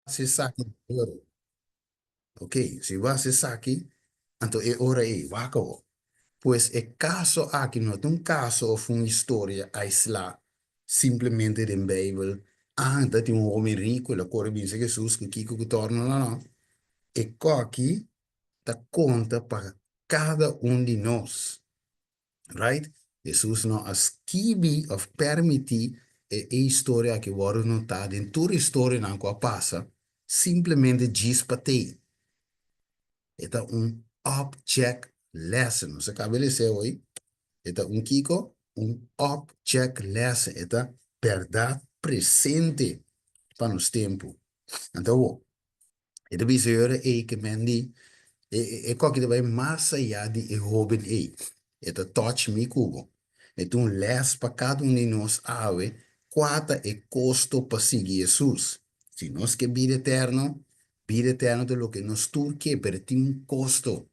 hasi esaki, ok, si bo hasi esaki, anto e ora ei, wak awor. Pues e kaso aki no ta un kaso òf un historia aislá simplemente den Beibel, ah, ta tin un homen riku, el a kore binse Hesus ku kiko ku torna, no, no. E kòki ta konta pa kada un di nos. Right? Hesus no a skibi òf pèrmití e e historia aki wòrdu notá den tur historianan ku a pasa, simplemente djis pa tei. E ta un object lesson. Nos a kaba e les'é hoy. E ta un kiko? Un object lesson. E ta bèrdat presente pa nos tempu. Anto awor, E ta bisa yora ei ke men di e e koki ta bai mas ayá di e hóben ei. E ta touch mi ku bo. E ta un lès pa kada un di nos awe kua ta e kosto pa sigui Hesus. Si nos ke bida eterno, bida eterno ta loke nos tur ke, pero e tin un kosto.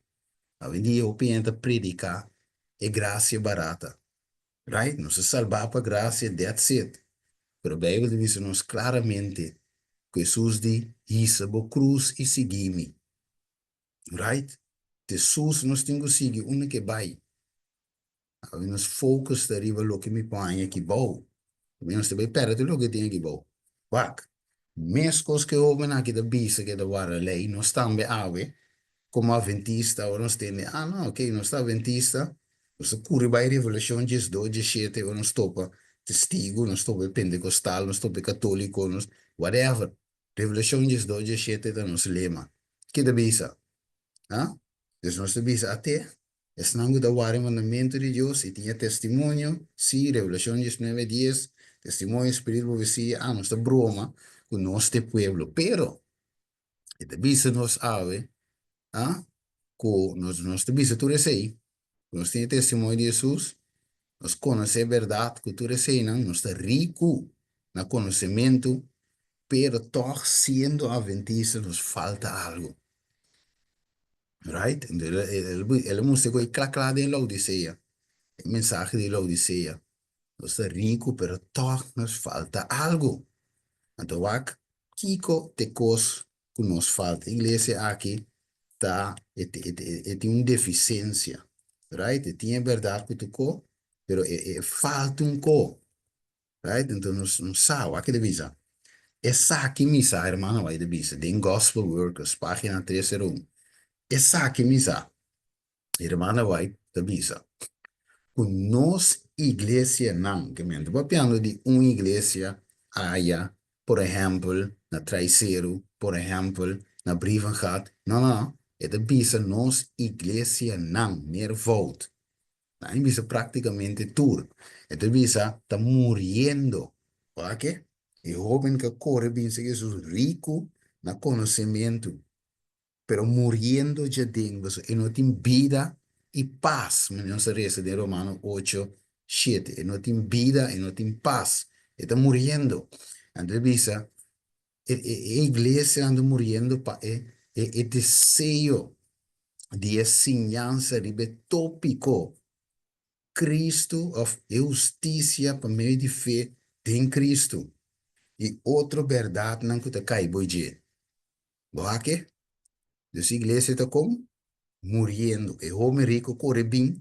Awendia hopi hende ta prediká e grasia barata. Right? Nos a salbá pa grasia, that's it. Pero Beibel ta bisa nos klaramente ku Hesus di, Hisa bo krus i sigui mi. Right? Hesus nos tin ku sigui unda ku e bai. Awe nos focus ta riba loke mi por haña aki bou. Mi nos ta bai pèrdè tur loke tin aki bou. Wak, meskos ku e hóbennan aki ta bisa ku e ta warda lei, nos tambe awe Komo aventista ora nos tende, ah no, ok, nos ta aventista, nos ta kuri bai Revelashon diesdos, diesshete, ora nos topa testigu, nos topa e pentekostal, nos topa e katoliko, nos, whatever. Revelashon diesdos, diesshete ta nos lema. Ke ta bisa? Ah? Dus nos ta bisa, ate, esnan ku ta wara e mandamentu di Dios i tin e testimonio, si, Revelashon diesnuebe, dies, testimonio, spiritu, profesia, ah, nos ta broma ku nos ta e pueblo. Pero, E ta bisa nos awe, ah, ku nos, nos ta bisa tur esei, ku nos tin e testimonio di Hesus, nos konosé e bèrdat ku tur eseinan, nos ta riku na konosementu, pero tòg siendo atventista nos falta algu. Right? Entonces, el, el, el a mustra ku e kla kla den Laodisea, e mensahe di Laodisea. Nos ta riku, pero tòg nos falta algu. Anto wak kiko t'e kos ku nos falta. E iglesia aki ta, e, e, e, e tin un defisensia. Right? E tin e bèrdat ku tur ko, pero e, e falta un ko. Right? Enton nos no sa wak e ta bisa. Esaki mi sa, hermano wak e ta bisa den Gospel Workers, pagina tres sero un. Esaki mi sa, hermana White ta bisa, ku nos iglesianan, ke men ta papiando di un iglesia aya, por ehèmpel, na Traiseru, por ehèmpel, na Brievengat, no, no, no, e ta bisa nos iglesianan, meervoud. Nan a bisa práktikamente tur. E ta bisa ta muriendo. Wak-e? E hóben ku a kore bin serka Hesus riku na konosementu, pero muriendo djaden, pasobra e no tin bida i pas, manera nos a resa den Romano ocho, shete. E no tin bida, e no tin pas. E ta muriendo. Anto e bisa, e e iglesianan ta muriendo pa e e deseo di e siñansa riba e tópiko Cristo òf e hustisia pa medio di fe den Cristo i otro bèrdatnan ku ta kai bo dje. Bo a ke? Dus iglesia ta kon? Muriendo. E hoben riku kore bin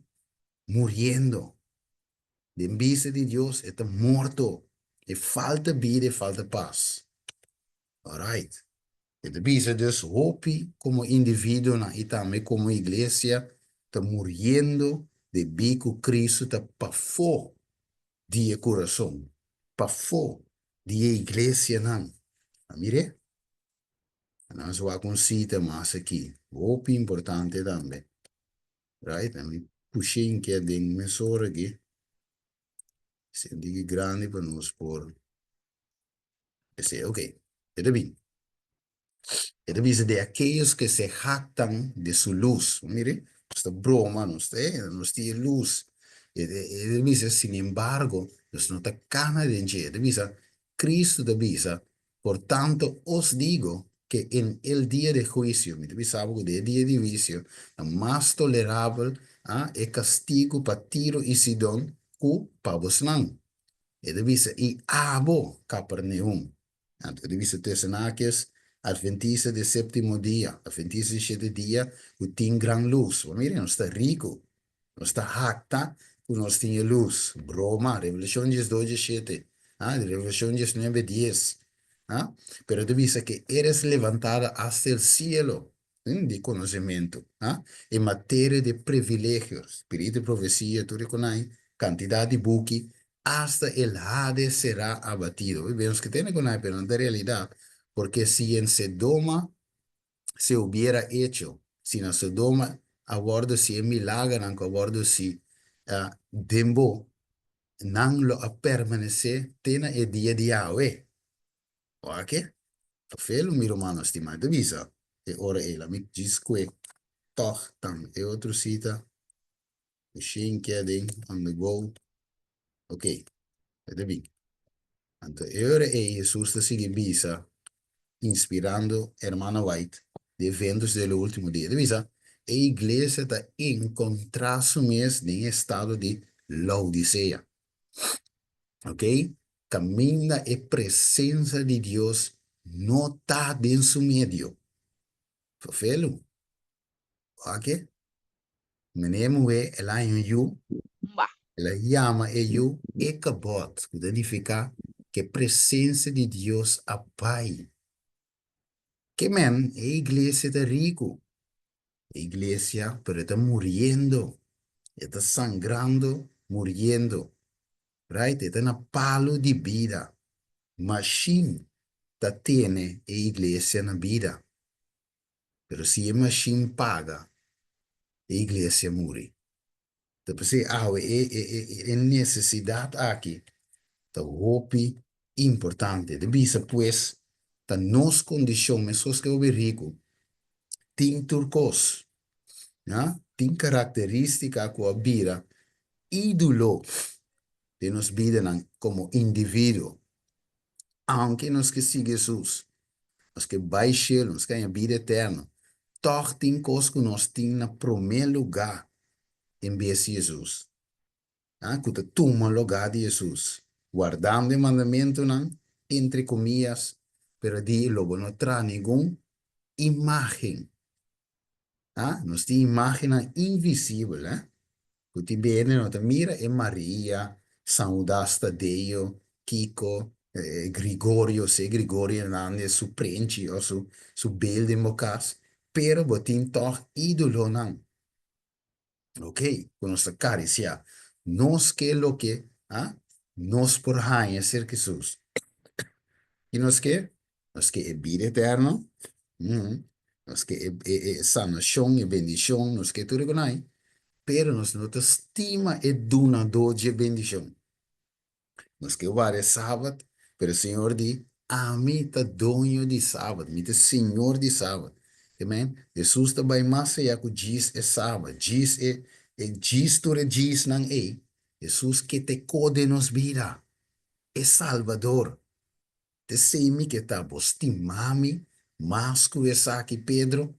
muriendo. Den bista di Dios e ta morto. E falta bida, e falta pas. Alright. E ta bisa dus hopi komo individuonan i tambe komo iglesia ta muriendo debí ku Cristo ta pafó di e kurason, pafó di e iglesianan. A mir'é? Nos wak un sita mas aki, hopi importante tambe. Right, mi push'é inke den mesora aki. Senti ki grandi pa nos por esei. Ok, e ta bin. E ta bisa de aquellos que se jactan de su luz. Mire, nos ta broma, nos ta, eh, nos tin e luz. E, e, e ta bisa, sin embargo, nos no ta cana den dje. E ta bisa, Cristo ta bisa, Por tanto os digo que en el dia de huicio, mi ta bisa bo ku den e dia di huicio ta mas tolerabel a e kastigu pa Tiro i Sidon ku pa bosnan. E ta bisa, I abo, Kaperneum. Anto e ta bisa Tesenakes. Adventista di séptimo dia, Adventista di shete dia ku tin gran lus. Bo mira, nos ta riku. Nos ta hakta ku nos tin e lus. Broma, Revelashon 12, 17. Ah, Revelashon 19, 10. Ah, pero ta bisa ke eres levantada hasta el cielo di konosementu. Ah, en materia di privilegio, spiritu di profesia, tur e konai, kantidat di buki, hasta el Hades será abatido. Hoy vemos que tiene con pero no de realidad, porque si en Sodoma se hubiera hecho, si na Sodoma a wordo si e milagernan ku a wordo si uh, den bo, nan lo a permanece te na e dia di awe. Oke? Felo, mi rumannan stimá, ta bisa e ora ei, mi djis kue tòg tambe e otro sita. Machine kidding on the go. Ok, e ta bin. Anto e ora ei Hesus ta sigui bisa, inspirando Hermana White, di eventos di e ultimo dia. E ta bisa, e iglesia ta enkontrá su mes den e estado di Laodisea. Ok, kaminda e presensia di Dios no ta den su medio. Fafelu. Wak. Meneer muhé, el a haña un yu. Ba. El a yama e yu Ichabod, ku ta nifiká ku e presensia di Dios a bai. Ke men, e iglesia ta riku. E iglesia, pero e ta muriendo. E ta sangrando, muriendo. Right? E ta na palu di bida. Mashin ta tene e iglesia na bida. Pero si e mashin paga, e iglesia muri. Ta p'esei awe e e e e nesesidat aki ta hopi importante. Ta bisa pues ta nos kondishon meskos ke hopi riku tin tur kos, ya, tin karakteristika ku a bira ídolo den nos bidanan komo individuo. Aunke nos ke sigui Hesus, nos ke bai shelu, nos ke haña bida eterno, tòg tin kos ku nos tin na promé lugá en bes di Hesus, ku ta tuma lugá di Hesus, wardando e mandamentunan, entre komias, pero di lo bo no traha ningun imágen. Nos tin imágennan invisibel, ku tin bende no ta mira e Maria, San Judas Tadeo, Kiko, Grigorio, si Grigorio Hernandez su prenchi òf su su beeld den bo kas, pero bo tin tòg ídolonan, ok, ku nos ta karisiá. Nos ke loke nos por haña serka Hesus. I nos ke? Nos ke e bida eterno, nos ke e e e sanashon, e bendishon, nos ke tur e konai, pero nos no ta stima e dunadó dje bendishon. Nos ke wara e sabat, pero Señor di, Ami ta doño di sabat, mi ta Señor di sabat. Amen. Hesus ta bai mas ayá ku djis e sabat, djis e e djis tur e djisnan ei. Hesus ke te ko den nos bida, e Salbador. T'esei mi ke ta bo stima mi mas ku esaki, Pedro?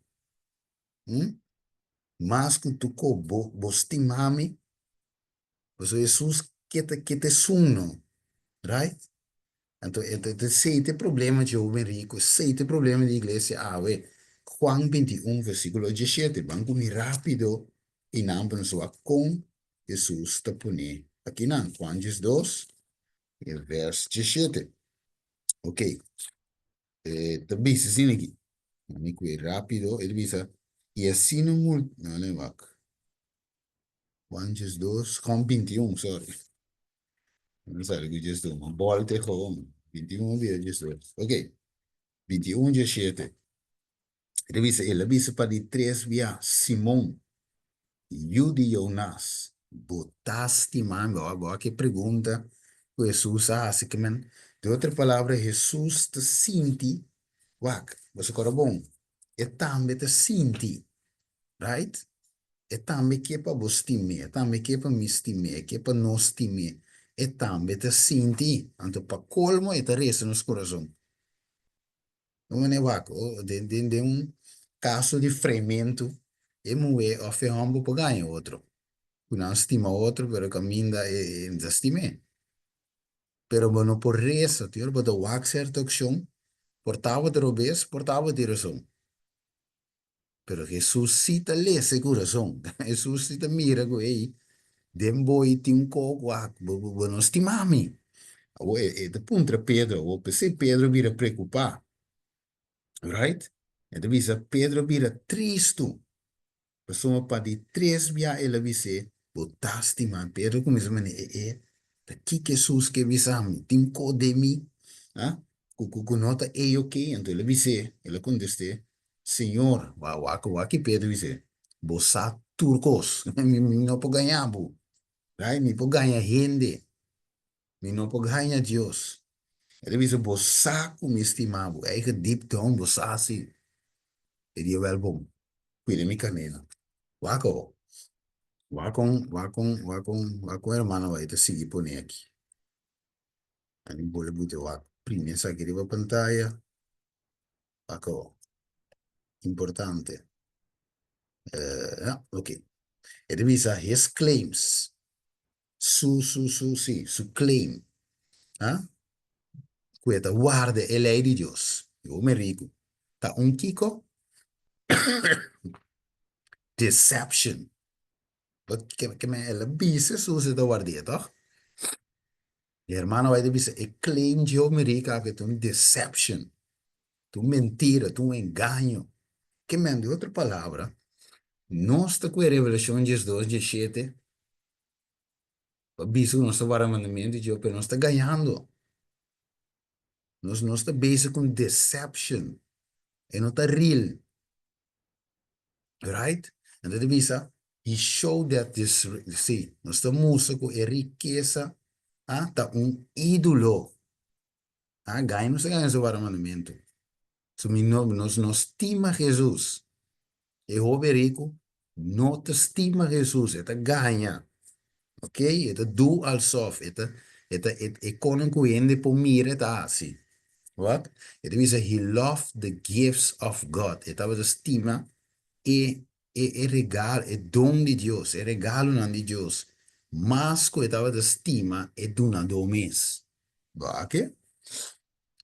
Hm? Mas ku tu ko bo bo stima mi? Pasobra Hesus ke ta ke ta esun no, right? Anto e ta esei ta e problema dje hoben riku, esei ta e problema di iglesia awe. Juan 21 versikulo 17, ban ku mi rápido i nan pa nos wak kon Hesus ta pone akinan. Juan 12 E vers 17. Ok. E ta bisa asina aki. Mi kue rápido. E ta bisa, i asina mul... No, no, wak. Juan 12, Juan 21, sorry. No sabi ku 12, ma bolte gewoon. 21 bira 12. Ok. 21, 17. E ta bisa, el a bisa pa di tres bia, Simon, yu di Jonas, bo ta stima mi? Bo a ke pregunta ku Hesus a hasi ke men. Den otro palabra, Hesus ta sinti, wak, bo sa kòrda bon, e tambe ta sinti, right? E tambe ke pa bo stim'é, e tambe ke pa mi stim'é, e ke pa nos stim'é. E tambe ta sinti. Anto pa kolmo e ta resa nos kurason. Un manera wak, den den den un kaso di freimentu, e muhé òf e hòmber por gaña otro. Ku nan stima otro, pero kaminda e e no ta stim'é. Pero bo no por resa, tur bo ta wak sierto akshon. Por tabata robes, por tabatin rason. Pero Hesus sí ta lesa e kurason. Hesus sí ta mira ku, ey, den bo ei tin un kos ku bo, bo no stima mi. Awor e ta puntra Pedro, awor p'esei Pedro bira preokupá. Right? E ta bisa Pedro bira tristu. Pasobra pa di tres bia el a bis'é, Bo ta stima mi. Pedro kuminsá manda, E e, ta kiko Hesus ke bisa mi? Tin kos den mi, ha, ku ku ku no ta ei oke? Anto el a bis'é, el a kontest'é, Señor, wak wak wak ki Pedro bis'é, Bo sa tur kos. Mi mi no por gaña bo. Right? Mi por gaña hende. Mi no por gaña Dios. El a bisa, Bo sa ku mi stima bo. Eigen deep down bo sa si. E di, Wèl bon, kuida mi karnénan. Wak awo. Wak kon, wak kon, wak kon, wak kon hermano bai ta sigui pone aki. Ami bole bute wak primi esaki riba pantaya. Wak awo. Importante. Ya, ok. E ta bisa his claims. Su, su, su, sí, su claim, ah, ku e ta warda e lei di Dios. E home riku ta un kiko? Deception. Ke, ke men el a bisa Hesus e ta ward'é, tòg? E hermano bai ta bisa e claim dje home riku aki ta un deception, ta un mentira, ta un engaño. Ke men, di otro palabra, nos ta ku e Revelashon diesdos, dieshete, Pa bisa ku nos ta wara mandamentu di Dios, pero nos ta gañando. Nos nos ta bezig ku deception. E no ta real. Right? Anto ta bisa, he showed that this, sí, nos ta mustra ku e rikesa ah, ta un ídolo. Ah, gaña nos ta gaña nos ta wara mandamentu. So mi no, nos no stima Jesus. E hoben riku no ta stima Jesus, e ta gaña. Ok, e ta do alsof, e ta, e ta, e, e konan ku hende por mira e ta hasi. Wat? E ta bisa he loved the gifts of God. E tabata stima e, e, e regal, e don di Dios, e regalonan di Dios, mas ku e tabata stima e dunadó mes. Bo a ke?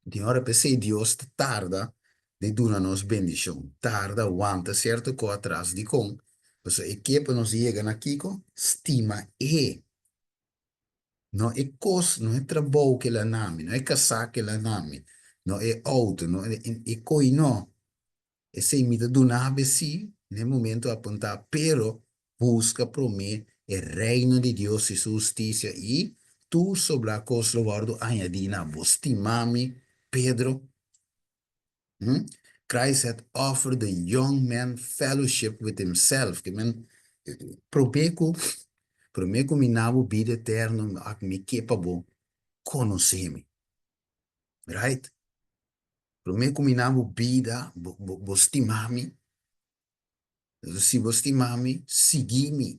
Tin ora p'esei Dios ta tarda di duna nos bendishon, tarda wanta sierto kos atras. Dikon? Pasobra e ke pa nos yega na kiko? Stima E. No e kos, no e trabou ku el a na mi, no e kasá ku el a na mi, no e outo, no e koi no. Esei mi ta duna bo sí na e momento apuntá, pero buska promé e Reino di Dios i su hustisia, i tur sobrá kos lo wòrdu añadí na bo. Stima mi, Pedro. Hm? Christ had offered the young man fellowship with himself. Ke men, promé ku, promé ku mi na bo bida eterno, mi ke pa bo konosé mi. Right? Promé ku mi na bo bida, bo, bo, bo stima mi. Si bo stima mi, sigui mi.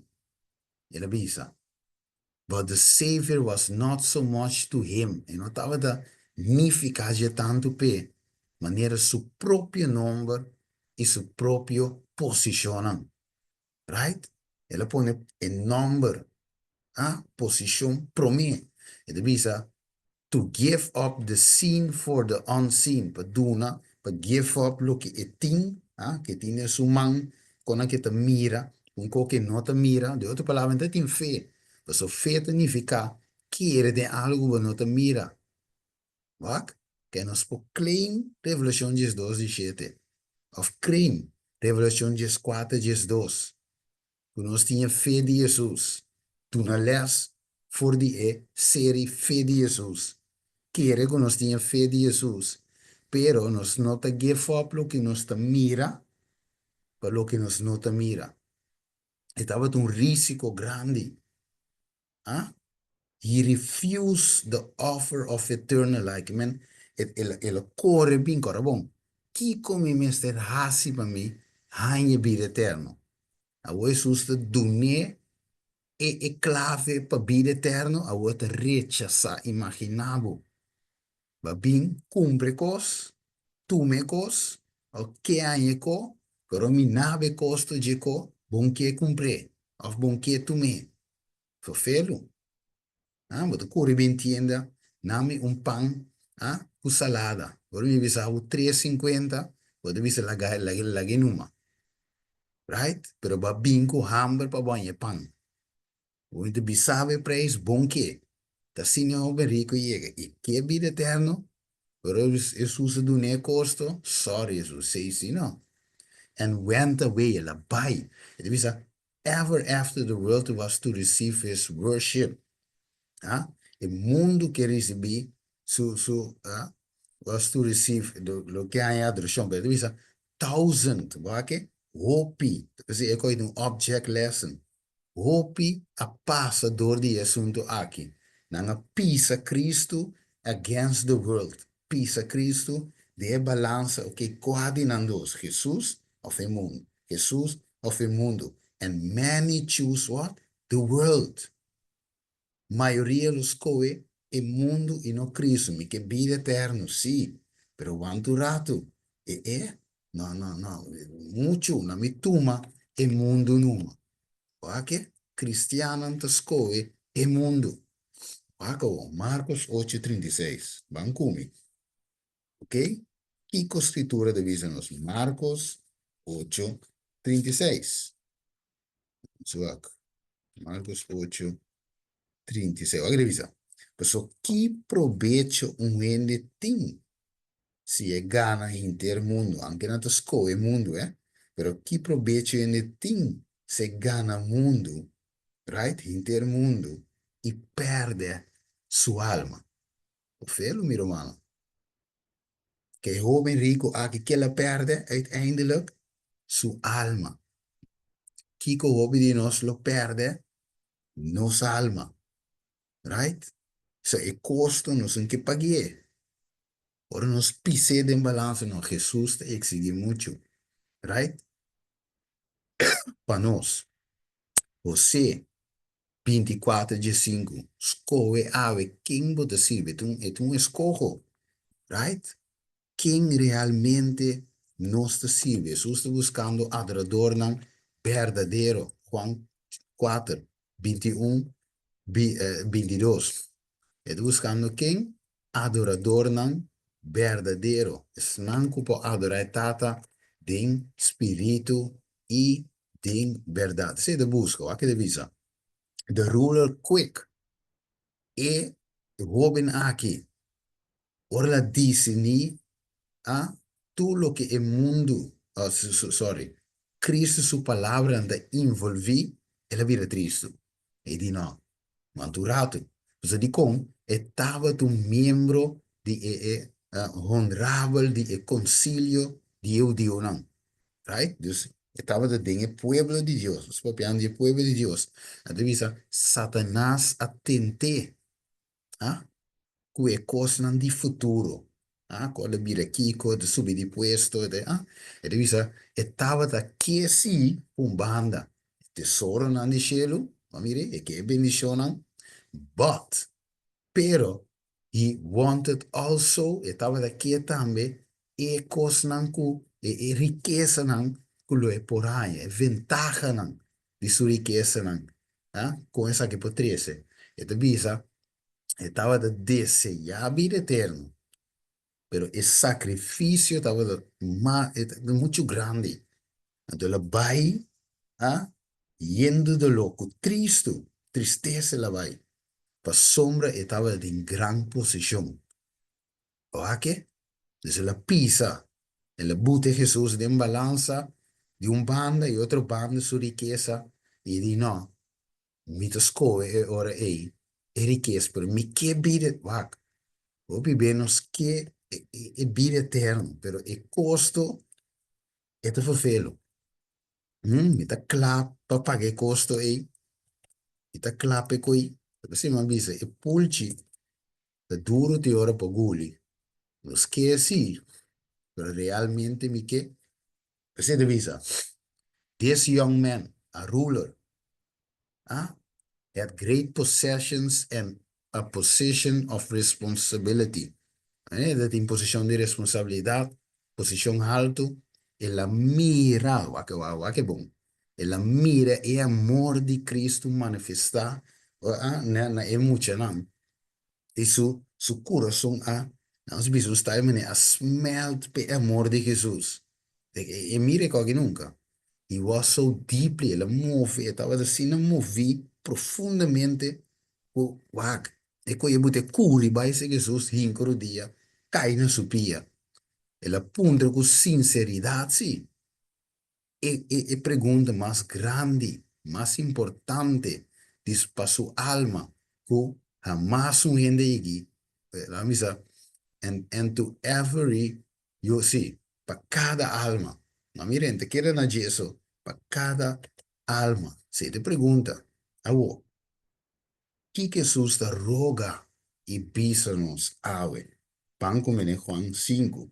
El a bisa. But the Savior was not so much to him. E no tabata nifiká dje tantu p'e, manera su propio nomber i su propio posishonnan. Right? El a pone e nomber, ah, posishon promé. E ta bisa, to give up the seen for the unseen, pa duna, pa give up loke e tin, ah, ke tin den su man, konan ke ta mira, un ko ke no ta mira. Den otro palabra, e ta tin fe. Pasobra fe ta nifiká kere den algu ku bo no ta mira. Wak, ke nos por claim Revelashon diesdos dieshete, òf claim Revelashon dieskuater diesdos, ku nos tin e fe di Hesus. Duna lès for di e seri Fe di Hesus. Kere ku nos tin e fe di Hesus, pero nos no ta give up loke nos ta mira pa loke nos no ta mira. E tabata un risiko grandi. Ah? He refused the offer of eternal life. Men, el, el a kore bin kora bon. Kiko mi mester hasi pa mi haña bida eterno? Awor Hesus ta dun'é e e klave pa bida eterno, awor e ta rechasá. Imaginá bo, Ba bin kumpra e kos, tuma e kos, òf ke haña e ko, pero mi naba e kosto dje ko, bon ke kumpr'é, òf bon ke tum'é. Fofelu. Ah, bo ta kuri bin tienda, nami un pan, Ah, ku salada. Ora mi bisa bo 3,50, bo ta bisa laga laga laga e numa. Right? Pero bo a bin ku hamber pa bo haña e pan. Bo ta bisa bo e prijs bon ke. Ta asina e hoben riku yega. I ke bida eterno? Pero Hesus a dun'é e kosto? Sorry Hesus, sei si no. And went away, el a bai. E ta bisa, ever after the world was to receive his worship. Ah, e mundu ke risibí su su ah, was to receive lo ke haña adorashon. Pero e ta bisa, thousand, bo a ke? Hopi. Ta p'esei e kohe ta un object lesson. Hopi a pasa dor di e asuntu aki. Nan a pisa Cristo against the world. Pisa Cristo den e balansa, ok, kua di nan dos, Jesus of e mundu? Jesus of e mundu? And many choose what? The world. Mayoria lo skohe e mundu i no Cristo. Mi ke bida eterno, sí, pero wanta un ratu. E e? No, no, no, muchu, na mi tuma e mundu numa. Wak-e, kristiannan ta skohe e mundu. Wak awor, Marcos ocho 36. Ban ku mi. Ok? Kiko Skritura ta bisa nos? Marcos ocho 36. Wak. Marcos ocho 36. Wak ta bisa. Paso ki probecho un hende tin si e gana henter mundu, aunke nan ta skohe mundu, eh, pero ki probecho hende tin si e gana mundu, right, henter mundu, i pèrdè su alma? Ofelo, mi rumannan. Ke e hoben riku aki kel a pèrdè uiteindelijk? Su alma. Kiko hopi di nos lo pèrdè? Nos alma. Right? So e kosto nos tin ke pagu'é. Ora nos pis'é den balansa, no, Hesus ta eksigí muchu. Right? Pa nos. José 24 diesinku, Skohe awe ken bo ta sirbi. E ta un eskoho. Right? Ken realmente nos ta sirbi? Hesus ta buskando adoradornan berdadero. Juan 4, 21, 22. E ta buskando ken? Adoradornan berdadero, esnan ku por adorá e Tata den spiritu i den bèrdat. Esei ta buska, wak e ta bisa. The ruler quick, e hóben aki, ora el a disiní a tur loke e mundu, sorry, Cristo su palabranan ta involví, el a bira tristu. E di no, Wanta un ratu. Pasobra dikon? E tabata un miembro di e e honrabel di e konsilio di e hudionan. Right? Dus e tabata den e pueblo di Dios. Nos papiando di e pueblo di Dios. Nan ta bisa, Satanas a tent'é. Ah? Ku e kosnan di futuro. Ah, ku el a bira kiko, e ta subi di puesto, e ta, ah. E ta bisa, e tabata ke si pa un banda e tesoronan di shelu, bo a mira e ke e bendishonnan, but, pero, he wanted also, e tabata ke tambe e kosnan ku, e rikesanan ku lo e por haña, e ventahanan di su rikesanan, ah, kon esaki por trese. E ta bisa, E tabata deseá bida eterno, pero e sakrifisio tabata muchu grandi. Anto el a bai a yen di doló, ku tristu, tristesa el a bai, pasobra e tabata den gran posishon. Oa-ke? Dus el a pisa, el a bute Hesus den balansa di un banda i otro banda su rikesa, i di no, Mi ta skohe e ora ei e rikes, pero mi ke bida, wak, hopi be nos ke e bida eterno, pero e kosto e ta ferfelu. Mi ta kla pa paga e kosto ei, mi ta kla p'e koi. P'esei mi a bisa e pulchi ta duru te ora pa guli. Nos ke si, pero realmente mi ke? P'esei ta bisa, This young man, a ruler, a had great possessions and a position of responsibility. E ta tin posishon di responsabilidat, posishon haltu. El a mira, wak wak e bon, el a mira e amor di Cristo manifestá na e muchanan i su su kurason a Nos bisa un style manera a smelt p'e amor di Hesus. E mira e koki nunka. He was so deeply, el a move, e tabata asina moví profundamente ku wak, e koe e bute kuri bai serka Hesus hinka rodia, kai na su pia. El a puntra ku sinseridat, sí. E e pregunta mas grandi, mas importante di pa su alma ku hamas un hende yegi, laga mi bisa, and and to every yo sí, pa kada alma. Ma mira, e ta keda na dje so, pa kada alma. Si e pregunta, awor, Kiko Hesus ta roga i bisa nos awe? Ban ku mi den Juan sinku.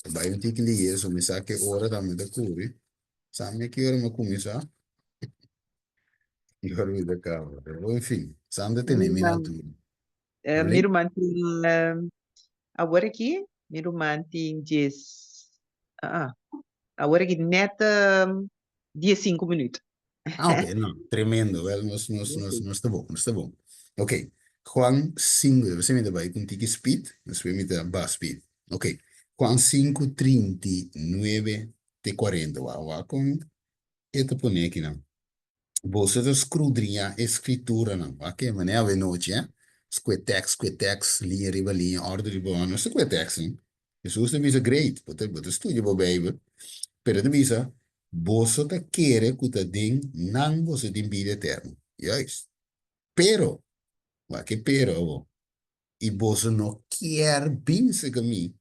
Ta bai un tiki lihe, so mi sa ki ora tambe ta kuri. Sa mi ki ora mi a kuminsá i ora mi ta kaba. Pero en fin, sa ta tene mi na altura. Mi ruman tin awor aki, mi ruman tin dies, awor aki nèt diesinku minüt. Ah, ok, no, tremendo. Wel, nos, nos, nos, nos ta bon, nos ta bon. Ok, Juan 5, debe ser mi ta bai ku un tiki speed, despues mi ta ba speed. Ok, Juan 5, 39 te 40. Wak, wak kon e ta pone akinan. Boso ta skrudriñá e skrituranan. Wak ke manera awe nochi, eh? Skue tèks, skue tèks, liña riba liña, òrdu riba òrdu. No skue tèks, no. Hesus ta bisa, Great, bo ta, bo ta studia bo Beibel. Pero e ta bisa, Boso ta kere ku ta den nan boso tin bida eterno. Juist. Pero, wak e pero awor, i boso no kier bin sega mi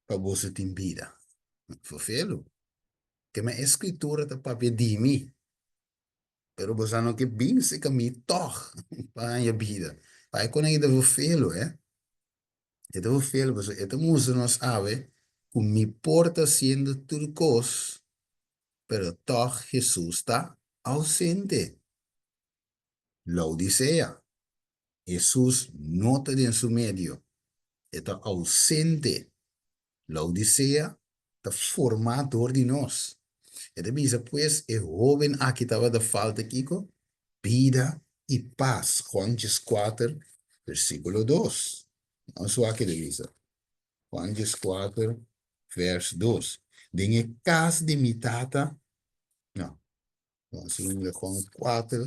pa boso tin bida. Vervelu. Kema e Skritura ta papia di mi, pero boso no ke bin sega mi tòg pa haña bida. Bai kon ei ta vervelu, eh? E ta vervelu pasobra e ta mustra nos awe ku mi por ta hasiendo tur kos, pero tòg Hesus ta ausente. Laodisea, Hesus no ta den su medio, e ta ausente. Laodisea ta formá dor di nos. E ta bisa pues e hóben aki tabata falta kiko? Bida i pas. Juan dieskuater versíkulo dos. Nos wak e ta bisa. Juan dieskuater vers dos. Den e kas di mi tata, no, nos a mira Juan kuater,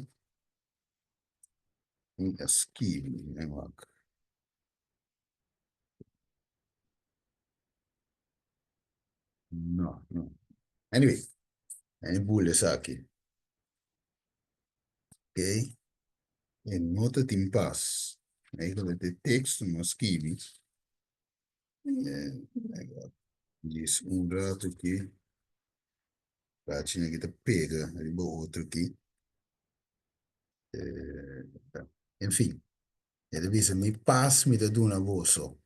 mi a skibi, mi wak. No, no. Anyway, any bul esaki. Ok. E no ta tin pas. Eigenlijk e teksto no skibi. Djis un rato aki. Pagina aki ta pega riba otro aki. En fin. E ta bisa, Mi pas mi ta duna boso,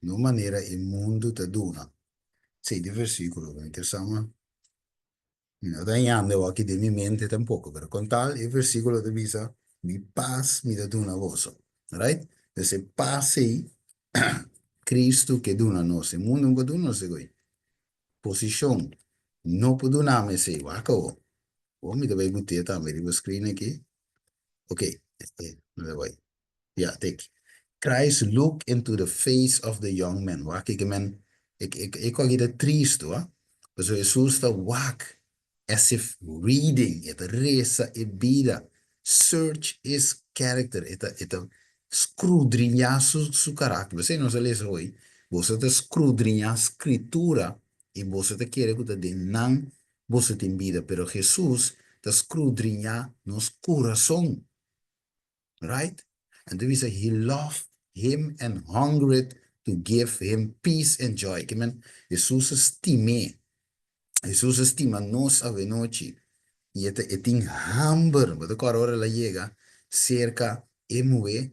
no manera e mundu ta duna. Esei ta e versíkulo ku mi kier sa, ma mi no ta hañando awor aki den mi mente tampoko. Pero kon tal e versíkulo ta bisa, Mi pas mi ta duna boso. Right? Entonces e pas ei, Cristo ke duna nos. E mundu no por duna nos esei. Posishon no por duna mi esei. Wak awor. Awor mi ta bai but'é tambe riba screen aki. Ok, no ta bai. Ya, take. Christ look into the face of the young man. Wak e men, e e ku aki ta tristu, ah. Pasobra Hesus ta wak as if reading, e ta resa e bida, search his character, e ta e ta skrudriñá su su karakter. P'esei nos a lesa hoy, boso ta skrudriñá Skritura i boso ta kere ku ta den nan boso tin bida, pero Hesus ta skrudriñá nos kurason. Right? Anto bisa he loved him and hungered to give him peace and joy. Ke men, Hesus a stim'é. Hesus a stima nos awenochi. I e ta e tin hamber. Bo ta kòrda ora el a yega serka e muhé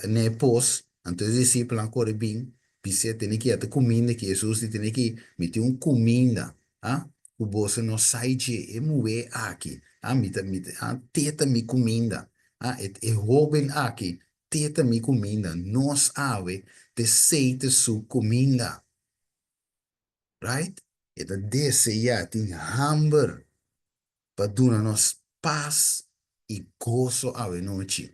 na e pos, anto e disipelnan a kore bin bis'é, Tene ki ata kuminda ki. Hesus di, Tene ki, mi tin un kuminda. Ah, ku boso no sai dje e muhé aki. Ah, mi ta, mi ta, ah, te ta mi kuminda. Ah, e, e hóben aki, te ta mi kuminda. Nos awe te seite su kuminda. Right? E ta deseá, tin hamber pa duna nos pas i goso awe nochi.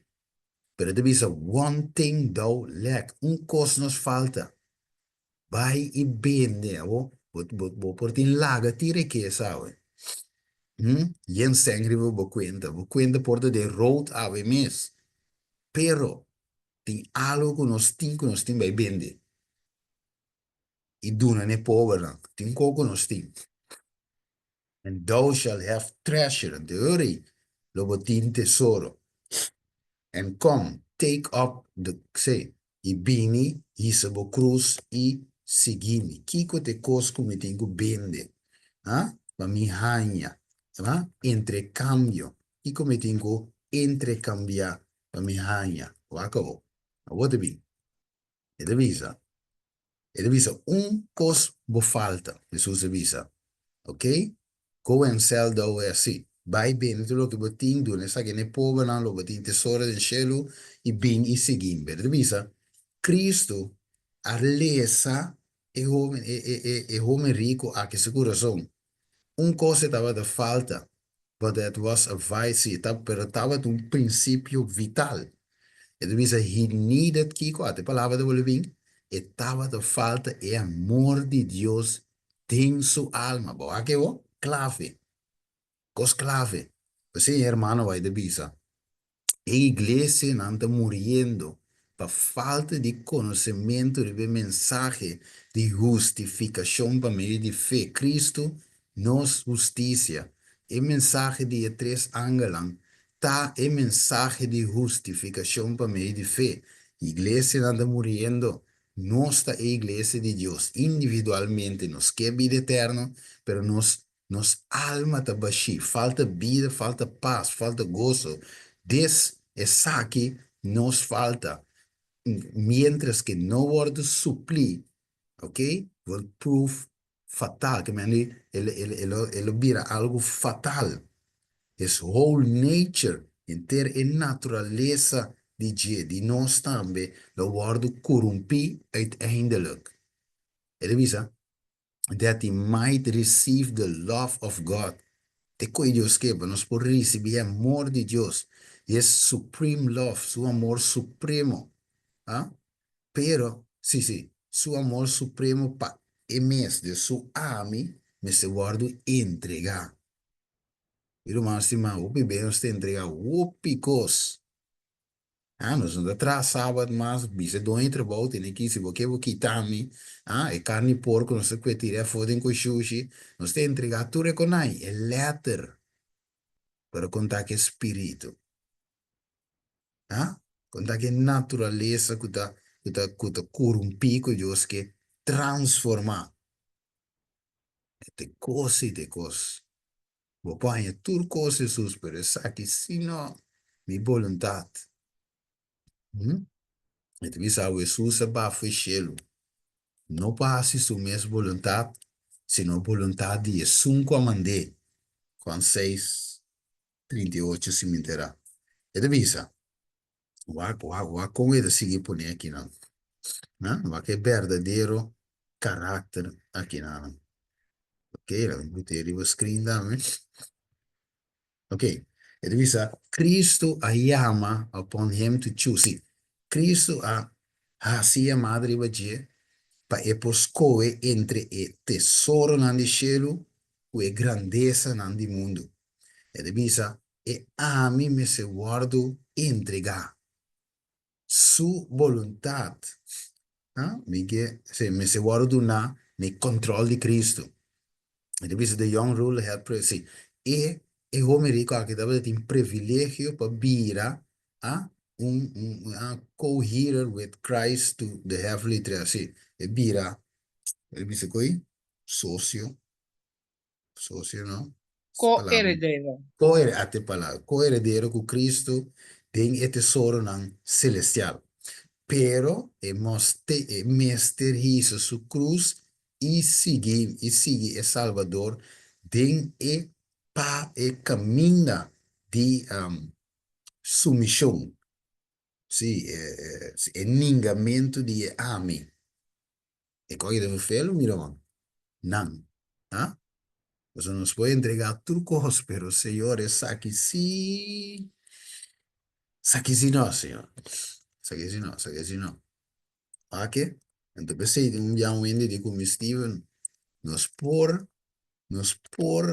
Pero e ta bisa, One thing thou lack, un kos nos falta. Bai i bende, abo, bo, bo, bo por tin laga tin rikesa awe. Hm? Yen sèn riba bo kuenta. Bo kuenta por ta den rood awe mes. Pero, tin algo ku nos tin ku nos tin bai bende. I duna n'e pobernan. Tin kos ku nos tin. And thou shalt have treasure, anto e ora ei lo bo tin tesoro. And come, take up the, sí, i bini, hisa bo krus i sigui mi. Kiko ta e kos ku mi tin ku bende, ha, pa mi haña, ha, entrekambio? Kiko mi tin ku entrekambiá pa mi haña? Wak awor. Awor ta bin. E ta bisa, E ta bisa, Un kos bo falta, Hesus a bisa. Ok? Go and sell thou e asi. Bai bende tur loke bo tin, duna esaki na e pobernan, lo bo tin tesoro den shelu, i bin i sigui mi. Pero e ta bisa, Cristo a lesa e hoben, e, e, e, e hoben riku aki su kurason. Un kos e tabata falta, but that was a vice, sí, ta, pero tabata un prinsipio vital. E ta bisa, he needed kiko? Ata e palabra ta bolbe bin. E tabata falta e amor di Dios den su alma. Bo wak e Klave. Kos klave. P'esei e hermano bai ta bisa, E iglesianan ta muriendo pa falta di konosementu riba e mensahe di hustifikashon pa medio di fe, Kristu nos hustisia. E mensahe di e tres angelnan ta e mensahe di hustifikashon pa medio di fe. Iglesianan ta muriendo. Nos ta e iglesia di Dios. Individualmente nos ke bida eterno, pero nos Nos alma ta bashí, falta bida, falta pas, falta goso. Des esaki nos falta, mientras ke no wòrdu suplí, ok, will prove fatal, ke men di el el el el lo bira algu fatal. His whole nature, henter e naturalesa di dje, di nos tambe, lo wòrdu korumpí uiteindelijk. E ta bisa. That he might receive the love of God. Te koe Dios ke pa nos por risibi e amor di Dios, His supreme love, su amor supremo. Ah? Pero, sí, sí, su amor supremo pa e mes, de su ami, mester wòrdu entregá. Mi ruman stimá, hopi bes nos ta entregá hopi kos. Ah, nos no ta traha sabat mas, bisa e doño di trabou tene ki, si bo ke bo kita mi, ah, e karni porko nos ta kue tira afó den koshushi, nos ta entregá tur e konai, e lèter, pero kon ta ku e spiritu? Ah, kon ta ku e naturalesa ku ta, ku ta, ku ta korumpí ku Dios ke transformá? E ta e kos i ta e kos. Bo por haña tur kos, Hesus, pero esaki si no mi boluntat. Hm? E ta bisa awe Hesus a baha for e shelu, no pa hasi su mes boluntat, sino boluntat di esun ku a mand'é. Juan seis, 38, si mi enterá. E ta bisa, Wak, wak, wak kon e ta sigui pone akinan. Ha? Wak e berdadero karakter akinan. Ok, laga mi put'é riba screen tambe. Ok, e ta bisa, Cristo a yama upon him to choose. Sí, Cristo a hasi yamada riba dje pa e por skohe entre e tesoronan di shelu ku e grandesanan di mundu. E ta bisa, E ami mester wòrdu entregá. Su boluntat, ha, mi ke, sí, mester wòrdu duná na e kòntròl di Kristu. E ta bisa, The young ruler had pre, sí, e e homi riku aki tabata tin privilegio pa bira, ha, un, un, ha, co-hearer with Christ to the heavenly treasure. Sí, e bira, e bisa koe, sosio. Socio no. Ko-heredero. Ko-heredero, ate palabra. Ko-heredero ku Cristo den e tesoronan celestial. Pero e moste, e mester hisa su cruz i sigui, i sigui e Salbador den e pa e caminda di um, sumishon. Sí, e, e, e ningamentu di e ami. E kogi den felo mira man. Nan. Ha? Pasobra nos por entregá tur kos, pero Señor esaki sí. Esaki si no, Señor. Esaki si no, esaki si no. Wak? Anto p'esei tin un bia un hende di ku mi, Steven, nos por, nos por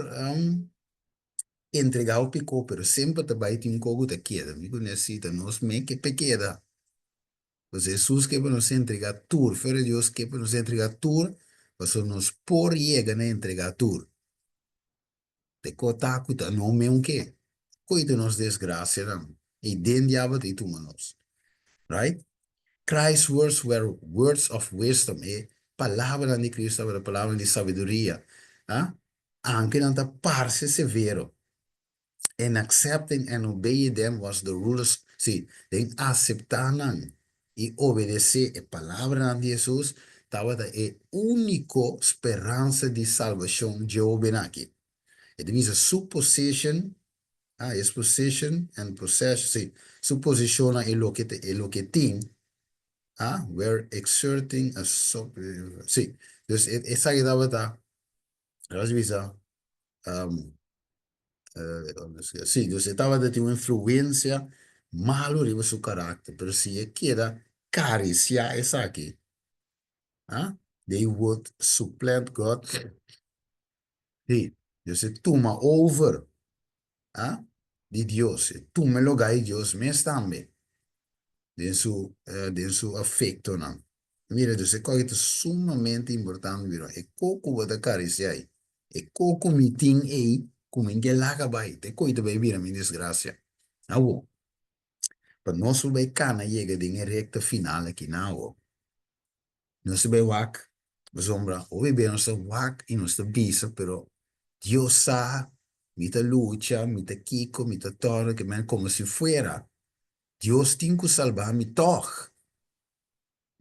entregá hopi ko, pero semper ta bai tin un ko ku ta keda. Mi ku nesita nos me ke p'e keda. Pues Hesus ke pa nos entregá tur, Fero Dios ke pa nos entregá tur, pasobra nos por yega na entregá tur. Te ko ta ku ta no meun ke. Koe ta nos desgrasianan, i den diabel ta i tuma nos. Right? Christ's words were words of wisdom, e palabranan di Cristo tabata palabranan di sabiduria, ah, aunke nan ta parse severo. In accepting and obeying them was the ruler's, sí, den aseptá nan i obedesé e palabranan di Hesus tabata e úniko speransa di salbashon dje hóben aki. E ta bisa su position, ah, his position and possession, sí, su posishonnan i loke ta e loke tin, ah, were exerting a sí, dus esaki tabata, nos bisa, Sí, dus e tabata tin un influencia malo riba su karakter, pero si e keda karisiá esaki, ah, they would supplant God. Sí, dus e tuma over, ah, di Dios, e tuma e lugá di Dios mes tambe den su, den su afektonan. Mira, dus e kos ta sumamente importante, mira, e kos ku bo ta karisiá ei, E ko ku mi tin ei ku mi ke laga bai, te koi ta bai bira mi desgrasia. Awo, pa nos por bai kana yega den e rekta final aki na awo, nos ta bai wak, pasobra hopi bes nos ta wak i nos ta bisa, pero Dios sa, mi ta lucha, mi ta kiko, mi ta tòrda, ke men komo si fuera Dios tin ku salba mi tòg.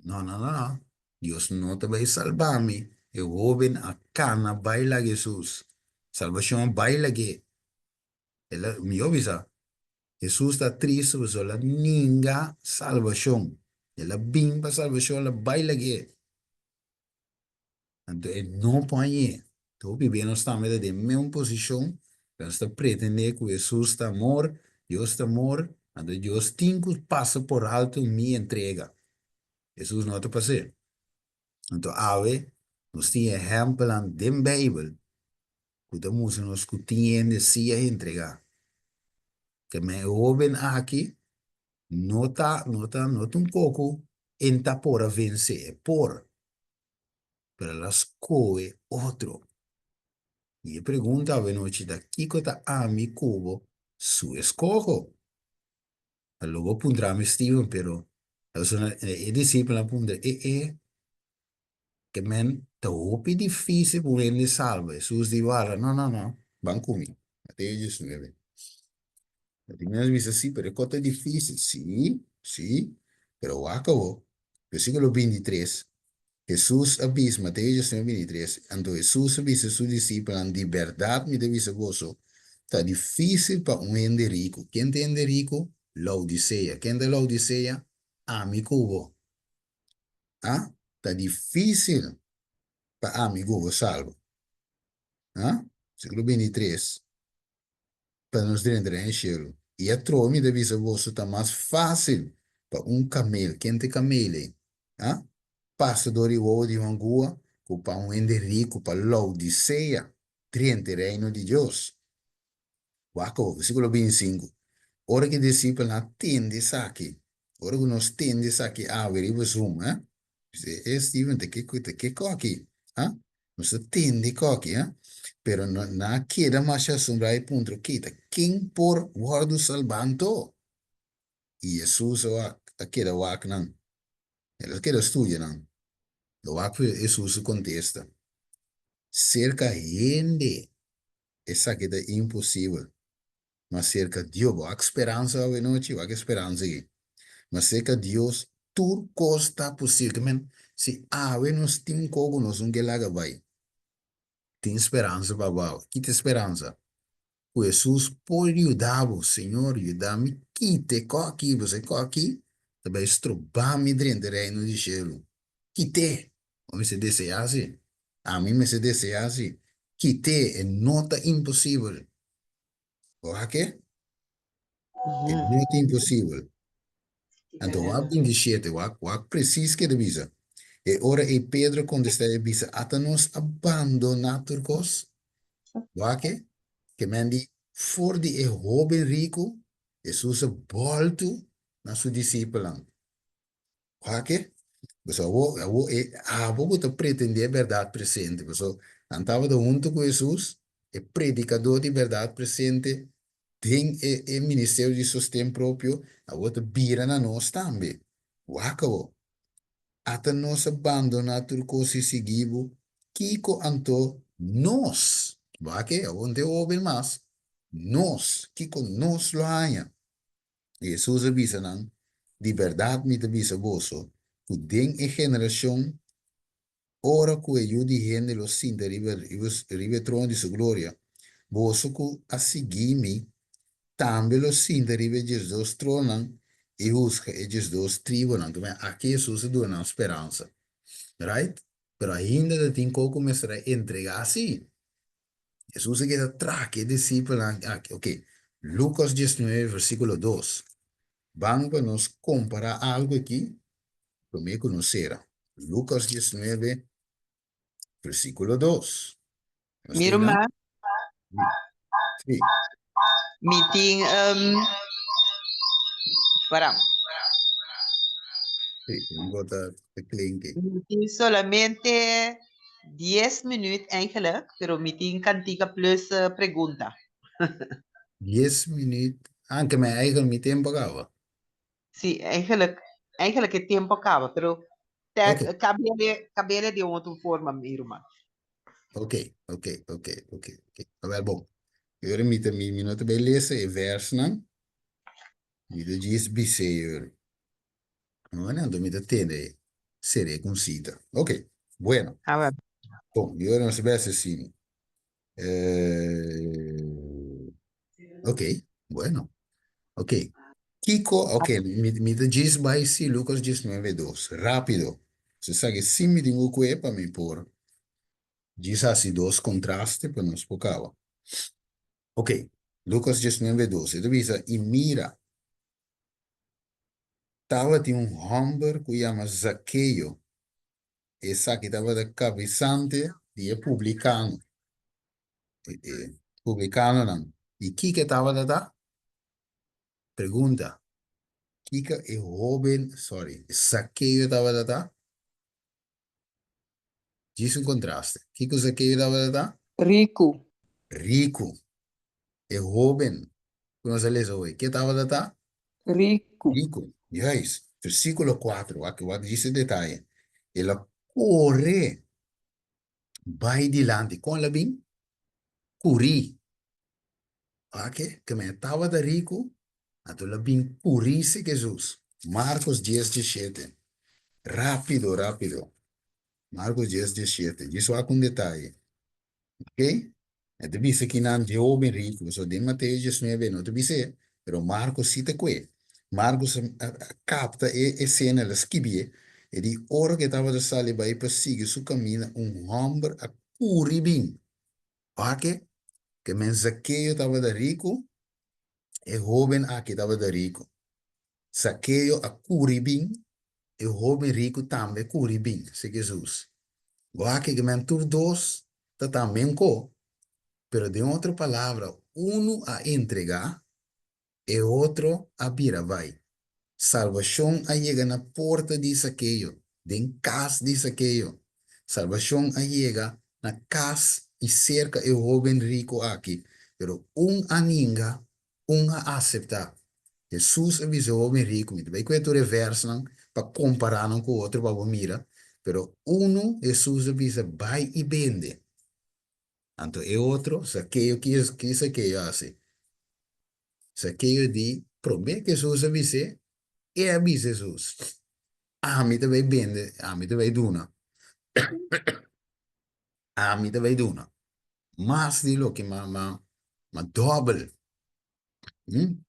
No, no, no, no. Dios no ta bai salba mi. E hóben a kana bai laga Hesus. Salbashon a bai lag'é. El a, mihó bisa, Hesus ta tristu pasobra el a ninga salbashon. El a bin pa salbashon, el a bai lag'é. Anto e no por hañ'é. Hopi bia nos tambe ta den mesun posishon, pero nos ta pretendé ku Hesus ta amor, Dios ta amor, anto Dios tin ku pasa por alto mi entrega. Hesus no ta pas'é. Anto awe nos tin ehèmpelnan den Beibel ku ta mustra nos ku tin hende si a entregá. Te men e hóben aki no ta no ta no ta un koko en ta por a vensé, e por. pero el a skohe otro. I e pregunta awenochi ta, kiko ta ami ku bo su eskoho? Lo bo puntra mi, Steven, pero e disipelnan a puntra, e e, ke men ta hopi difisil pa un hende salba. Hesus di wara, no, no, no, ban ku mi. Mateo diesnuebe. Tin mens bisa, sí, pero e kos ta difisil. Sí, sí, pero wak awor, Versíkulo bintitres, Hesus a bisa, Mateo diesnuebe bintitres, Anto Hesus a bisa su disipelnan, Di bèrdat mi ta bisa boso, ta difísil pa un hende riku. Ken ta hende riku? Laodisea. Ken ta Laodisea? Ami ku bo. A Ta difísil pa ami ku bo salba. A Versíkulo bintitres. pa nos drenta den e shelu. I atrobe mi ta bisa boso, ta mas fásil pa un kamel, ken ta e kamel ei? Ha? Pasa dor di wowo di un angua ku pa un hende riku pa Laodisea drenta e reino di Dios. Wak awor, versíkulo bintisinku, Ora ku e disipelnan a tende esaki, ora ku nos tende esaki awe riba Zoom, ha? Dice, eh Steven, ta ke ta ke koki? Ha? Nos ta tende koki, ha? Pero no, nan a keda masha asombrá i puntra, ok, ta ken por wòrdu salbá anto? I Hesus a wak, a keda wak nan. El a keda studia nan. Lo wak Hesus su kontesta, Serka hende esaki ta imposibel, Ma serka Dios, bo wak speransa awe nochi, wak e speransa aki. Ma serka Dios tur kos ta posibel. Ke men, si awe nos tin un kos ku nos no ke laga bai, tin speransa pa bo awe. Kita e speransa? Ku Hesus por yuda bo. Señor, yuda mi kita e kos aki, pasobra e kos aki ta bai stroba mi drenta e reino di shelu. Kit'é! Bo mester deseá si. Ami mester deseá si. Kit'é, e no ta imposibel. Bo wak e? E no ta imposibel. Anto wak 27, wak, wak precies ke ta bisa. E ora ei Pedro kontestá i bisa, Ata nos a bandoná tur kos? Wak e, ke men di, for di e hóben riku, Hesus a bòltu na su disipelnan. Wak e, pasobra awor, awor e abo ku ta pretendé bèrdat presente, pasobra nan tabata huntu ku Hesus, e predikadó di bèrdat presente den e e ministerio di sosten propio, awor ta bira na nos tambe. Wak awor, ata nos a bandoná tur kos i sigui bo, kiko anto nos, wak e, awor no ta e hóben mas, nos, kiko nos lo haña? Hesus a bisa nan, Di bèrdat mi ta bisa boso ku den e generashon ora ku e Yu di hende lo sinta riba riba e trono di su gloria, boso ku a sigui mi tambe lo sinta riba e diesdos trononan i husga e diesdos tribunan. Tumé aki Hesus a duna nan speransa. Right? Pero ainda ta tin kos ku mester a entregá sí. Hesus a keda traki e disipelnan aki. Ok, Lucas 19 versíkulo 2. Ban pa nos kompará algu aki promé ku nos sera. Lucas 19 versíkulo 2. Nos Mi tin nan? ruman, Sí. mi tin um, para. Sí, un gota te klinki. Mi tin solamente 10 minuut eigenlijk, pero mi tin kantika plus pregunta. 10 minuut, anke mi eigenlijk mi tempo a kaba. Sí, eigenlijk, eigenlijk e tempo a kaba, pero te Ok. kabele, kabele di un otro forma, mi ruman. Ok, ok, ok, ok, ok. Awel bon. Yori mi ta mi mi no ta bay lesa e versnan. Mi ta djis bis'é yori. Bueno, anto mi ta tende seré con cita. Ok, bueno. A ver. Bon, y ahora nos ves así. Eh, ok, bueno. Ok. Kiko, ok, mi, mi ta djis bai si Lucas 19:2. Rápido. Se sa que si mi tengo kue pa mi por djis hasi dos contraste pa nos por kaba. Ok, Lucas 19:2. E ta bisa, y mira, Tabatin un hòmber ku yama Zakeo. Esaki tabata kabesante di e publikano, e publikanonan. I kiko e tabata ta? Pregunta, Kiko e hóben, sòri, Zakeo tabata ta? Djis un kontraste. Kiko Zakeo tabata ta? Riku. Riku. E hóben ku nos a lesa hoy, ke tabata ta? Riku. Riku. Juist. Versíkulo kuater, wak wak djis e detaye. El a kore bai dilanti. Kon el a bin? Kurí. Wak ke men e tabata riku, anto el a bin kurí si Hesus. Markos dies diesshete. Rápido, rápido. Markos dies diesshete. Djis wak un detaye. Ok? E ta bisa kinan dje hoben riku. So den Mateo diesnuebe e no ta bis'é, pero Markos si ta kue. Markos a a kapta e esena, el a skibié. E di, ora ku e tabata sali bai pa sigui su kaminda, un hòmber a kuri bin. Wak ke men Zakeo tabata riku, e hoben aki tabata riku. Zakeo a kuri bin, e hoben riku tambe a kuri bin, si Jesus. Wak ke men tur dos ta ta menko, pero den otro palabra, unu a entrega, E otro a bira bai. Salbashon a yega na porta di Sakeo, den kas di Sakeo. Salbashon a yega na kas i serka e hóben riku aki, pero un a ninga, un a aseptá. Hesus a bisa e hóben riku, mi ta bai kue tur e vèrsnan pa kompará nan ku otro pa bo mira, pero unu Hesus a bisa, Bai i bende. Anto e otro, Sakeo, ki Sakeo a hasi? Sakeo di, Promé ku Hesus a bis'é, e a bisa Hesus, Ami ta bai bende, ami ta bai duna, ami ta bai duna mas di loke m'a m'a dòbel,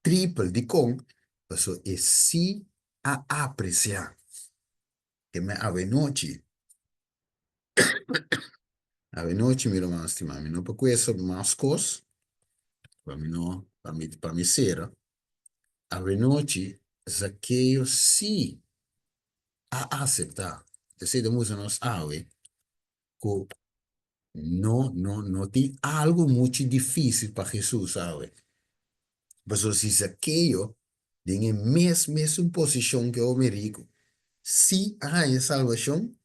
tripel. Dikon? Pasobra e sí a apresiá ke mi awenochi. Awenochi mi ruman stimá, mi no por kuesa mas kos, pa mi no, pa mi, pa mi sera. Awenochi. Zakeo sí a aseptá. Esei ta mustra nos awe ku no, no, no tin algu muchu difísil pa Hesus awe. Pasobra si Zakeo den e mes mesun posishon ku e hòmber riku sí a haña salbashon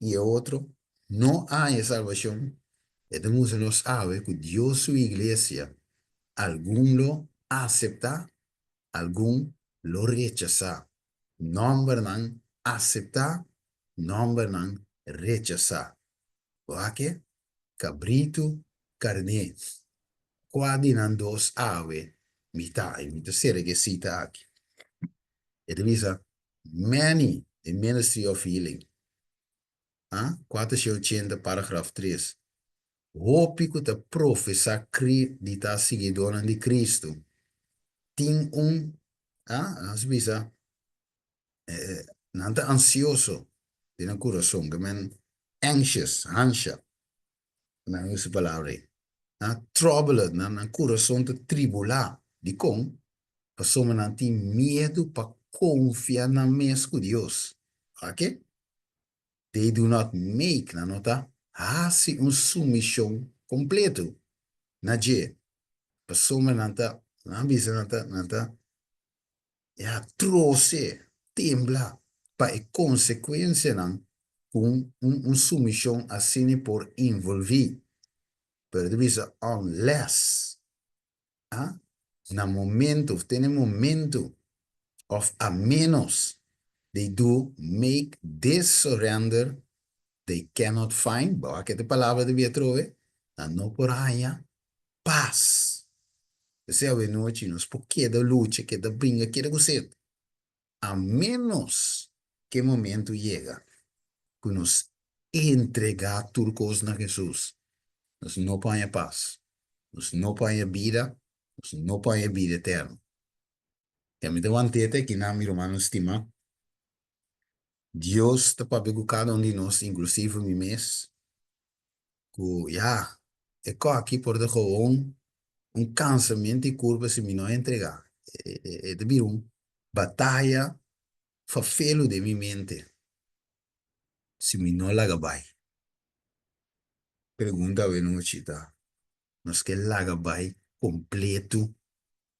i e otro no a haña salbashon, e ta mustra nos awe ku Dios su iglesia algun lo aseptá, algun lo rechasá. Nòmbernan aseptá, nòmbernan rechasá. Wak-e, kabritu, karné. Kua di nan dos awe mi ta? I mi ta sera ku e sita aki. E ta bisa, Many, the Ministry of Healing, a, 480, paragraf 3, Hopi ku ta profesá kri di ta siguidónan di Kristu tin un, a, nos bisa, nan ta ansioso den nan kurason, ke men anxious, hansha, nan usa e palabra ei, nan troubled, nan nan kurason ta tribulá. Dikon? Pasobra nan tin miedu pa konfia nan mes ku Dios. Wak-e? They do not make, nan no ta hasi un sumishon kompleto na dje, pasobra nan ta, nan bisa nan ta, nan ta, ya, trose, tembla pa e konsekuensianan ku un, un, un sumishon asina por involví. Pero ta bisa unless A Na momento of tene momento of a menos they do make this surrender they cannot find, bo a kete palabra di bia atrobe, nan no por haña pas. P'esei awenochi nos por keda lucha, keda bringa, keda ku sed. A ménos ku e momentu yega ku nos entregá tur kos na Hesus, nos no por haña pas, nos no por haña bida, nos no por haña bida eterno. Ya mi ta want'é te akinan, mi rumannan stimá. Dios ta papia ku kada un di nos, inklusive mi mes, ku ya, e kos aki por ta gewoon un kansamentu di kurpa si mi no entregá. E ta bira un bataya fafelu den mi mente si mi no laga bai. Pregunta awenochi ta, nos ke laga bai kompletu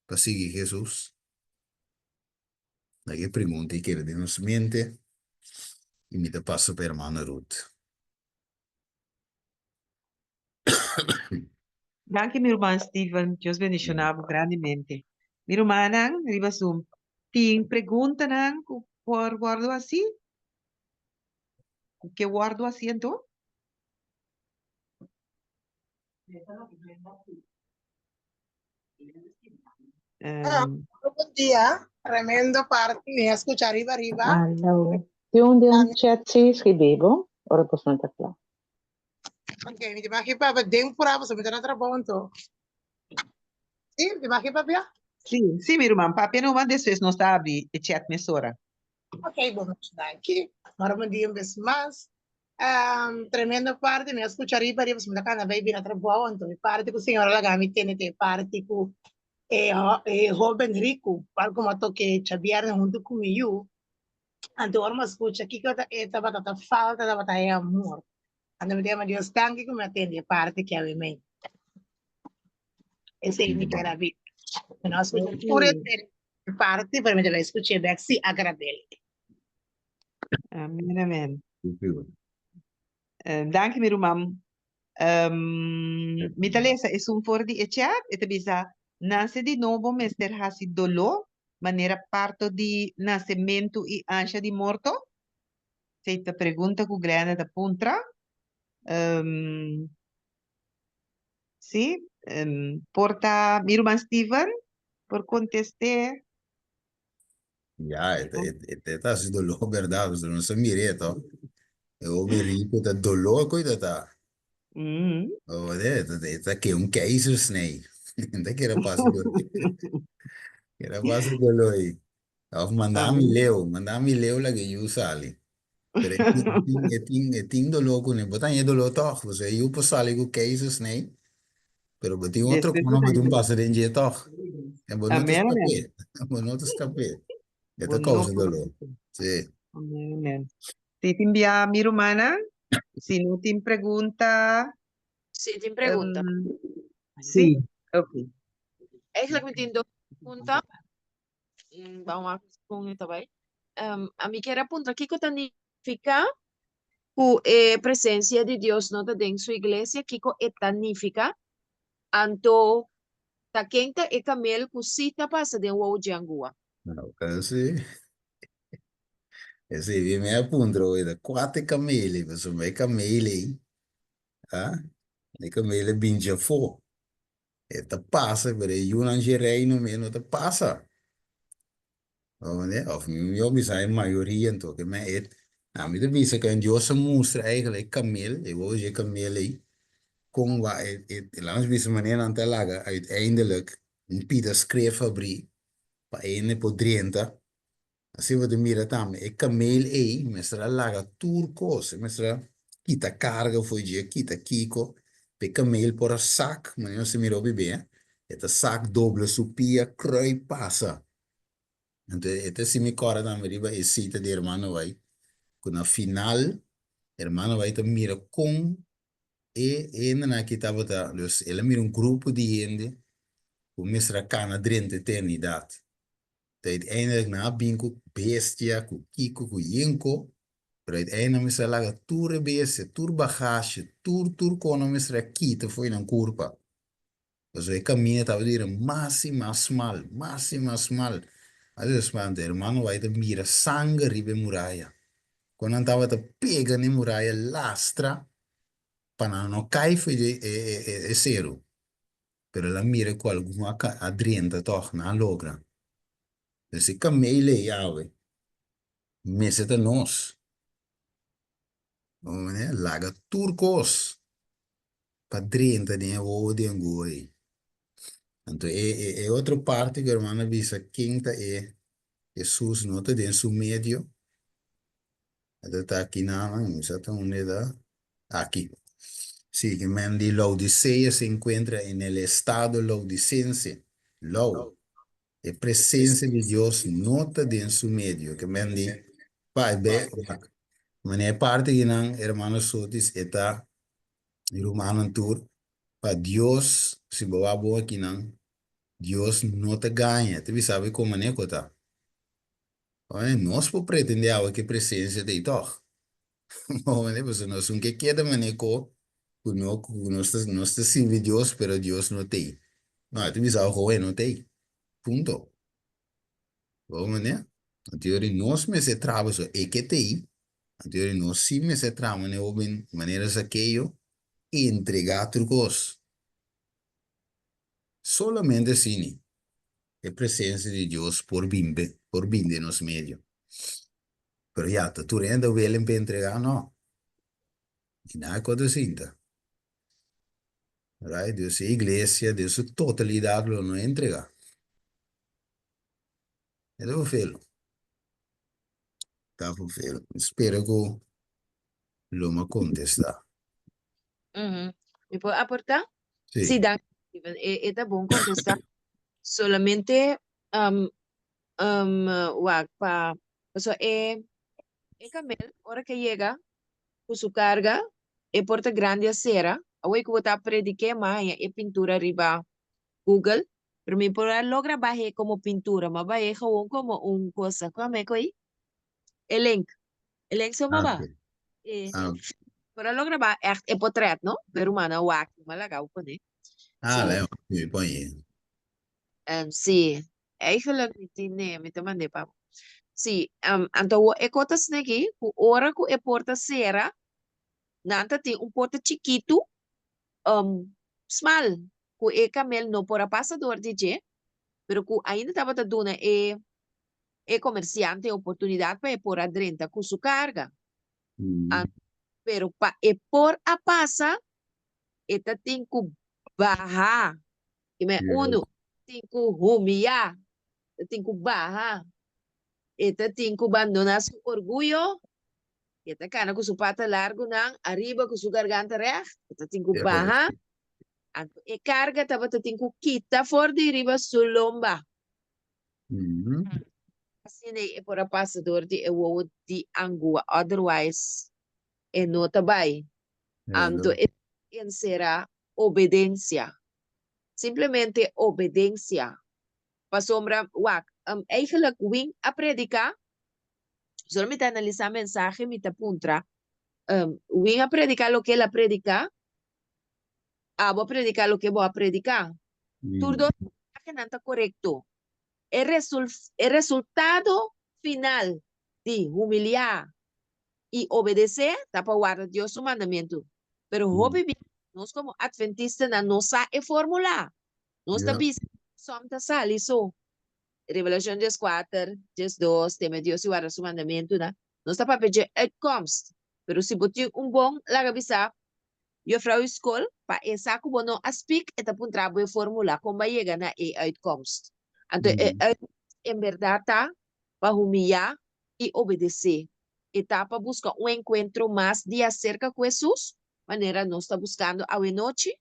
pa sigui Hesus? Laga e pregunta ei keda den nos mente i mi ta pasa pa hermana Ruth. Danki mi ruman Steven, Dios bendiciona bo grandemente. Mi rumannan riba Zoom, tin preguntanan cu por wordo haci? Cu ke wordo haci anto? Bon dia, tremendo parti, mi a scucha riba riba. Aló. Tin un den chat sí, scribi bo, ora boso ta cla. Ok, mi ta maki papia den pura pasobra mi ta na trabou anto. Sí, mi ta maki papia? Sí, sí mi ruman, papia numa despues nos ta habri e chat mesora. Ok, bon, danki. Mara bon dia un bes mas. Tremendo parti, mi a scucha riba riba pasobra mi ta cana bay bira trabou anto e parti cu señor a laga mi tende ta e parti cu e e hoben ricu cual como a toke djabierne hunto cu mi yu. Anto ora mi a scucha kico ta e tabata ta falta tabata e amor. Anto mi ta yama Dios danki cu mi a tende e parti ki awe mei. Esei mi kier a bisa. Mi no a scucha tur e parti pero mi ta bay scuch'e bek si a grab'el. Amen, amen. Danki mi ruman. Mi ta lesa esun for di e chat, e ta bisa, Nase di nobo mester hasi doló manera parto di nasementu i ansha di morto? Esei ta pregunta ku Glenda ta puntra. Sí, por ta mi ruman Steven por kontest'é. Ya, e ta, e ta hasi doló bèrdat, pasobra nos a mir'é tòg. E hopi riku ta doló ku e ta ta. E ta ke un keizersnee. E ta kere pasa doló. Kere pasa doló ei. Òf manda mi leu, manda mi leu laga e yu sali. Pero e tin, e tin, e tin doló kuné. Bo ta haña e doló tòg, pasobra e yu por sali ku keizersnee. Pero bo tin otro Despues kono bo bo tin ta pasa den dje tòg. En bo no ta Amen, amen. skap'é. Bo no ta skap'é. E Bo ta no causa por dolor. Sí. Amen, amen. Si tin bia mi rumannan, si no tin pregunta. Si tin pregunta. Sí, ok. Eigenlijk mi tin dos pregunta. Ban wak kon e ta bai. Ami kier a puntra kiko ta nifiká ku e presensia di Dios no ta den su iglesia, kiko e ta nifiká? Anto ta ken ta e kamel ku sí ta pasa den wou dje angua? Sí. Esei mi me a puntra hoy, ta kua ta e kamel ei? Pasobra e kamel ei, ah, e kamel ei bin djafó. E ta pasa, pero e yunan dje reino mes no ta pasa. Of mi mihó bisa e mayoria anto, ke men e, ami ta bisa ku Dios a mustra eigenlijk e kamel, e wou dje kamel ei, kon wa e, e, laat nos bisa manera nan ta laga uiteindelijk un pida skref habrí pa hende por drenta. Asina bo ta mira tambe e kamel ei mester a laga tur kos, e mester a kita karga for dje, kita kiko, pa e kamel por a sak, manera nos ta mira hopi be, e ta sak dobla su pia, krui pasa. Anto e ta hasi mi kòrda tambe riba e sita di hermano White, ku na final hermano White ta mira kon e hendenan aki tabata, dus el a mira un grupo di hende ku mester a kana drenta eternidat. Ta uiteindelijk nan a bin ku bestia, ku kiko, ku yenko, pero uiteindelijk nan mester a laga tur e bestia, tur bagasje, tur tur kon nan mester a kita fo'i nan kurpa. Pasobra e kaminda tabata bira mas i mas smal, mas i mas smal. Asina spanta, hermano White a mira sanger riba e muraya. Kon nan tabata pega na e muraya lastra pa nan no kai fo'i di e seru. Pero el a mira ku algun a a drenta tòg, nan a logra. Dus e kameel ei awe mester ta nos. Bo manera laga tur kos pa drenta den e wowo di angua ei. Anto e e e otro parti ku hermano a bisa ken ta e Hesus no ta den su medio. E ta aki nan, mi sa ta unda e ta. Aki. Sí, ke men di Laodicea se encuentra en el estado laodicense. Lau. E presencia di Dios no ta den su medio. Ke men di, pa e be, manera e parti di nan, hermano Sotis, e ta, mi rumannan tur, pa Dios, si bo wak bon aki nan, Dios no ta gaña. Ta bisa bo kon manera ku ta. Oye, nos por pretende awe ke presencia ta ei tòg. Oye, pasobra nos un ke keda manera ku ku no ku nos ta nos ta sirbi Dios pero Dios no ta ei. No, e ta bisa bo koe no ta ei. Punto. Bo manera? Anto yori nos mester traha pasobra e ke ta ei, anto yori nos si mester traha manera hoben manera Zakeo entregá tur kos. Solamente asina e presencia di Dios por bin por bin den nos medio. Pero ya, ta tur hende willing pa entrega? No. Y nan a kota sinta. Right? Dus e iglesia den su totalidad lo no entrega. E ta vervelo. Ta vervelo. Mi spera ku lo mi a contesta. Mi por aporta? Sí. Sí, danki, Steven. E, e ta bon contesta. Solamente um, um, wak pa, pasobra e, e kamel, ora ke yega ku su karga, e porta grandi a sera. Awor ku bo ta prediké, m'a haña e pintura riba Google, pero mi por a logra bah'é komo pintura, m'a bah'é gewoon komo un cosa. Kua me ku ei? E link. E link so Ah, m'a ok. E, Ah, ok. por a logra ba echt e potret, no? Pero humana wak, m'a laga bo pone. Ah, Sí. lei, mi pone. Sí, eigenlijk mi tin, nee, mi ta mand'é pa bo. Sí, anto awor e kos ta asina aki, ku ora ku e porta sera, nan ta tin un porta chikitu, smal, ku e kamel no por a pasa dor di dje, pero ku ainda tabata duna e e komersiante oportunidat pa e por a drenta ku su karga. Pero pa e por a pasa, e ta tin ku baha. I men unu tin ku humiyá, ta tin ku baha. E ta tin ku bandoná su orguyo, e ta kana ku su pata largunan ariba ku su garganta règt, e ta tin ku baha. Anto e karga tabata tin ku kita for di riba su lomba. Asina ei e por a pasa dor di e wowo di angua, otherwise e no ta bai. Anto e ensera obedensia. Simplemente obedensia. Pasobra, wak, eigenlijk win a prediká, solo mi ta analisá mensahe mi ta puntra, win a prediká loke el a prediká, abo a prediká loke bo a prediká. Tur dos mensahenan ta korekto. E e resultado final di humiliá i obedesé ta pa warda Dios su mandamentu. Pero hopi bia nos komo atventistanan no sa e fórmula. Nos ta bisa som ta sali so. Revelashon dieskuater, diesdos, teme Dios i warda su mandamentunan. Nos ta papia dje uitkomst. Pero si bo tin un bon, laga bisa juffrouw di skol pa e sa ku bo no a spik, e ta puntra bo e fórmula kon bo a yega na e uitkomst. Anto e uitkomst en bèrdat ta pa humiyá i obedesé. E ta pa buska un enkuentro mas di aserka ku Hesus, manera nos ta buskando awenochi,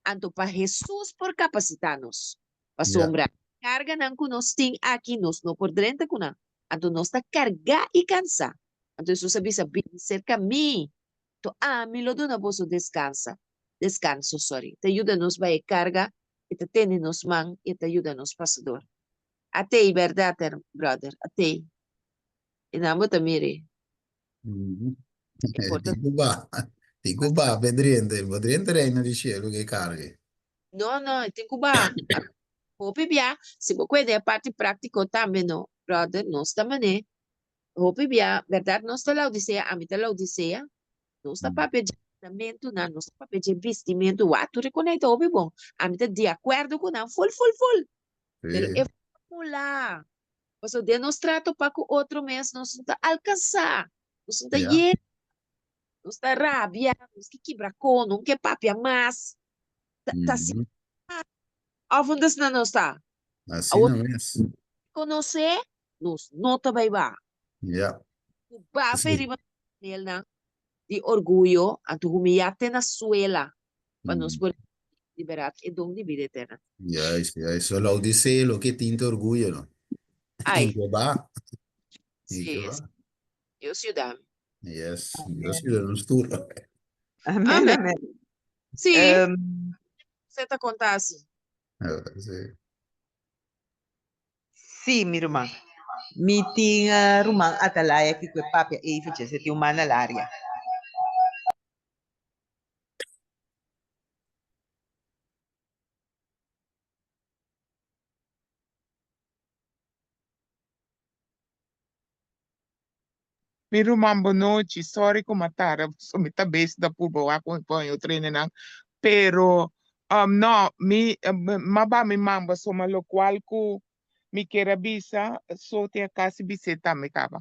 anto pa Hesus por kapasitá nos. Pasobra karganan ku nos tin aki nos no por drenta ku nan. Anto nos ta kargá i kansá. Anto Hesus a bisa, Bini serka mi, anto ami lo duna boso deskansa, deskanso, sorry. Ta yuda nos bai e karga, e ta tene nos man i e ta yuda nos pasa dor. Atei bèrdat, bròder, atei. I nan bo ta mira. E por ta. Tin ku ba, tin ku ba p'e drenta, bo drenta reino di shelu ku e karga. No, no, e tin ku ba. Hopi bia, si bo kueda e parti práktiko tambe no, bròder, nos ta man'é. Hopi bia, bèrdat nos ta Laodisea, ami ta Laodisea, nos ta papia dje mandamentunan, nos ta papia dje bistimentu, wak, tur e konei ta hopi bon. Ami ta di akuerdo ku nan ful, ful, ful. Pero e fórmula, pasobra den nos trato pa ku otro mes nos no ta alkansá, nos no ta yega, nos ta rabia, nos ke kibra kon, no ke papia mas. Ta ta asina. Òf un desna nos ta? Asina mes. Konosé, nos no ta bai ba. Ku bafa e riba nos di orguyo, anto humiyá te na suela pa nos por liberá e don di bida eterna. Juist, juist. So Laodicea loke tin ta orguyo no. Ai. Tin ke ba. Tin Sí, ke ba. Dios yuda mi. Yes, Dios yuda nos tur. Amén, Amén. amén. Sí, Em, se ta konta asi. Ah, sí. Sí, mi ruman. Mi tin eh, ruman Atalaya ki ku e papia eventjes, e tin un man na laria. Mi ruman bonochi, sorry ku m'a tarda pasobra mi ta bes ta purba wak ku mi pon e otro hendenan, pero no mi m'a ba mi man pasobra lokual ku mi kier a bisa so tin a kasi bis'é tambe kaba.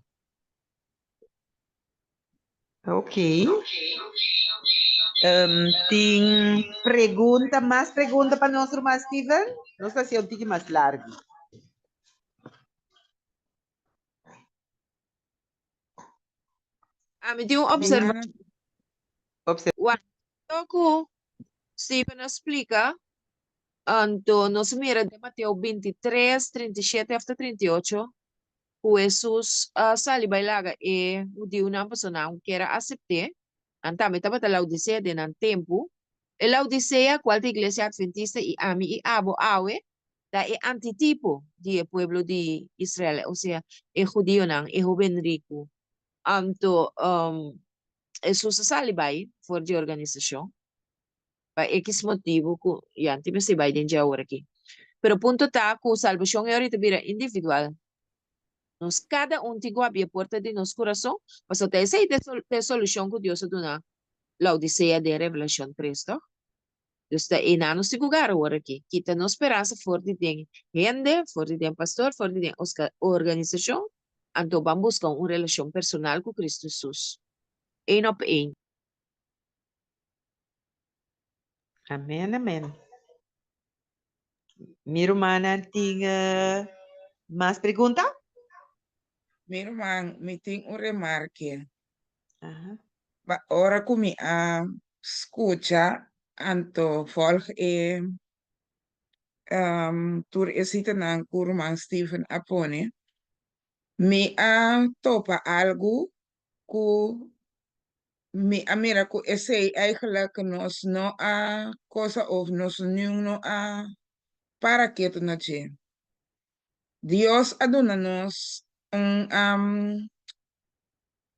Ok. Um, tin pregunta, mas pregunta pa nos ruman Steven? Nos ta hasi un tiki mas largu. Ami tin un observacion. Observa. Ku Steven a splika, anto nos mira den Mateo 23, 37 hasta 38, ku Hesus a sali bai laga e hudiunan pasobra nan kier a asept'é, nan tambe tabata Laodisea den nan tempu. E Laodisea, kual ta Iglesia Adventista i ami i abo awe, ta e antitipo di e pueblo di Israel, osea, e hudionan, e hoben riku. Anto, Hesus a sali bai for di e organisashon pa ekis motibu ku ya no tin mester bai den dje awor aki. Pero punto ta ku salbashon e ora ta bira individual. Nos kada un tin ku habri e porta di nos kurason, pasobra ta esei ta e solushon ku Dios a duna Laodisea den Revelashon tres, tòg? Dios ta einan nos tin ku gara awor aki. Kita nos speransa for di den hende, for di den pastor, for di den organisashon, anto ban buska un relashon personal ku Kristu Hesus. Ein op ein. Amen, amen. Mi rumannan tin mas pregunta? Mi ruman, mi tin un remarke. Aha. Ba ora ku mi a skucha anto volg e tur e sitanan ku ruman Steven a pone. Mi a topa algu ku mi a mira ku esei eigenlijk nos no a kosa of nos niun no a para ketu na dje. Dios a duna nos un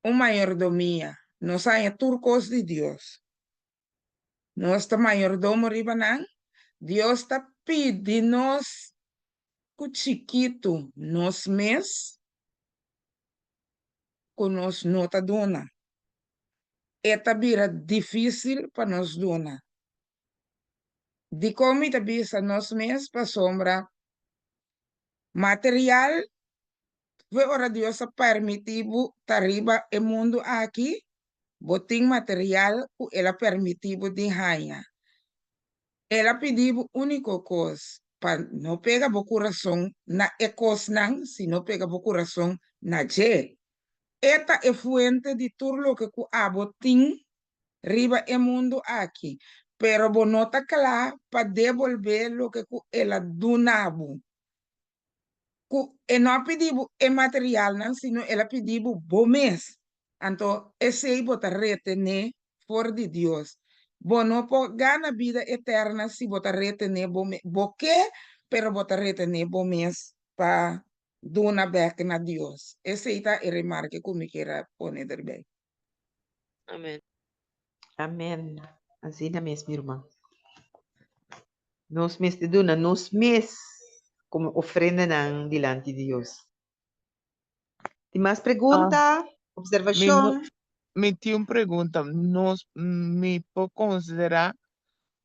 un mayordomia. Nos a haña tur kos di Dios. Nos ta mayordomo riba nan. Dios ta pidi nos ku chikitu nos mes ku nos no ta duna. E ta bira difísil pa nos duna. Dikon mi ta bisa nos mes? Pasobra material Fe ora Dios a permití bo ta riba e mundu aki, bo tin material ku El a permití bo di haña. El a pidi bo úniko kos, pa no pega bo kurason na e kosnan, sino pega bo kurason na dje. E ta e fuente di tur loke ku abo tin riba e mundu aki, pero bo no ta kla pa debolbé loke ku El a duna bo. Ku e no a pidi bo e materialnan, sino el a pidi bo bo mes. Anto esei bo ta retené for di Dios. Bo no por gana bida eterna si bo ta retené bo mes. Bo ke, pero bo ta retené bo mes pa duna bèk na Dios. Esei ta e remarke ku mi kier a pone derbei. Amen. Amen. Asina mes, mi ruman. Nos mester duna nos mes como ofrendanan dilanti di Dios. Tin mas pregunta, Mi, no, observacion? mi tin un pregunta. Nos, mi por considera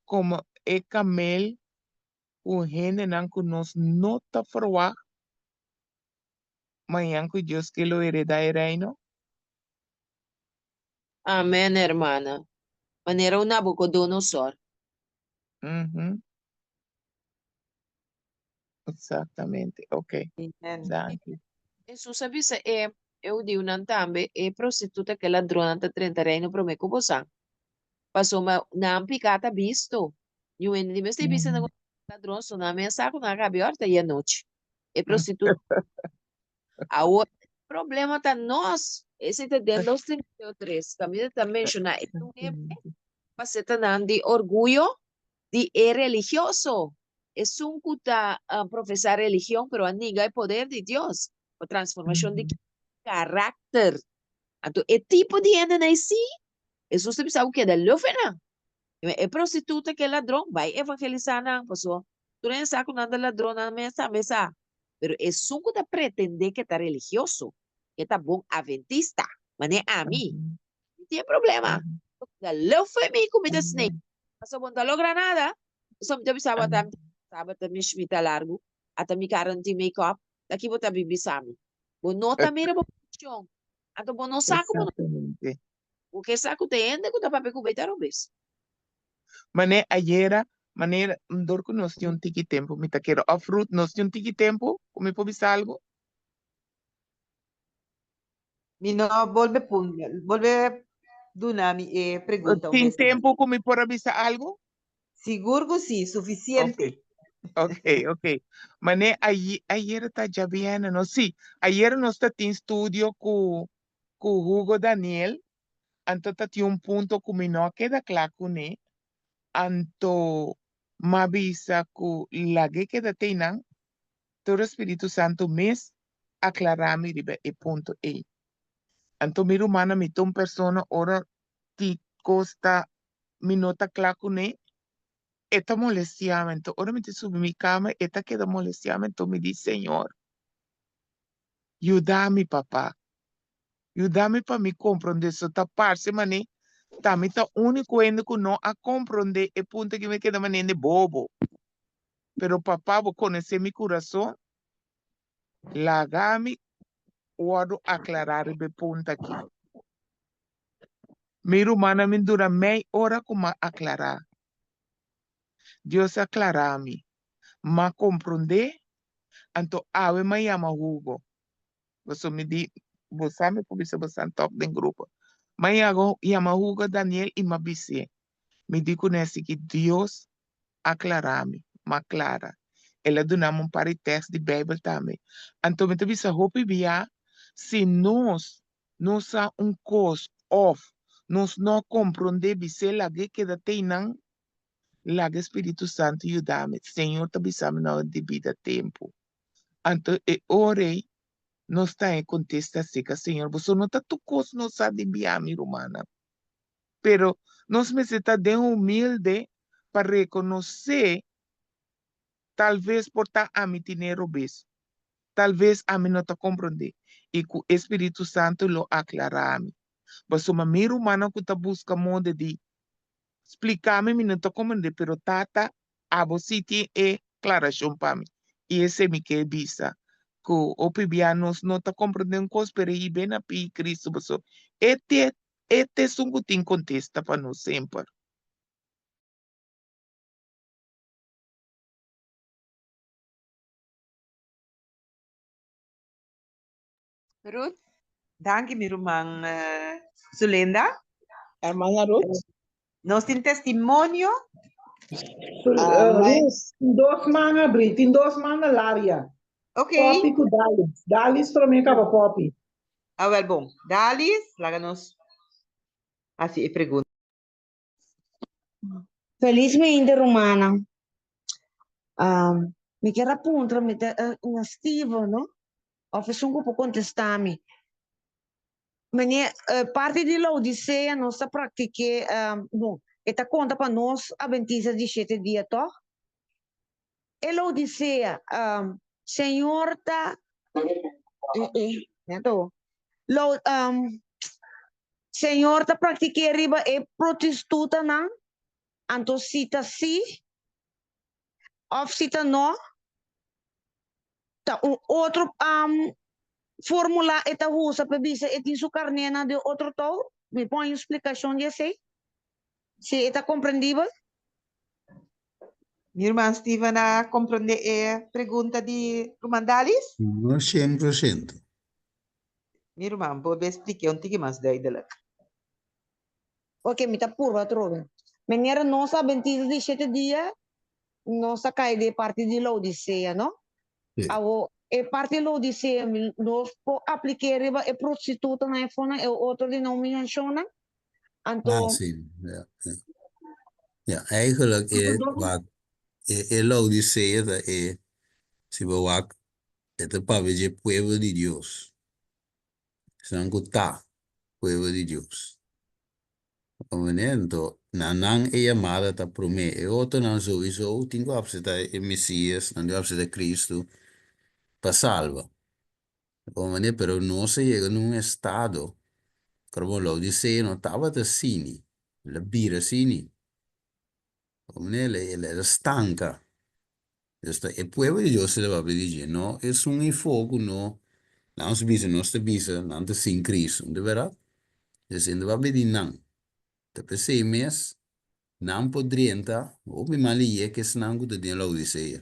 como e kamel ku hendenan ku nos no ta verwacht mañan ku Dios ke lo hereda e reino? Amen, hermana. Manera un Nabucodonosor. Mhm. Exactamente. Ok. Amen. Danki. Hesus a bisa e e hudiunan tambe, E prostituta ku e ladronnan ta drenta reino promé ku bosan, pasobra nan piká ta bisto. Niun hende di mester bisa nan ku ladron, so nan mes sa ku nan a rabia ora ta i anochi. E prostituta. Awor, problema ta nos. Esei ta den dos Timoteo tres. Kaminda ta menshoná e nuebe fasetanan di orguyo di e religioso. Esun ku ta profesá religion pero a ninga e poder di Dios pa transformashon di karakter. Anto e tipo di hendenan ei sí, Hesus ta bisa ku keda leu fe nan. E prostituta ku e ladron, bai evangelisá nan, pasobra tur hende sa ku nan ta ladron, nan mes tambe sa. Pero esun ku ta pretendé ku e ta religioso, ku e ta bon aventista, manera ami, mi tin e problema. Da leu fo'i mi ku mi ta snake. Pasobra bo no ta logra nada. Pasobra mi ta bisa bo ata mi ta tabata mi shmita largu, ata mi kara no tin make-up, ta ki bo ta bin bisa mi? Bo no ta mira bo posishon. Anto bo no sa ku bo no. Bo ke sa ku ta hende ku ta papia ku bo e ta robes. Mane ayera, manera, dor ku nos tin un tiki tempu, mi ta kere, òf Ruth, nos tin un tiki tempu ku mi por bisa algu? Mi no bolbe pun, bolbe duna mi e pregunta un Tin bes mas. tempu ku mi por a bisa algu? Sigur ku si, sufisiente. Ok, ok. Mane aye, ayera ta djabièrnè, no? Sí, ayera nos ta tin studio ku ku Hugo Daniel, anto ta tin un punto ku mi no a keda kla kuné, anto m'a bisa ku lag'é keda teinan, tur e Spiritu Santu mes aklará mi riba e punto ei. Anto mi rumannan, mi ta un persona ora tin kos ta mi no ta kla kuné, e ta molestiá mi. Anto ora mi ta subi mi kama e ta keda molestiá mi, anto mi di, Señor, Yuda mi, Papa. Yuda mi pa mi komprondé. So ta parse manera ta mi ta úniko hende ku no a komprondé e punto aki. Mi keda manera hende bobo. Pero Papa, bo konosé mi kurason. Laga mi wòrdu aklará riba e punto aki. Mi rumannan, mi dura mei ora ku m'a aklará. Dios a klará mi. M'a komprondé, anto awe m'a yama Hugo. Pasobra mi di, bo sa mi por bisa bosan tòg den grupo. M'a yama Hugo Daniel i m'a bis'é. Mi di kuné esaki, Dios a klará mi, m'a klara. El a duna mi un par di tèks di Beibel tambe. Anto mi ta bisa hopi bia. Si nos no sa un kos òf nos no a komprondé bis'é lag'é keda teinan, laga e Spiritu Santu yuda mi. Señor ta bisa mi na debida tempu. Anto e ora ei nos ta haña kontesta aserka, Señor, boso no ta tur kos nos sa di bia mi rumannan. Pero nos mester ta den humilde pa rekonosé Talves por ta ami tine robes. Talves ami no ta komprondé i ku e Spiritu Santu lo aklará mi. Pasobra mi rumannan ku ta buska moda di splika mi, mi no ta komprondé, pero Tata, abo sí tin e klarashon pa mi. I esei mi ke bisa, ku hopi bia nos no ta komprondé un kos, pero i ben a pidi Kristu, pasobra e te e ta esun ku tin kontesta pa nos semper. Ruth? Danki mi ruman Zulenda. Hermana Ruth. Nos tin testimonio. Ruth, tin dos man abri, tin dos man na laria. Ok. Poppy ku Dalis. Dalis promé kaba Poppy. Awel bon. Dalis, laga nos hasi e pregunta. Feliz meinte rumannan. Mi kier a puntra mi ta na Steven no of esun ku por kontestá mi. Meneer parti di Laodicea nos ta praktik'é bon e ta konta pa nos Adventista di shete dia tòg? E Laodicea Señor ta Señor ta praktik'é riba e prostitutanan? Anto si ta sí òf si ta no, ta un otro fórmula e ta usa pa bisa e tin su karnénan den otro tou? Mi por haña un splikashon di esei? Si e ta komprendibel? Mi ruman Steven a komprendé e pregunta di ruman Dalis? No 100%. Mi ruman, bo be splik'é un tiki mas duidelik. Ok, mi ta purba atrobe. Manera nos Adventistas di shete dia, nos ta kai den e parti di Laodicea, no? Sí. Awo, e parti di Laodicea, mi, nos por aplik'é riba e prostitutanan e fonan, e otro denominashonnan? Anto. Ah, sí, ja, ja. Ja, eigenlijk e, wak, e, e Laodicea ta e, si bo wak, e ta papia dje pueblo di Dios. Esnan ku ta pueblo di Dios. Comprende? Anto, na nan e yamada ta promé. E otronan souiso tin ku apseptá e Mesias, nan tin ku apseptá Cristo pa salba. Comprende? Pero nos a yega na un estado, ku Laodicea no tabata asini, el a bira asini. Comprende? El a stanka. Pues ta e pueblo di Dios ta papia di dje, no esun ifo ku no, nan nos bisa, nos ta bisa nan ta sin Cristo, no ta berdad? Pues e no ta papia di nan. Ta p'esei mes nan por drenta hopi mas lihé ke esnan ku ta den Laodicea.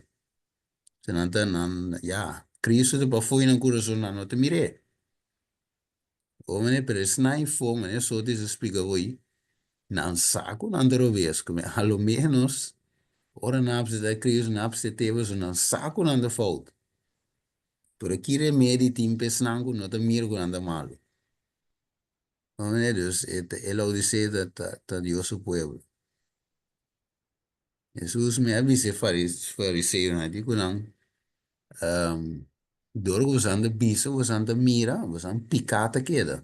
Se nan ta nan, ya, Cristo ta pafó i nan kurason, nan no ta mir'é. Homene, pero esnan ifo, manera Sotis a splika hoy, nan sa ku nan ta robes, ku a lo menos ora nan a presentá Cristo, nan a presentá Tebas, nan sa ku nan ta fout. Pero ki remedi tin pa esnan ku no ta mira ku nan ta malu? Homene, dus e ta e Laodicea ta ta ta Dios su pueblo. Hesus mi a bisa e fariseonan di ku nan, Dor ku boso ta bisa, boso ta mira, boso piká ta keda.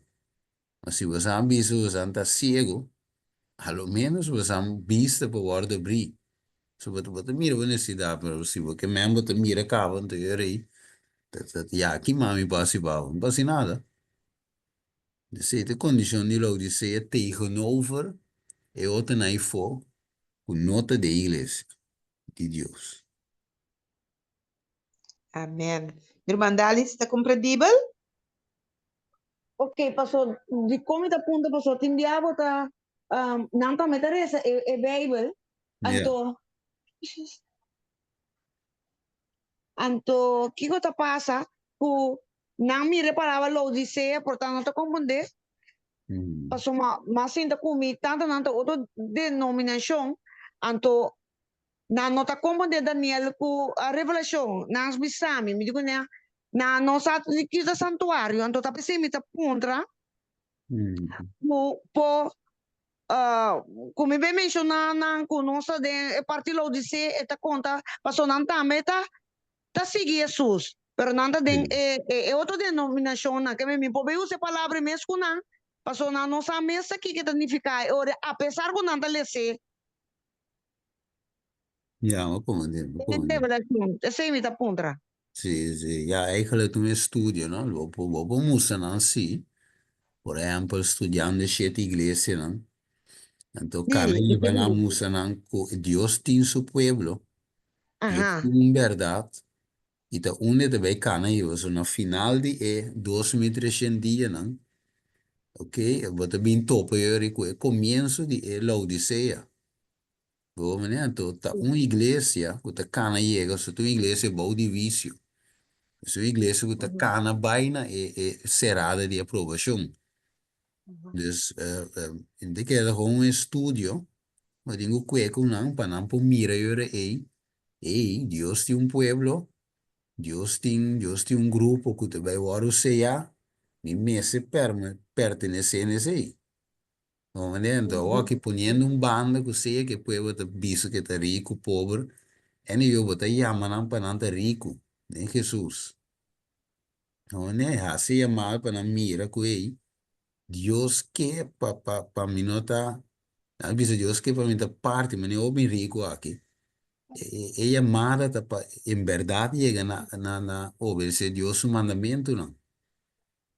Ma si boso a bisa boso ta siegu, a lo ménos boso bista por wòrdu abrí. So bo ta mira bo nesesidat, pero si bo ke men bo ta mira kaba, anto e rei ta ya ki mami por hasi pa bo? No por hasi nada. Esei ta e kondishon di Laodisea tegenover e otronan afó ku no ta den iglesia di Dios. Amen. Mi ruman Dalis, ta komprendibel? Ok, paso dikon mi ta punta paso tin bia bo ta nan tambe ta resa e Bijbel, anto Anto kiko ta pasa ku nan mira e palabra Laodisea por ta no ta komprondé? Pasobra mas sinta ku mi tanta nan ta otro denominashon, anto nan no ta komprondé Daniel ku Revelashon. Nan a bisa mi, mi di kuné. Nan no sa ni ki ta santuario, anto ta p'esei mi ta puntra ku por ku mi bin menshoná nan ku nos ta den e parti Laodisea e ta konta pasobra nan tambe ta ta sigui Hesus pero nan ta den e e otro denominashonnan ke mi por bin usa e palabra mes ku nan pasobra nan no sa mes ta kiko ta nifiká e ora apesar ku nan ta les'é. Ja, mi a komprendé, mi a Den komprendé. revelashon, esei mi ta puntra. Sí, sí. Ja, eigenlijk ta un estudio, no? Bo por, bo por mustra nan sí. Por ehempel, studiando e shete iglesianan. Anto Sí, kana hiba nan esei. mustra nan ku Dios tin su pueblo, Dios Aha. tin un bèrdat, i ta unda e ta bai kana hiba. So na final di e 2300 dianan, oké, bo ta bin topa yori ku e komienso di e Laodisea. Bo mane anto ta un iglesia ku ta kana yega, so ta un iglesia bou di wisio. Es un iglesia ku ta kana bai na e e serada di aprobashon. Dus e ta keda kon un estudio, bo tin ku kue ku nan pa nan por mira e ora ei, ei, Dios tin un pueblo, Dios tin Dios tin un grupo ku ta bai wòrdu seyá, mi mester pertenesé na esei. Bo mende? Anto awor aki poniendo un banda ku sea ku e pueblo ta bisa ku e ta riku, pober, anyway bo ta yama nan pa nan ta riku den Hesus. Bo mende? Hasi yamada pa nan mira ku ey Dios ke pa pa pa mi no ta, nan bisa Dios ke pa mi ta parti manera hopi riku aki. E e yamada ta pa en bèrdat yega na na na obedesé Dios su mandamentunan.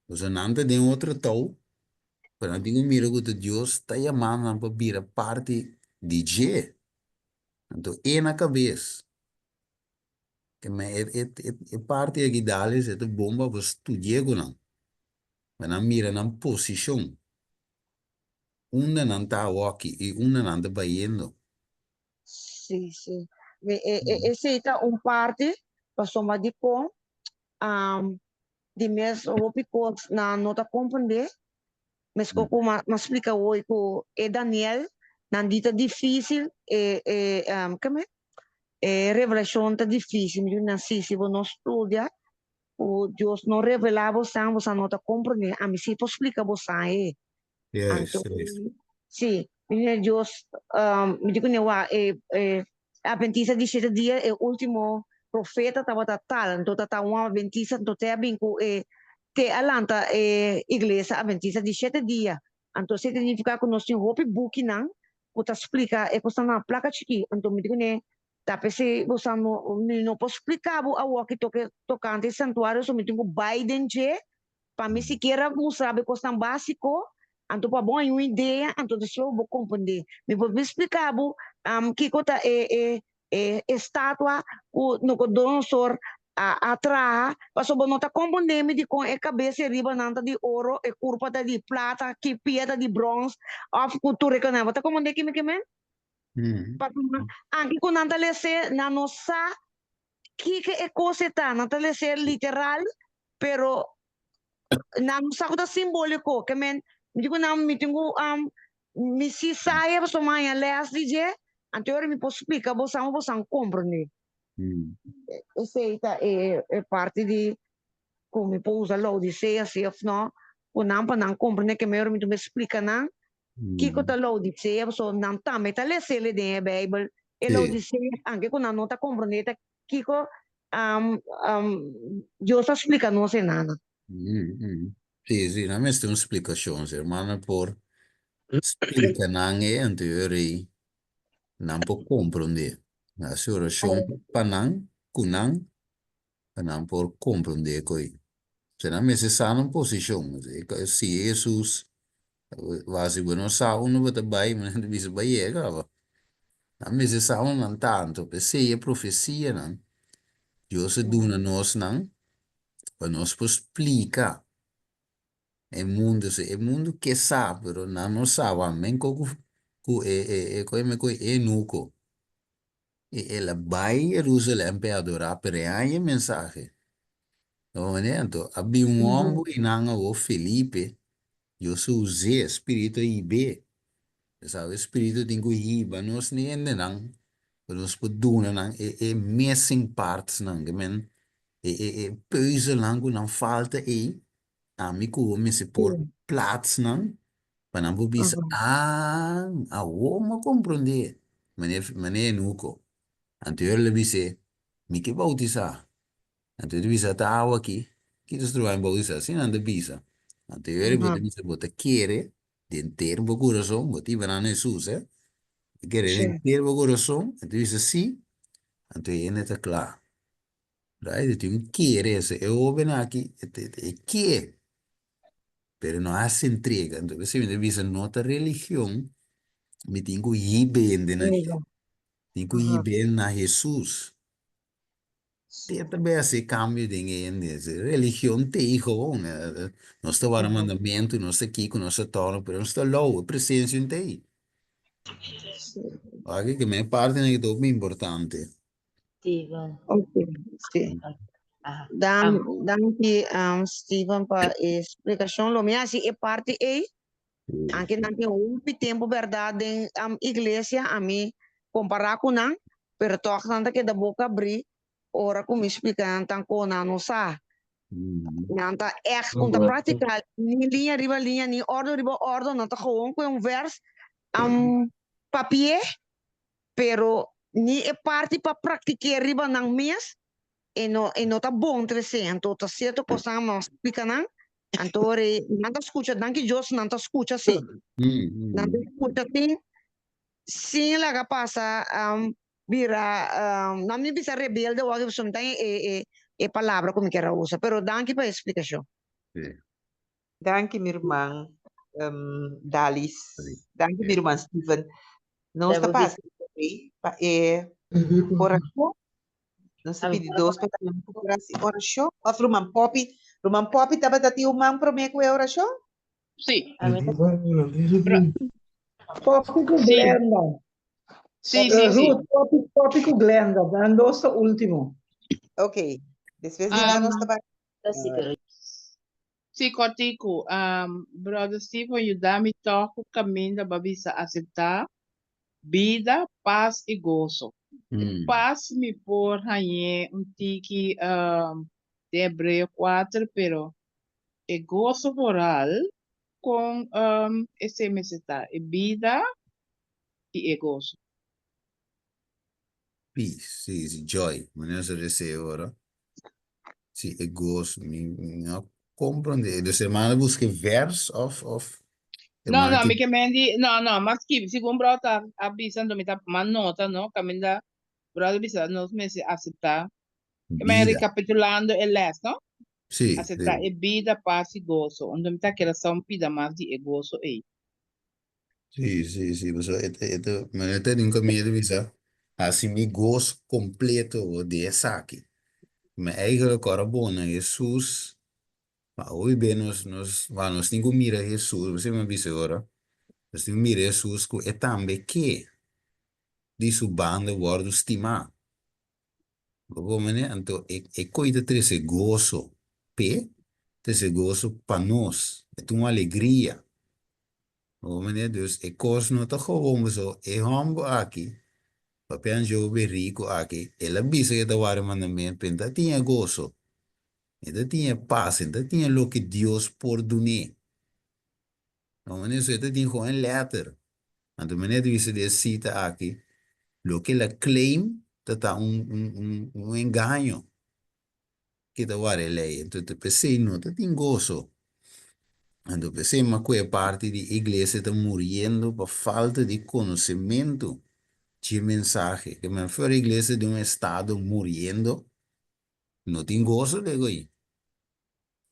Pasobra nan ta den otro tou, pero nan tin ku mira ku ta Dios ta yamando nan pa bira parti di dje. Anto e na kabes. Ke men e e e e parti aki Dalis e ta bon pa bo studi'é ku nan, pa nan mira nan posishon, unda nan ta awoki i unda nan ta bayendo. Sí, sí. Mi e e esei ta un parti pasobra dikon Di mes hopi kos nan no ta komprendé. Meskos ku m'a splika hoy ku e Daniel, nan di ta difísil e e keme? E revelashon ta difísil. Mi di nan si, si bo no studia ku Dios no revelá bo san, bo san no ta komprendé. Ami si por splika bo san e. Juist, Anto, juist. sí, mi di Dios, mi di kuné wak e e adventista di shete dia, e último profeta tabata tal, anto ta ta un adventista, anto te a bin ku e te a lanta e iglesia adventista di shete dia. Anto esei ta nifiká ku nos tin hopi bukinan ku ta splika e kosnan na plaka chikí. Anto mi di kuné ta p'esei bo sa no mi no por splika bo awoki toke tokante e santuario, so mi tin ku bai den dje Pa mi sikiera mustra bo e kosnan básiko, anto pa bo haña un idea, anto despues bo komprendé. Mi por bin splika bo kiko ta e e e estatua ku Nabucodonosor a a traha, pasobra bo no ta komprendé mi dikon e kabes e ribanan ta di oro, e kurpa ta di plata, ki pia ta di bròns, òf ku tur e kosnan. Bo ta komprendé kimi ke men? Pasobra anke ku nan ta les'é, nan no sa Kiko e kos e ta? Nan ta lese literal, pero nan no sa ku ta simboliko. Ke men, mi di ku nan mi tin ku mi si sa e pasobra mi a haña lès di dje, anto e ora mi por splika bo sa, bo sa komprendé. Esei ta e parti di ku mi por usa Laodisea si òf no, ku nan pa nan komprendé ke mehor mi tin ku splika nan Kiko ta Laodisea? Pasobra nan tambe ta les'el den e Beibel, e Laodisea, anke ku nan no ta komprondé ta kiko Dios ta splika nos enanan. Sí, sí, nan mester un splikashon, si hermano por splika nan e anterior ei, nan por komprondé. Hasi orashon pa nan, ku nan, pa nan por komprondé koe. Se nan mester sa nan posishon. Sigui Hesus, wak si bo no sa unda bo ta bai, bo ta bisa bai yega kaba. Nan mester sa unda nan ta. Anto p'esei e profesianan Dios a duna nos nan pa nos por splika e mundu. Si e mundu ke sa, pero nan no sa wak men ko ku e e e enuko. I el a bai Jerusalem p'e adorá, pero e haña e mensahe. Bo mende? Anto, a bin un hòmber i nan awor, Felipe, Dios a us'é, spiritu a hib'é. Bo sabe, e spiritu tin ku hiba nos ni hendenan, pa nos por duna nan e e missing partsnan, ke men E e e peuzelnan ku nan falta ei, ami ku bo mester por plaats nan pa nan por bisa, ah, awor mi a komprondé. Manera manera Enuko. Anto el a bis'é, Mi ke boutisá. Anto e ta bisa, Ta awa aki, ki ta stroba mi boutisá? Asina nan ta bisa. Anto e bo ta bisa, Bo ta kere den henter bo kurason, bo ta hiba nan na Hesus, eh. Bo ta kere den henter bo kurason? E ta bisa, Sí. Anto e hende ta kla. Right? E tin un kere, ese e hoben aki, e te e ke, pero no hasi entrega. Entonces p'esei mi ta bisa no ta religion, mi tin ku hiba hende na Dios, tin ku hiba hende na Hesus. Te ta bay hasi cambio den e hende. Religion t'ei gewoon, nos ta wara mandamentu, nos ta kiko, nos ta tòrno, pero nos ta lou, e presencia no t'ei. Wak ke men partenan ki ta hopi importante. Steven. Ok, sí. Aha. Dan, danki um, Steven pa e splikashon. Lo mi hasi e parti ei. Anke nan tin hopi tempu bèrdat den um, iglesia, ami kompará ku nan, pero tòg nan ta keda boka abrí ora ku mi splika nan tan kon nan no sa. Nan ta ègt un ta praktiká ni liña riba liña, ni òrdu riba òrdu, nan ta gewoon ku un vèrs um, papié Pero ni e parti pa praktik'é riba nan mes e no e no ta bon tres'é. Anto ta sierto kosnan nos splika nan, anto ora e nan ta skucha, danki Dios nan ta skucha si. Nan ta skucha sin sin laga pasa bira nan mi bisa rebelde wak pasobra mi ta e e e palabra ku mi kier a usa, pero danki pa e splikashon. Danki mi ruman Dalis. Danki mi ruman Steven. Nos ta pasa pa e orashon. Nos ta pidi dos persona ku por hasi orashon. Òf ruman Poppy. Ruman Poppy tabata tin un man promé ku e orashon? Sí. Poppy ku Glenda. Sí, sí, sí. Ruth, Poppy, Poppy ku Glenda. Nan dos ta último. Ok. Despues di nan nos ta bai. Sí, kòrtiku. Brother Steven yuda mi tòg ku kaminda ba bisa aseptá bida, pas i goso. Pas mi por hañ'é un tiki den Hebreo kuater, pero e goso vooral kon esei mester ta, e bida i e goso. Peace, sí, sí, joy, manera nos ta deseo ora. Sí, e gozo. Mi, mi no comprende. Dus hermana busca vers of, of No, hermana no, ki mi ke men di, no, no, mas skibi, segun brother a bisa, anto mi ta ma nota, no, kaminda brother bisa nos mester aseptá, ke men bida. rekapitulando e les, no? Sí, Aseptá sí. e bida, pas i goso, anto mi ta keda sa un pida mas di e goso ei. Sí, sí, sí. Pasobra e ta, e ta, manera ta den kaminda ta bisa, hasi mi goso kompleto di esaki. Ma eigenlijk ora bo na Hesus, ma hopi be nos, nos, wou nos tin ku mira Hesus, bo siempre a bisa ora, nos tin ku mira Hesus ku e tambe ke di su banda wòrdu stimá. Bo por mane? Anto e, e koi ta trese goso p'e, trese goso pa nos, e ta un alegria. Bo por mane? Dus e kos no ta gewoon pasobra e hòmber aki, papia Anjo Berico aki, el a bisa ku e ta wòrdu mandamentu, pero e ta tin e goso, e ta tin e pas, e ta tin e loke Dios por dun'é. No manera su e ta tin gewoon e letter. Anto manera ta bisa di e cita aki, loke el a claim ta ta un un un un engaño ke ta wara e ley. Anto ta p'esei no ta tin goso. Anto p'esei mas ku e parti di iglesia ta muriendo pa falta di konosementu dje mensahe. Ke men for iglesia den un estado muriendo, no tin goso lego ei.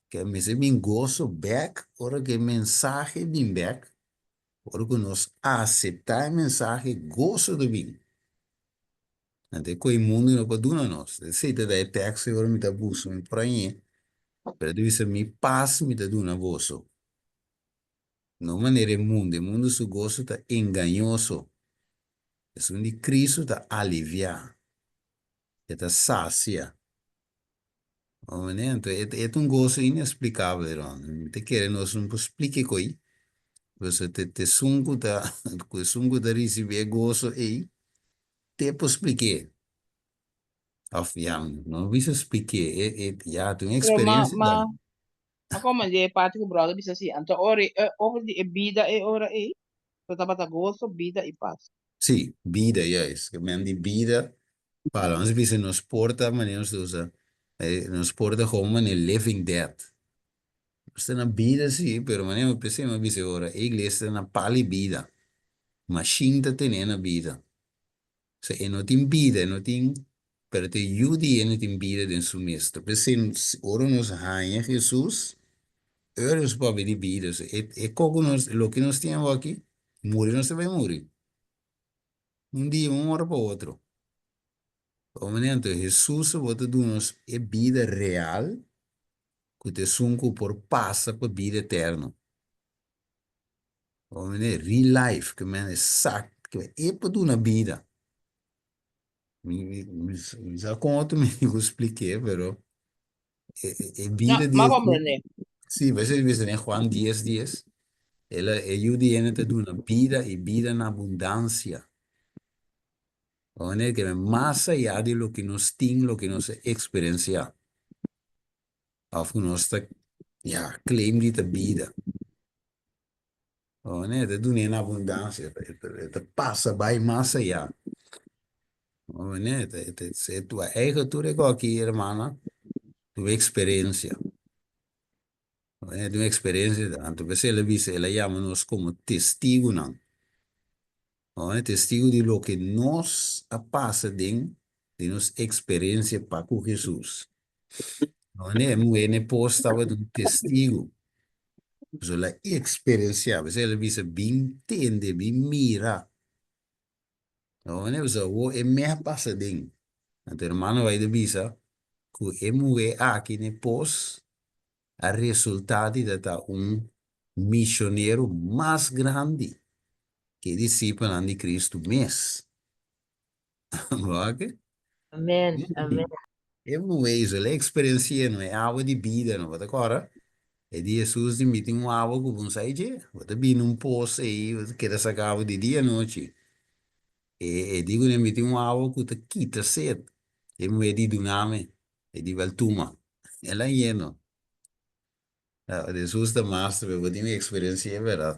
Ke mester bin goso bek ora ku e mensahe bin bek, ora ku nos aseptá e mensahe, goso ta bin. Anto e koe mundu no por duna nos. Esei ta da e teksto ora mi ta buska mi por hañ'é, pero e ta bisa mi pas mi ta duna boso. No manera e mundu, e mundu su goso ta engañoso, esun di Cristo ta aliviá, e ta sasia. Oh, meneer, anto e e ta un goso inexplicabel, hermano. Mi ta kere nos no por splica e coi. Pasobra te te esun cu ta cu esun cu ta ricibi e goso ey, te por spliqu'e. Of ya, no bisa splik'é, e, e, ya, ta un Pero ma, eksperensia ma, dan. ma komprendé e parti ku bròder bisa si, anto ora e, over di e bida e ora ei, lo tabata goso, bida i pas. Sí, bida, juist. Ke men di bida, para nos bisa nos por ta manera nos ta usa, nos por ta gewoon manera living dead. Nos ta na bida sí, pero manera mi p'esei mi a bisa e ora, e iglesia ta na pali bida. Mashin ta tene na bida. Osea, e no tin bida, e no tin, pero ta e Yu di hende tin bida den su mes. Ta p'esei ora nos haña Hesus, e ora nos papia di bida. Osea, e e kos ku nos, loke nos tin awoki, muri nos ta bai muri. Un dia, un ora pa otro. Pa un manera anto Hesus a bota duna nos e bida real ku ta esun ku por pasa pa bida eterno. Pa un manera, real life, ke men esak, ke e por duna bida. Mi, mi, mi, mi sa kon otro mi ku splik'é, pero e, e, e No, bida di m'a Hesus, komprendé. sí, p'esei ta bisa den Juan dies dies, el a, e Yu di hende ta duna bida i bida na abundansia. Pa manera ke mas ayá di loke nos tin, loke nos a eksperensiá, òf ku nos ta, ya, claim di ta bida. Pa manera ta dun'é na abundansia, e ta pasa bai mas ayá. Pa manera ta, ta, ta tu eigen tur e koki, hermana, tu eksperensia. Pa manera tu eksperensia, anto p'esei el a bisa, el a yama nos komo testigunan. Nos e testigu di loke nos a pasa den di nos eksperensia pa ku Hesus. Nos e muhé n'e pos tabata un testigu. Pasobra el a eksperensiá. P'esei el a bisa, Bin tende, bin mira. Nos e bisa, Awor e meh a pasa den. Anto hermano bai ta bisa ku e muhé aki n'e pos a resultá di ta ta un misionero mas grandi ku e disipelnan di Kristu mes. Bo wak? Amen, amen. E muhé hizo el eksperensi'é no e awa di bida no. Bo ta kòrda? E di Hesus di mi tin un awa ku bo no sa dje. Bo ta bini un pos ei, bo ta keda saka awa di dia anochi. E e di kuné mi tin un awa ku ta kita set. E muhé di dunami. E di bel tuma. El a yeno. Hesus ta master, pero bo tin un experiencia e verdad.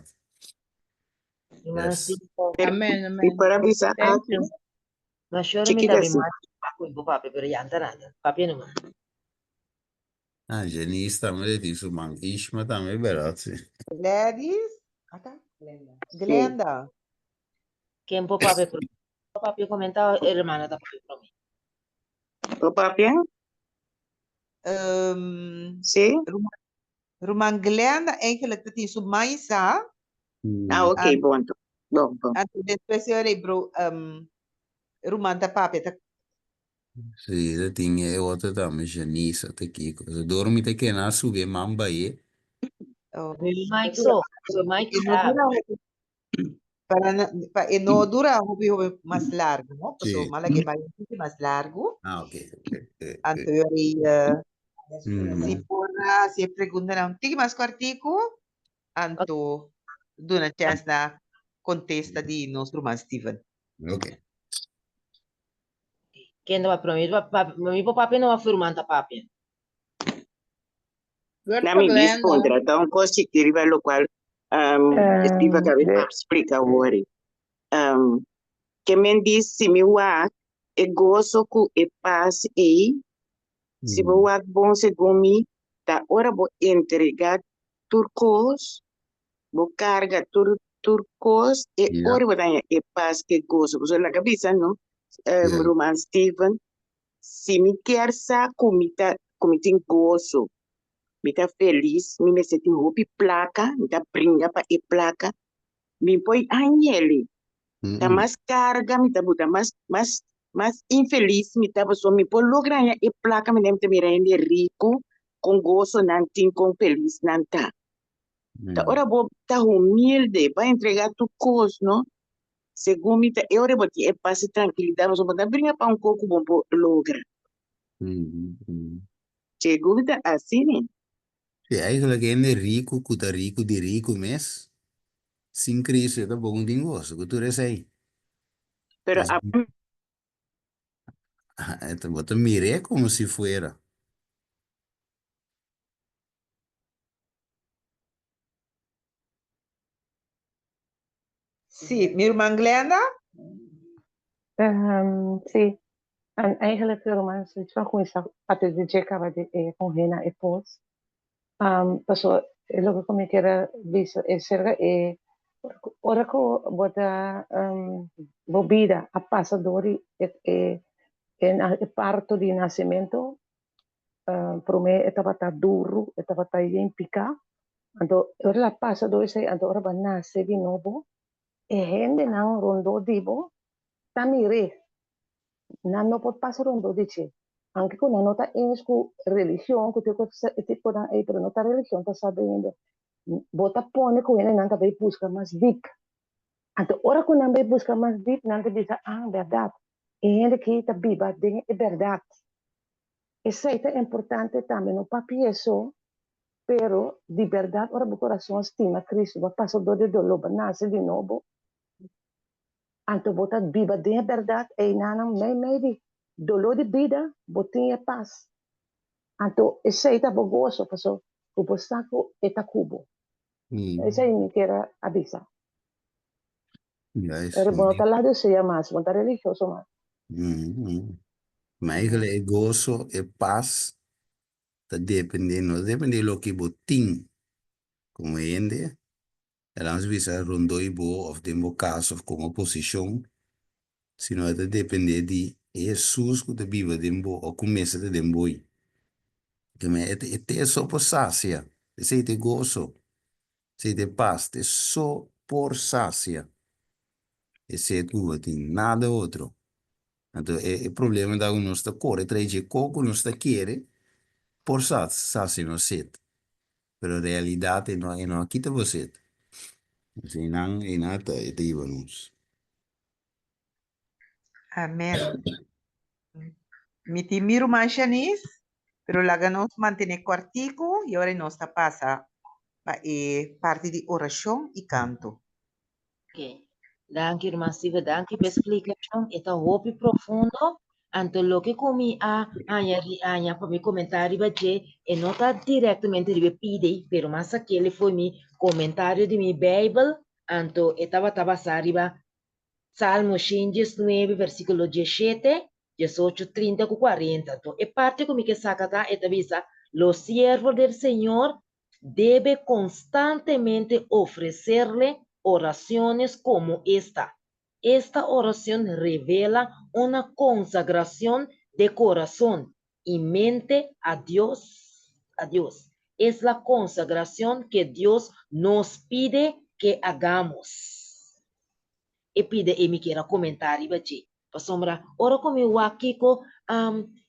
Yes. Amen, Mi amen. por a bisa Thank you. Ma shora mi Chikita ta mi si. mas papi bo papi, pero ya anta nada. Papi no ma. Ah, Janice tambe le tin su man. Ishma tambe, verdad, si. Gladys? Ata? Glenda. Glenda. Ken por papia pro? Papia comenta o hermana ta papia pro mi? Por papia? Um, Sí? Ruman, Ruman Glenda eigenlijk ta tin su maisa. Ah, ok, An- bon. Bon, bon. Anto despues e ora ei bro, um, Ruman ta papia ta Sí, ta tin e otro tambe, Janice, ta kiko. So, dor mi ta kena subi e man bai. Oh. Mi mic so, so mic E no sa. dura hopi para na, pa e no dura hopi hopi mas largo, no? Paso Sí. mala ke bai un poquito mas largo. Ah, ok, ok, ok, ok. Anto yo rei si por hasi e preguntanan un tiki mas kòrtiku, anto duna chèns na kontesta di nos ruman Steven. Ok. Ken ta papia? Mi pa mi por papia no of ruman ta papia? Good Na for mi Glenda. dispontra ta un kos chikí riba lokual um, Steve acaba di splika awor. Um, ke men di si mi wak e goso ku e pas ei, si bo wak bon segun mi, ta ora bo entrega tur kos, bo karga tur tur kos, e Ja. ora bo ta haña e pas ku e goso. Pasobra laga bisa no, um, Ja. ruman Steven, Si mi kier sa ku mi ta ku mi tin goso, mi ta felis, mi mester tin hopi plaka, mi ta bringa pa e plaka, mi por hañ'el. Ta mas karga mi ta buta, mas mas mas infelis mi ta pasobra mi por logra haña e plaka mi ta mira hende riku kon goso nan tin, kon felis nan ta. Ta ora bo ta humilde, bo a entrega tur kos, no? Segun mi ta e ora bo tin e pas i trankilidat pasobra bo ta bringa pa un kos ku bo por logra. Segun mi ta asina. Sí, eigenlijk hende riku ku ta riku di riku mes, sin Cristo e tampoko no tin goso ku tur esei. Pero Pues, a. Bo ta mir'é komo si fuera. Sí, mi ruman Glenda? Um, sí. En eigenlijk, ruman, zoiets van kuminsa papia di dje kaba di e con hena e pos. Um, paso, e loke ku mi kier a bisa e serka e ora ku bo ta um, bo bida a pasa dor di e, e, e, e parto di nacimento, uh, prome e tabata duru, e tabata yen piká. Anto, ora el a pasa dor esei, anto ora bo a nase di nobo, e hendenan rondó di bo ta mir'é. Nan no por pasa rondó di dje. Aunke ku nan no ta eens ku religion, ku tur e tiponan ei, pero no ta religion ta salba hende. Bo ta pone ku hendenan ta bai buska mas dip. Anto ora ku nan bai buska mas dip, nan ta bisa, ah, bèrdat, e hende aki ta biba den e bèrdat. Esei ta importante tambe, no papia so, pero di bèrdat ora bo kurason stima Kristu, bo a pasa dor di doló, bo a nase di nobo, anto bo ta biba den e bèrdat, einanan meimei di doló di bida bo tin e pas. Anto esei ta bo goso, pasobra ku bo sa ku e ta ku bo. Esei mi kier a bisa. Pero bo no ta Laodicea mas, bo no ta religioso mas. Ma eigenlijk e goso, e pas ta depende, no ta depende di loke bo tin komo hende, laat nos bisa rondó di bo òf den bo kas òf komo posishon, sino e ta depende di e Hesus ku ta biba den bo òf ku mester ta den bo. E te so por sasia, esei ta e goso. Si te pas te so por sacia e sed cu bo tin, nada otro. Anto e problema ta cu nos ta core trae dje co cu nos ta kere por sacia nos sed, pero realidad e no e no a kita bo sed. Eseinan einan ta e ta hiba nos. Amen. Mi tin mi ruman Shanice, pero laga nos mantene kòrtiku i ora nos ta pasa pa e parti di orashon i kanto. Ok. Danki ruman Steven, danki pa e splikashon. E ta hopi profundo. Anto loke ku mi a haña haña pa mi komentá riba dje, e no ta direktamente riba e pida ei, pero mas akele foi mi komentario di mi Beibel, anto e tabata basá riba Salmo shen diesnuebe, versíkulo dieshete, diesocho, trinta ku kuarenta. Anto, e parti ku mi ke saka ta, e ta bisa, Los siervos del Señor debe konstantemente ofreserle oraciones komo esta. Esta oracion revela una konsagracion de korason i mente a Dios, a Dios. Es la konsagracion ke Dios nos pide ke hagamos. E pide ei mi kier a komentá riba dje. Pasobra ora ku mi wak kiko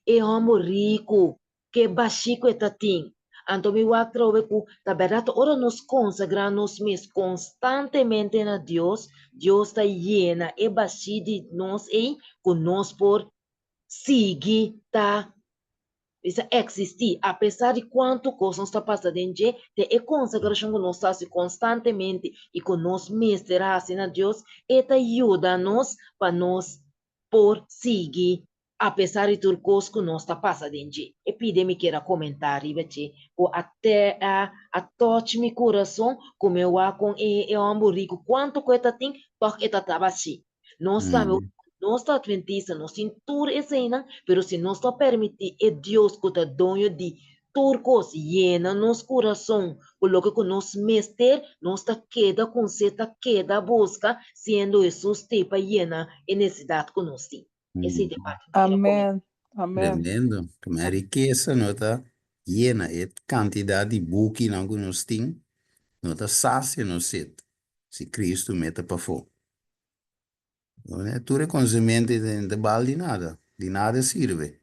e hòmber riku, ke bashí ku e ta tin, anto mi wak trobe ku ta bèrdat ora nos konsagrá nos mes konstantemente na Dios, Dios ta yena e bashí di nos ei ku nos por sigui ta bisa eksistí apesar di kuantu kos nos ta pasa den dje, te e konsagrashon ku nos ta hasi konstantemente i ku nos mester hasi na Dios, e ta yuda nos pa nos por sigui apesar di tur kos ku nos ta pasa den dje. E pide mi kier a komentá riba dje ku a te a a touch mi kurason ku mi wak kon e e hòmber riku kuantu ku e ta tin tòg e ta tabashí. Nos tambe, nos ta adventista, nos tin tur eseinan, pero si nos ta permití e Dios ku ta doño di tur kos yena nos kurason ku loke ku nos mester, nos ta keda ku se ta keda buska, siendo Hesus t'ei pa yena e nesesidat ku nos tin. Esei ta e parti ku mi quier a Amen. Amen. Tremendo. Kuma e rikesa no ta yena e kantidat di bukinan ku nos tin, no ta sasia nos set si Kristu mete pafó. Tur e conocimiento no ta bal di nada, di nada sirve.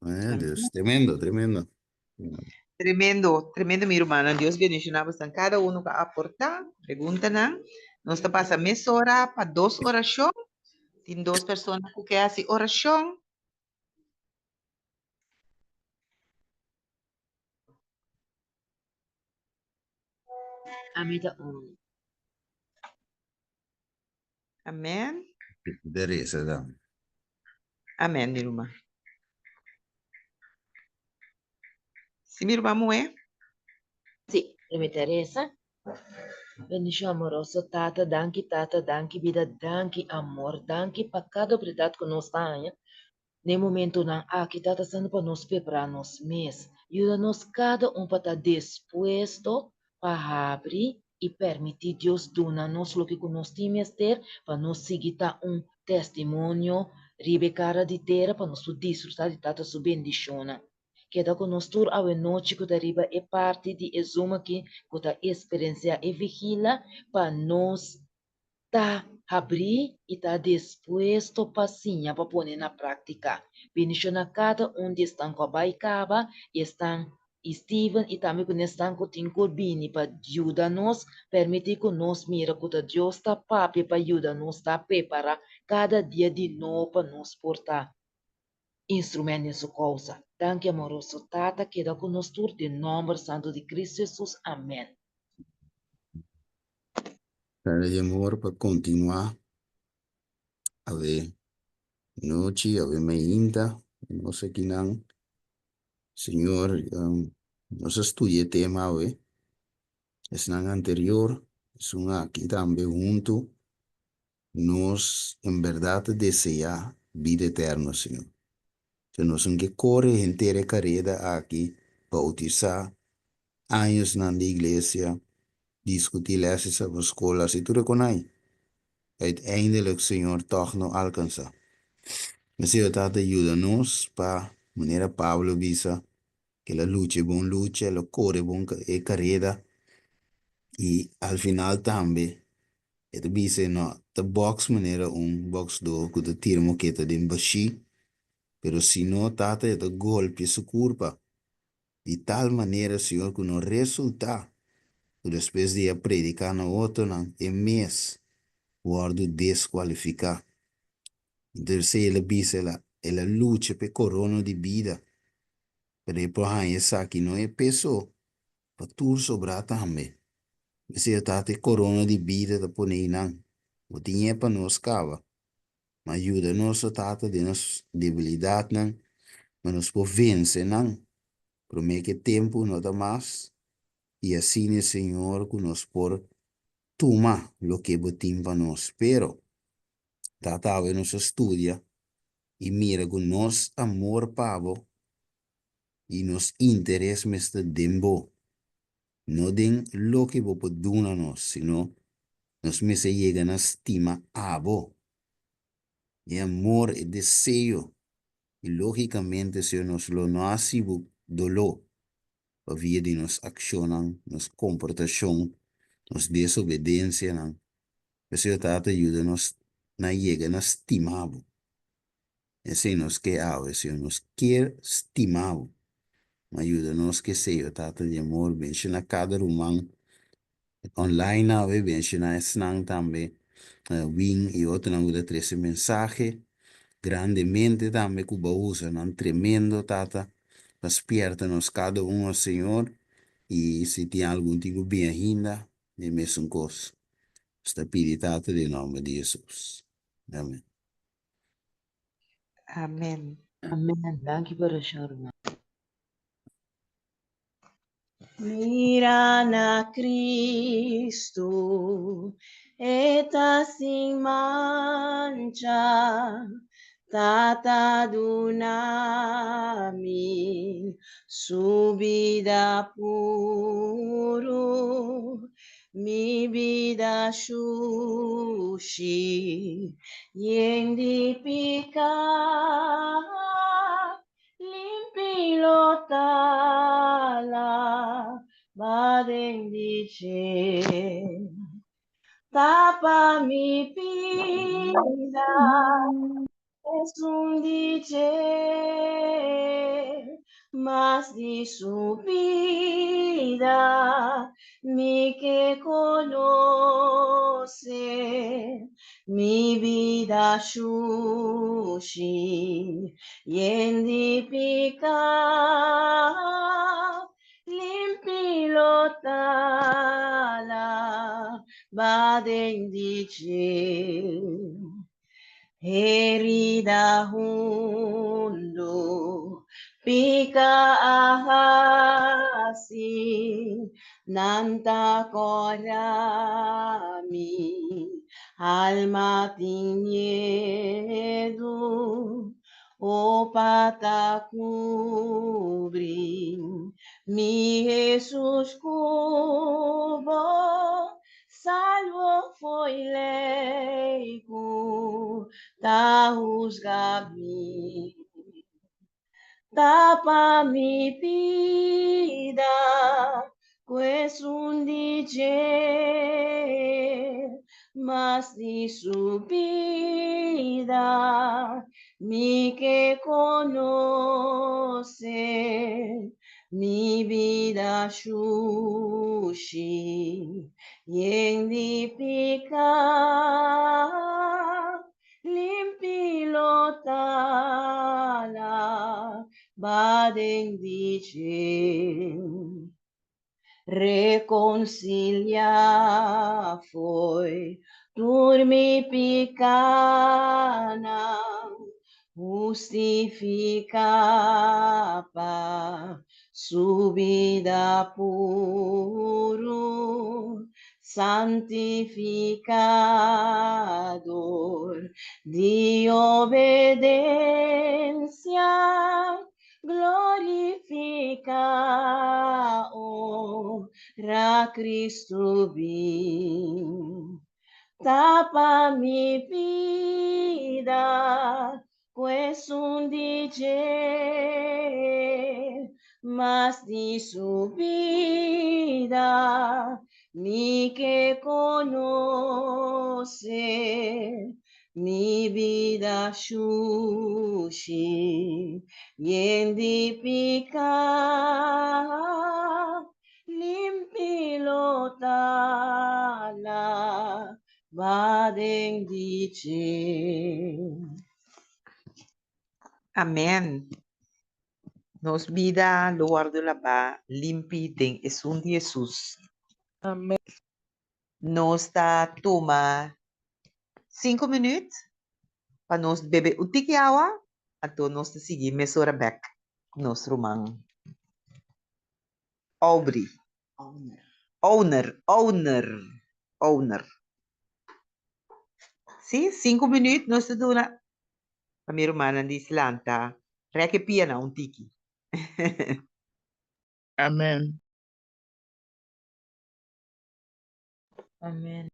Dus tremendo, tremendo. Tremendo, tremendo mi rumannan. Dios bendiciona bosan cada uno cu a aporta preguntanan. Nos ta pasa mesora pa dos oracion. Tin dos persona cu ke haci oracion. Ami ta un. Amen. Teresa dan. Amèn, mi ruman. Si mi ruman muhé? Sí, mi ta resa. Bendishon amoroso Tata, danki Tata, danki bida, danki amor, danki pa kada oportunidat ku nos ta haña Na e momentonan aki ta tasando pa nos prepará nos mes. Yuda nos kada un pa ta dispuesto pa habri i permití Dios duna nos loke ku nos tin mester pa nos sigui ta un testimonio riba e kara di tera pa nos por disfrutá di Tata su bendishonnan. Keda ku nos tur awenochi ku ta riba e parti di e Zoom aki ku ta eksperensiá e vigila pa nos ta habrí i ta dispuesto pa siña pa pone na práktika. Bendishoná kada un di esnan ku a bai kaba i esnan i Steven i tambe ku esnan ku tin ku bini pa yuda nos. Permití ku nos mira ku ta Dios ta papia pa yuda nos ta prepará kada dia di nobo pa nos por ta instrument den su kousa. Danki amoroso Tata keda ku nos tur den nòmber santu di Kristu Hesus. Amèn. Tata di amor pa kontinuá awe nochi, awe mainta, nos akinan. Señor, nos a studia e tema awe, esnan anterior, esun aki tambe huntu. Nos en bèrdat ta deseá bida eterno, Señor. So nos no ke kore henter e kareda aki, bautisá, añosnan di iglesia, diskutí lès di sabaskol, hasi tur e konai. Uiteindelijk, Señor, tòg no alkansá. Meseo Tata yuda nos pa, manera Pablo bisa, el a lucha e bon lucha, el a kore bon e kareda i al final tambe e ta bisa e no ta bòks manera un bòksdó ku ta tira moketa den bashí, pero si no tata e ta golpia su kurpa di tal manera Señor ku no resultá ku despues di a prediká na otronan e mes wòrdu deskualifiká. Entonces el a bisa el a el a lucha pa e korona di bida, pero e por haña esaki no e peso pa tur sobrá tambe. Mester e tata e korona di bida ta pone einan. Bo tin e pa nos kaba. Ma yuda nos, o Tata, den nos debilidatnan, pa nos por vense nan promé ku e tempu no ta mas, i asina, Señor, ku nos por tuma loke bo tin pa nos. Pero, Tata, awe nos a studia i mira ku nos amor pa bo i nos interes mester den bo, no den loke bo por duna nos, sino nos mester yega na stima abo. E amor, e deseo, i lógikamente, Señor, nos lo no hasi bo doló pa via di nos akshonnan, nos komportashon, nos desobedensianan. P'esei, Tata, yuda nos na yega na stima bo. Esei nos ke awe, Señor, nos kier stima bo. Ma yuda nos ke esei, o Tata di amor, benshoná kada ruman online awe, benshoná esnan tambe, Win i otronan ku ta trese mensahe grandemente tambe ku bo a usa nan tremendo, Tata, pa spierta nos kada un, o Señor, i si tin algun tin ku bin ainda, e mesun kos. Nos ta pidi, Tata, den nòmber di Hesus. Amen. Amen. Amen. Danki pa orashon ruman. Mira na Cristo, e ta sin mancha, Tata duna mi su bida puru, Mi bida shushi, yen di piká, limpi lo ta laba den di dje. Tapa mi bida. Esun di dje, mas di su bida mi ke konose. Mi bida shushi, yen di piká, limpi lo ta laba den di dje. Herida hundu, pika a hasi, nan ta kora mi, alma tin miedu, o pata kubri mi Jesus ku bo salvo fo'i lei ku ta husga mi. Tapa mi pida ku esun di dje, mas di su bida mi ke konose. Mi bida shushi, yen di pika, limpi lo ta laba den di dje. Reconcilia foi tur mi picanan, hustifica pa su bida puru, santificador di obedencia, glorifica ora Cristo bin. Tapa mi bida ku esun di dje, mas di su bida mi ke konose. Mi bida shushi, yen di pika, limpi lo ta laba den di dje. Amen. Nos bida lo wordo labá limpi den esun di Hesus. Amen. Nos ta tuma sinku minuut pa nos bebe un tiki awa, anto nos ta sigui mesora bek ku nos ruman Aubrey. Owner, owner, owner. Si, sinku minuut nos ta duna pa mi rumannan di Slanta rek e pianan un tiki. Amen. Amen.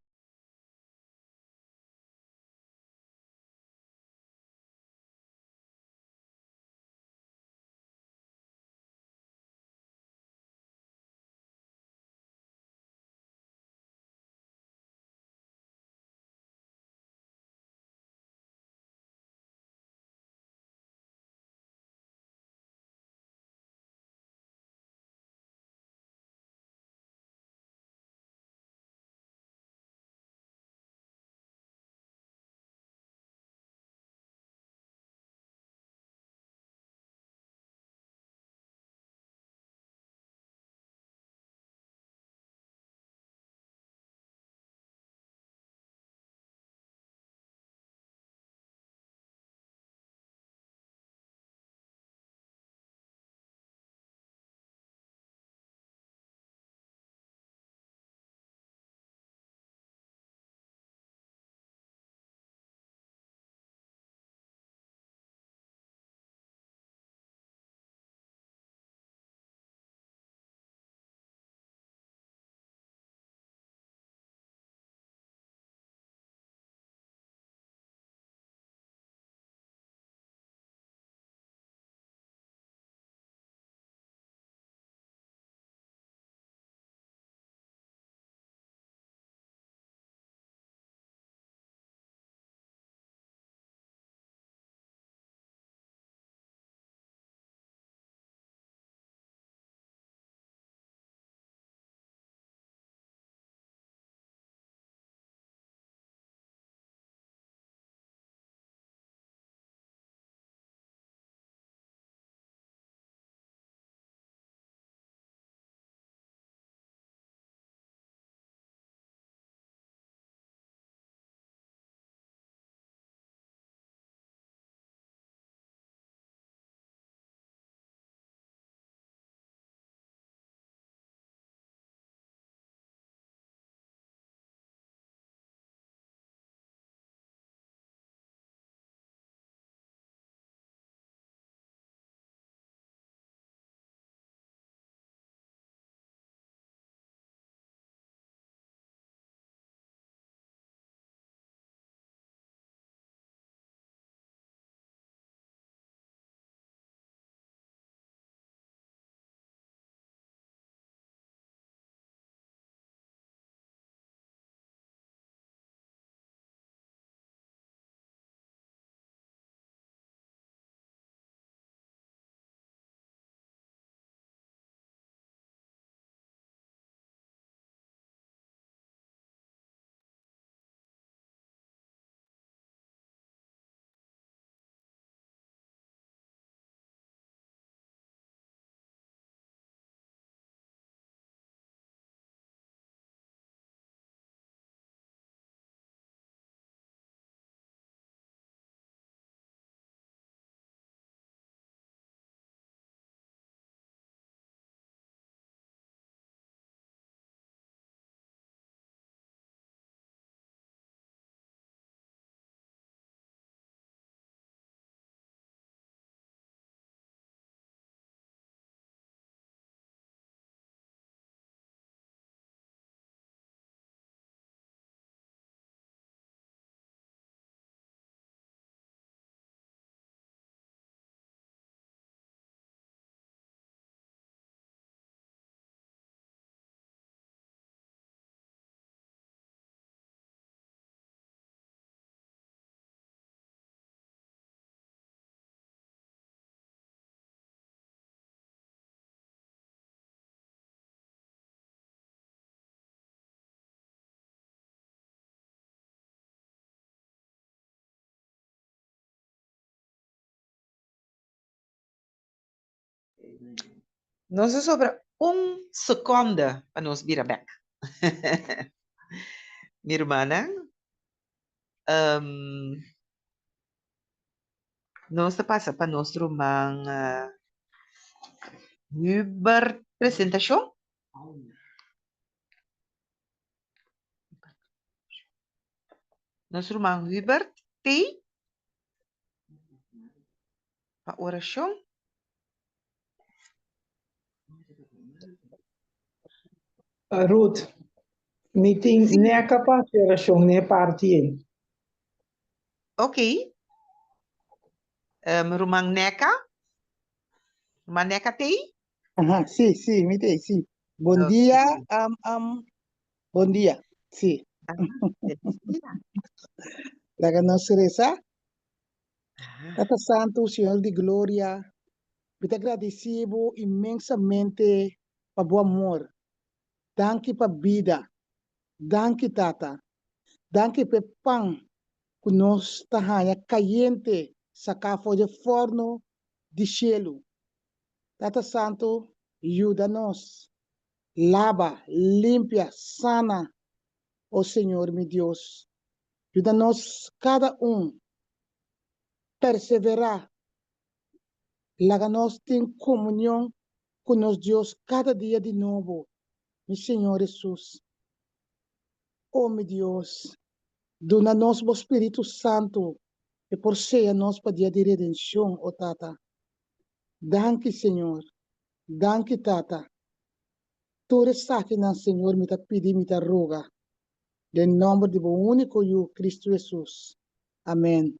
Nos a sobra un sekonde pa nos bira bek. Mi rumannan, nos ta pasa pa nos ruman Hubert presentashon. Nos ruman Hubert t'ei pa orashon. Ruth, mi tin neka pa hasi orashon n'e parti ei. Ok. Ruman Neka? Ruman Neka t'ei? Aha, sí, sí, mi t'ei, sí. Bon dia, um, um, bon dia, sí. Laga nos resa. Tata Santu, Señor di Gloria, mi ta gradisí bo inmensamente pa bo amor. Danki pa bida. Danki, Tata. Danki p'e pan ku nos ta haña kayente saká for dje fòrnu di shelu. Tata Santu, yuda nos. Laba, limpia, sana, o Señor mi Dios. Yuda nos kada un perseverá. Laga nos tin komunion ku nos Dios kada dia di nobo, mi Señor Hesus. O mi Dios, duna nos bo Spiritu Santu e por seya nos pa dia di redenshon, o Tata. Danki Señor. Danki Tata. Tur esakinan Señor mi ta pidi mi ta roga den nomber di bo unico Yu Cristo Jesus. Amen.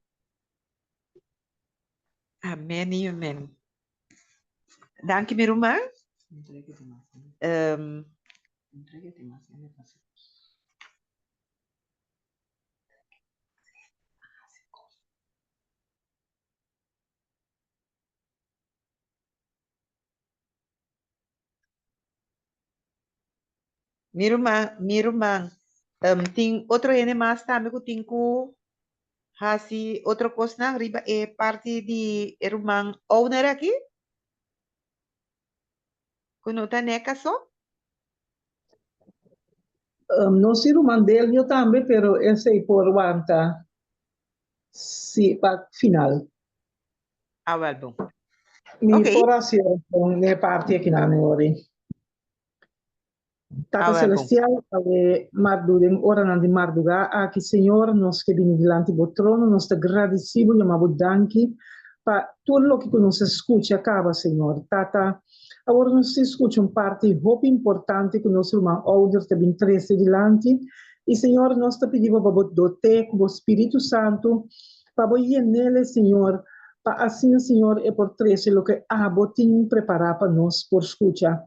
Amen y amen. Danki mi ruman. Um, Mi ruman, mi ruman, um, tin otro hende mas tambe ku tin ku hasi otro kosnan riba e parti di e ruman owner aki? Ku no ta neka so? Um, no si ruman Delio tambe, pero esei por wanta si pa final. Ah, wel bon. Mi Ok. por hasi oracion n'e parti akinan ori. Tata Ah, wel bon. Celestial, awe mardu den oranan di mardugá aki, Señor, nos ke bini dilanti bo trono, nos ta gradisí bo, yama bo danki pa tur loke ku nos a skucha kaba, Señor. Tata, awor nos tin skucha un parti hopi importante ku nos ruman ouder ta bin trese dilanti, i Señor, nos ta pidi bo pa bo dot'é ku bo Spiritu Santu, Pa bo yenele, Señor, pa asina, Señor, e por trece loke Abo tin prepará pa nos por scucha.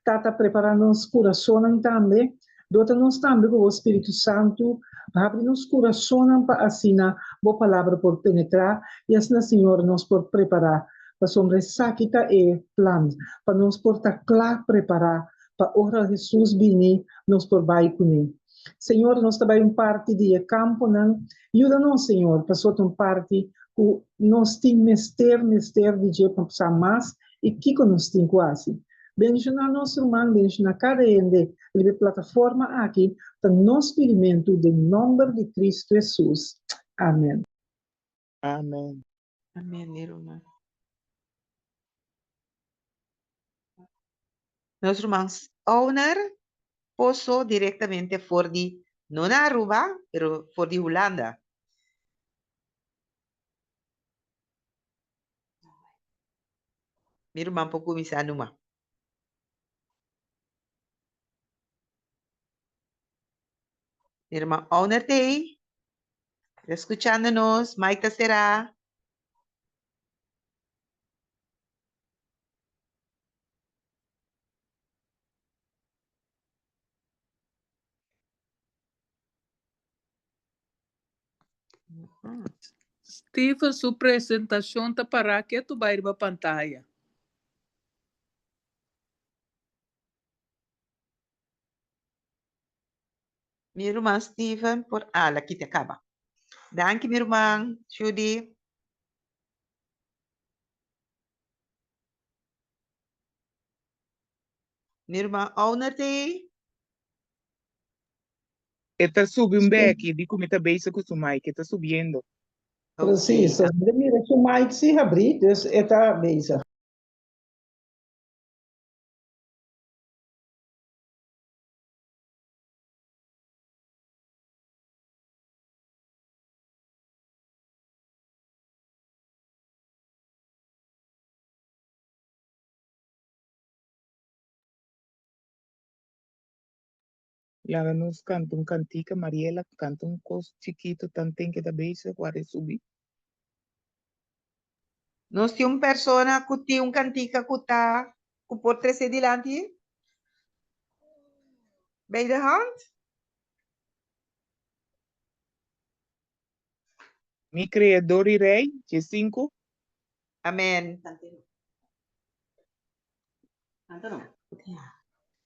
Tata, prepará nos curasonnan tambe. Dota nos tambe cu Bo Spiritu Santu. Habri nos curasonnan pa asina Bo Palabra por penetrá i asina, Señor, nos por prepará. Pasobra esaki ta e plan, pa nos por ta cla prepará pa ora Hesus bini nos por bai cuné. Señor, nos ta bai un parti di e camponan Yuda nos, Señor, pasobra ta un parti ku nos tin mester, mester di dje pa sa mas i kiko nos tin ku hasi. Bendishoná nos ruman, bendishoná kada hende riba e plataforma aki, ta nos pidimentu den nòmber di Kristu Hesus. Amen. Amen. Amen, mi ruman. Nos ruman owner poso directamente for di, no na Aruba, pero for di Hulanda. Mi ruman por cuminsa numa. Mi ruman owner t'ey, ta escuchando nos, mic ta cera. Steven su presentacion ta para ketu bai riba pantaya. Mi ruman Steven por ala kita kaba. Danki mi ruman Judy. Mi ruman Owner t'ei? E ta subi un beki, di ku mi ta bezig ku su mic, e ta subiendo. Precies, mi ta mira su mic si habrí, dus e ta bezig. Laga nos canta un cantica, Mariela, canta un cos chikito tanten ke ta bezig, wara e subi. Nos tin un persona cu tin un cantica cu ta cu por trece dilanti bij de hand? Mi Creador y Rey, dje sinku. Amen.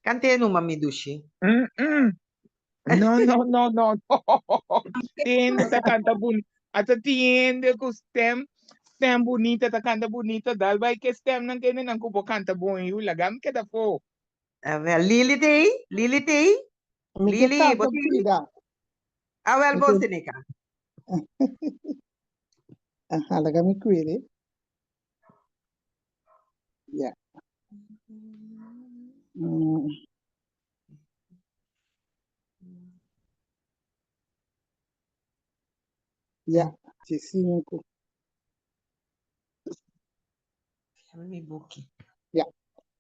Cant'e numa mi dushi. No, no, no, no, no. Tiende ta canta boni. Ata tiende cu stem, stem bunita ta canta bunita. Dal bai ke stem nan kende nan cu bo canta bon yu. Laga mi keda fo. Awel, Lili t'ei? Lili t'ei? Mi ke Lili, canta bo un t'ei? pida. Awel, Mi bon ke Seneca. Aha, laga mi cuide. Ya. Ya, 15. Mi buki. Ya.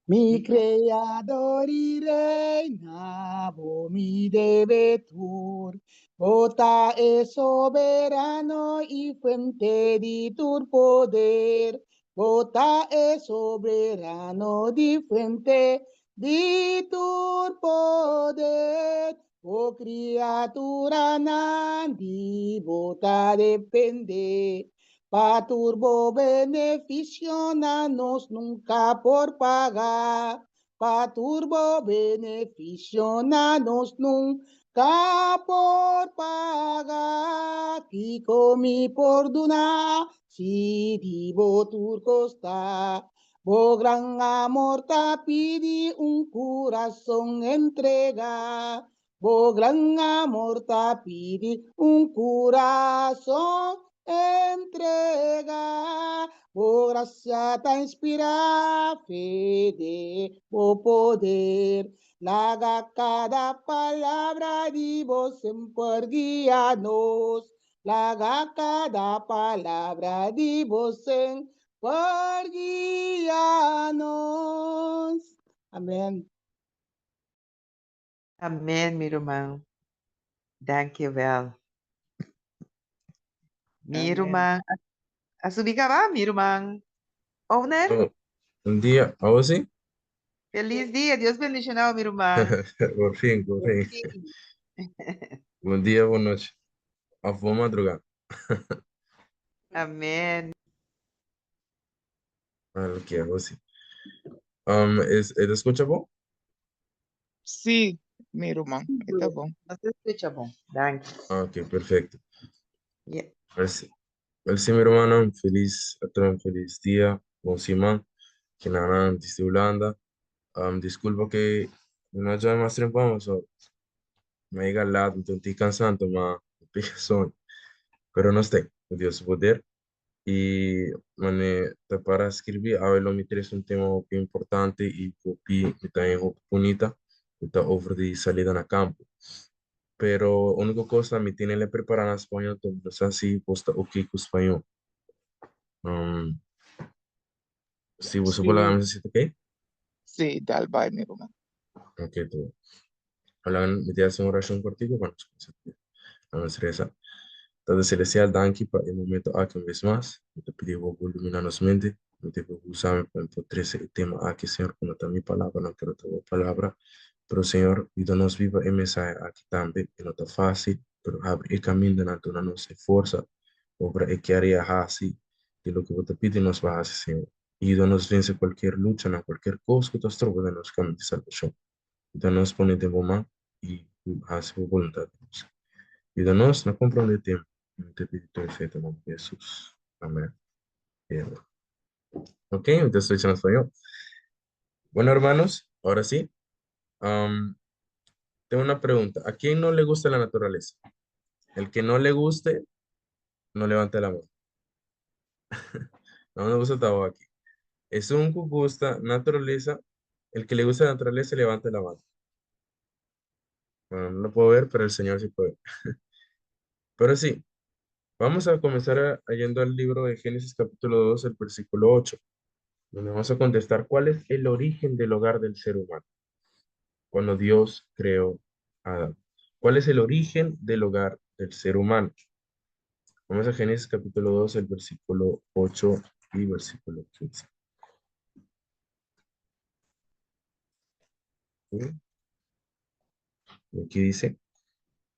Mi Creador y Rey, na bo mi debe tur. Bo ta e soberano y fuente di tur poder. Bo ta e soberano di fuente di tur poder. Bo criaturanan di bo ta depende. Pa tur bo beneficionan nos nunca por paga. Pa tur bo beneficionan nos nunca por paga. Kico mi por duna si di bo tur cos ta? Bo gran amor ta pidi un curason entrega. Bo gran amor ta pidi un curason entrega. Bo gracia ta inspira fe den bo poder. Laga cada palabra di bo semper guia nos. Laga cada palabra di bo semper guia nos. Amen. Amen, mi ruman. Dankjewel. Mi Amen. ruman a subi caba, mi ruman Owner. Oh, un dia, awo sí? Feliz dia, Dios bendicionao mi ruman. Por fin, por fin. Buen dia, buena noche. Of buena madrugada. Amen. Ok, awo sí. Es, e ta escucha bon? Sí, mi ruman, e ta bon. Nos ta escucha bon, danki. Ok, perfecto. Yeah. Merci. Merci mi rumannan, felis atrobe felis dia, bon siman. Kinanan desde Hulanda. Disculpa ke mi no a join mas trempan pasobra mi a yega laat, mi ta un tiki cansa anto ma mi pega soño. Pero nos ta ei, ku Dios su poder. Y mane ta para skirbi awe lo mi trese un tema hopi importante y hopi mi ta haña hopi bunita ku ta over di salida na kampo. Pero úniko kos ta mi tene le prepara na spañol to mi no sa si bos ta oké ku spañol. Si boso por laga Sí, mi sa si ta oké? sí, dal bai mi ruman. Oké, to. Hola, mi ta hasi un orashon kortiku pa nos kuminsá. Nos resa. Tata Celestial, danki pa e momento aki un bes mas. Mi ta pidi bo bo lumina nos mente. Mi ta pidi bo usa mi pa mi por trese e tema aki, Señor, ku no ta mi palabranan, pero ta bo palabra. Pero, Señor, yuda nos biba e mensahe aki tambe. E no ta fásil, pero habri e kamindanan, duna nos e forsa obra e kier i a hasi di loke bo ta pidi nos pa hasi, Señor. I yuda nos vense kualkier luchanan, kualkier kos ku ta stroba den nos kaminda di salbashon. Yuda nos pone den bo man i hasi bo boluntat den nos. Yuda nos na komprondé tempu i mi ta pidi tur esei den nomber di Hesus. Amen. Ok, mi ta switch na spañol. Bueno, hermanos, ahora sí. Um, tengo una pregunta. ¿A quién no le gusta la naturaleza? El que no le guste, no levante la mano. No me gusta tabaco aquí. Es un que gusta naturaleza. El que le gusta la naturaleza, levante la mano. Bueno, no lo puedo ver, pero el Señor sí puede. Pero sí, vamos a comenzar yendo al libro de Génesis capítulo 2, el versículo 8, donde vamos a contestar cuál es el origen del hogar del ser humano cuando Dios creó a Adán. ¿Cuál es el origen del hogar del ser humano? Vamos a Génesis capítulo 2, el versículo 8 y versículo 15. ¿Sí? Y aquí dice,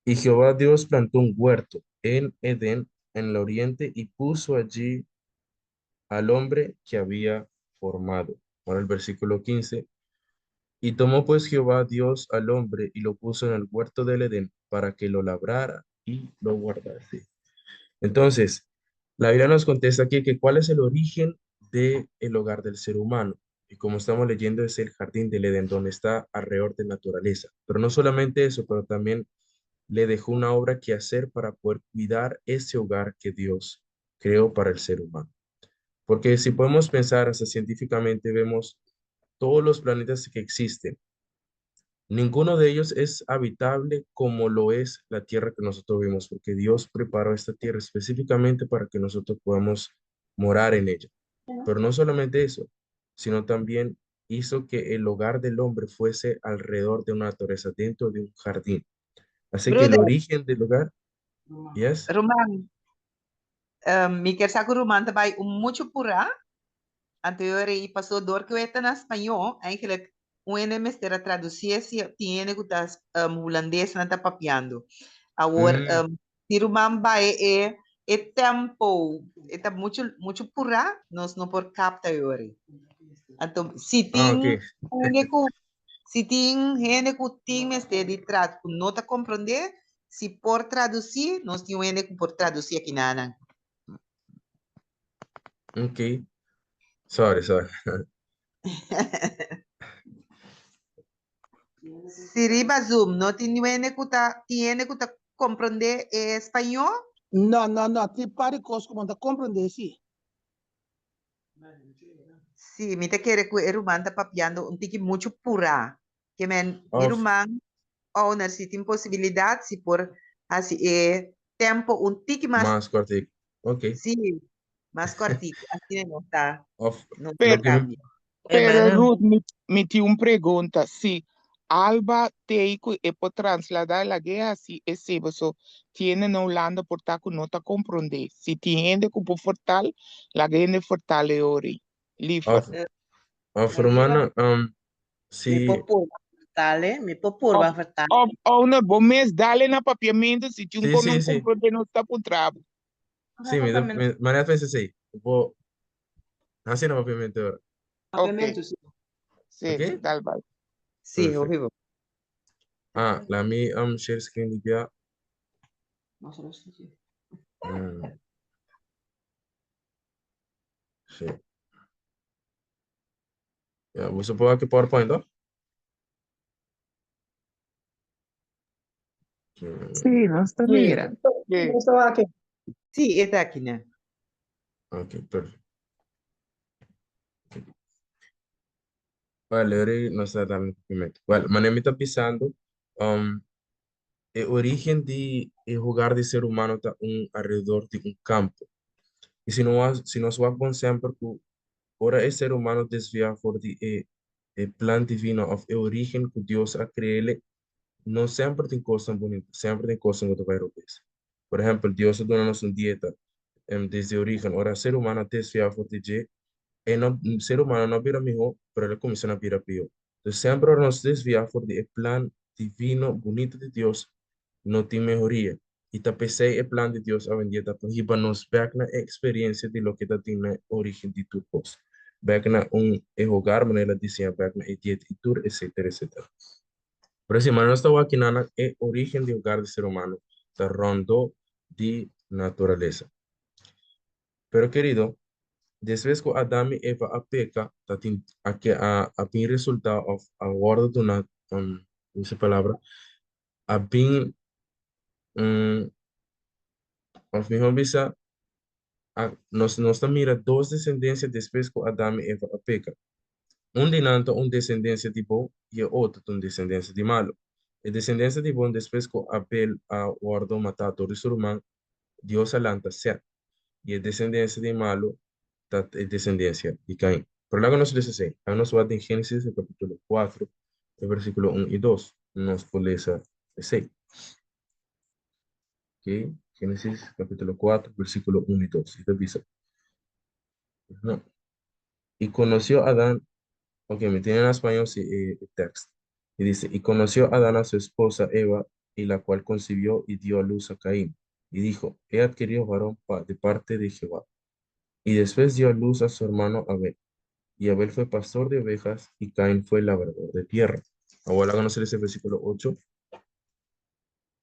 y Jehová Dios plantó un huerto en Edén, en el oriente, y puso allí al hombre que había formado. Ahora el versículo 15. Y tomó pues Jehová Dios al hombre y lo puso en el huerto del Edén para que lo labrara y lo guardase. Entonces, la Biblia nos contesta aquí que cuál es el origen del hogar del ser humano. Y como estamos leyendo, es el jardín del Edén, donde está alrededor de naturaleza. Pero no solamente eso, pero también le dejó una obra que hacer para poder cuidar ese hogar que Dios creó para el ser humano. Porque si podemos pensar hasta científicamente, vemos todos los planetas que existen. Ninguno de ellos es habitable como lo es la tierra que nosotros vivimos, porque Dios preparó esta tierra específicamente para que nosotros podamos morar en ella. Pero no solamente eso, sino también hizo que el hogar del hombre fuese alrededor de una naturaleza, dentro de un jardín. Así que el Brother. origen del hogar, yes. Ruman, mi kier sa ku Ruman ta bai un mucho purá. Anto yo rei pasó dor ku e ta na spañó, eigenlijk un hende mester a traducié si tin hende ku ta hulandes nan ta papiando. Awor, si Ruman bai e e tempo e ta mucho mucho purá, nos no por kapta yo rei. Anto si tin hende ku si tin hende ku tin mester di trad ku no ta komprondé, si por tradusí, nos tin un hende ku por tradusí akinanan. Ok. Sorry, sorry. Si riba Zoom no tin hende ku ta tin hende ku ta komprondé e spañó? No, no, no. Tin par di kos ku bo no ta komprondé, sí. Sí, mi ta kere ku e ruman ta papiando un tiki muchu purá. Ke men mi Of ruman owner si tin posibilidat si por hasi e tempo un tiki mas Mas kòrtiku. Ok. Sí, mas kòrtiku. Asina nos ta Of nos ta Pero loke mi kambia. pero Hermana. Ruth, mi, mi tin un pregunta. Si Alba tei ku e por trasladá lag'é hasi esei paso tiene na Hulanda por ta ku no ta komprondé. Si tin hende ku por fortal, laga hende fortal e ori. Lifer. Of, of hermana, Mi si por purba vertale, mi por purba Of, vertale. of owner, bo mes dale na papiamento si tin un Sí, kon sí, no sí. komprondé nos ta puntra bo. Sí, mi, mi, manera pensa sí. Bo, hasi na papiamento ahora. Ok. Papiamento, sí. Sí, Ok? dal bai. Sí, Perfecto. hopi bo. Ah, la mi share screen di bia. Mas rustig, sí. Sí. Ja, bo por aki PowerPoint, toch? Sí, nos ta Sí, mira. Sí. nos ta aki. Sí, e ta aki nan. Ok, perfecto. Vale, ahora nos ta dando un momento. Well, manera mi ta pisando, e origen di e hogar di ser humano ta un alrededor di un campo. Y si no si nos wak bon semper ku ora e ser humano desvia for di e e plan divino of e origen ku Dios a kreele, no semper tin kosnan bonito, semper tin kosnan ku ta bai robes. Por ehempel, Dios a duna nos un dieta desde origen. Ora ser humano a desvia for di dje, e no, ser humano no a bira mihó, pero el a kuminsá na bira pió. Entonces, semper ora nos desvia for di e plan divino bonito di Dios, no tin mehoria. I ta p'esei e plan di Dios awendia ta pa hiba nos bèk na e eksperensia di loke ta tin na e orígen di tur kos, bèk na un e hogar manera el a diseñá, bèk na e dieta i tur etcétera etcétera. Pero si manera nos ta wak kinan e orígen di hogar di ser humano ta rondó di naturalesa. Pero kerido, despues ku Adam i Eva a peka, ta tin a ke a a bin resultá òf a wòrdu duná. um, esa palabra, a bin, um, of mihó bisa, a, nos, nos ta mira dos desendensia despues ku Adam i Eva a peka. Un di nan ta un desendensia di bon i e otro ta un desendensia di malu. E desendensia di bon despues ku Abel a wòrdu matá dor di su ruman, Dios a lanta Sèt. I e desendensia di malu ta e desendensia di Kain. Pero laga nos lesa esei. Laga nos wak den Génesis e kapítulo 4, e versíkulo 1 i 2. Nos por lesa esei. Ok, Génesis kapítulo 4, versíkulo 1 i 2. I ta bisa, No. Y conoció Adán, ok, mi tiene en español sí, el texto. Y dice, y conoció Adán a su esposa Eva, y la cual concibió y dio a luz a Caín. Y dijo, he adquirido varón de parte de Jehová. Y después dio a luz a su hermano Abel. Y Abel fue pastor de ovejas y Caín fue labrador de tierra. Ahora conocer ese versículo 8.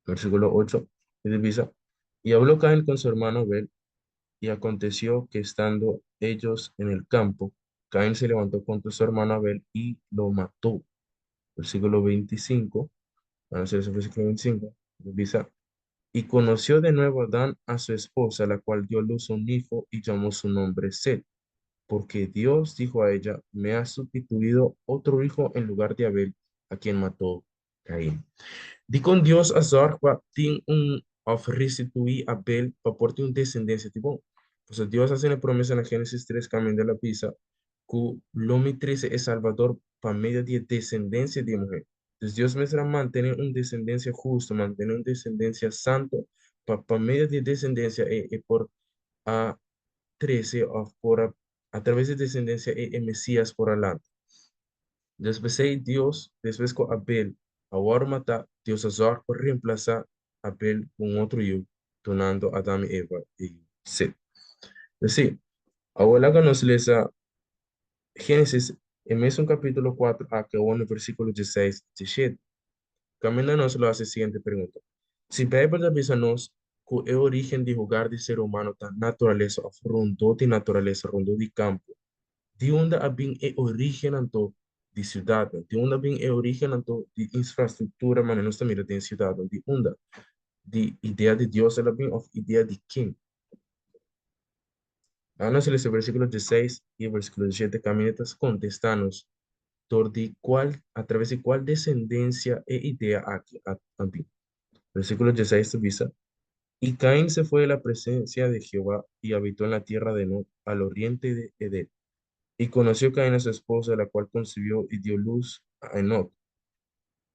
Versículo 8. Y dice, y habló Caín con su hermano Abel, y aconteció que estando ellos en el campo, Caín se levantó contra su hermano Abel y lo mató. Versículo 25, van a ser ese versículo 25, dice, y conoció de nuevo Adán a su esposa, la cual dio a luz a un hijo y llamó su nombre Set, porque Dios dijo a ella, me ha sustituido otro hijo en lugar de Abel, a quien mató Caín. Dikon Dios a zòrg pa tin un òf restituí Abel pa por tin un desendensia di bon? Pasobra Dios a hasi e promesa na Génesis 3 kaminda el a bisa ku lo mi trese e Salbador pa medio di e desendensia di e muhé. Dus Dios mester a mantené un desendensia hustu, mantené un desendensia santu, pa pa medio di e desendensia ei e por a trese òf por a atraves di e desendensia ei e Mesías por a lanta. Despues Dios, despues ku Abel a wòrdu matá, Dios a zòrg pa remplasá Abel ku un otro yu, dunando Adam i Eva e yu Set. P'esei, awor laga nos lesa Génesis, e mesun kapítulo kuater aki, awor na versíkulo dieseis i diesshete. Kaminda nos lo hasi e siguiente pregunta, Si Beibel ta bisa nos ku e orígen di hogar di ser humano ta naturalesa òf rondó di naturalesa, rondó di kampo, Di unda a bin e orígen anto di siudatnan? Di unda a bin e orígen anto di infrastruktura manera nos ta mira den siudatnan? Di unda? Di idea di Dios el a bin òf idea di ken? Awe nos a lesa versíkulo dieseis i versíkulo diesshete kaminda ta kontestá nos dor di kual, atraves di kual desendensia e idea aki a bin. Versíkulo dieseis ta bisa, Y Caín se fue de la presencia de Jehová y habitó en la tierra de Nod, al oriente de Edén. Y conoció Caín a su esposa, la cual concibió y dio luz a Enoc.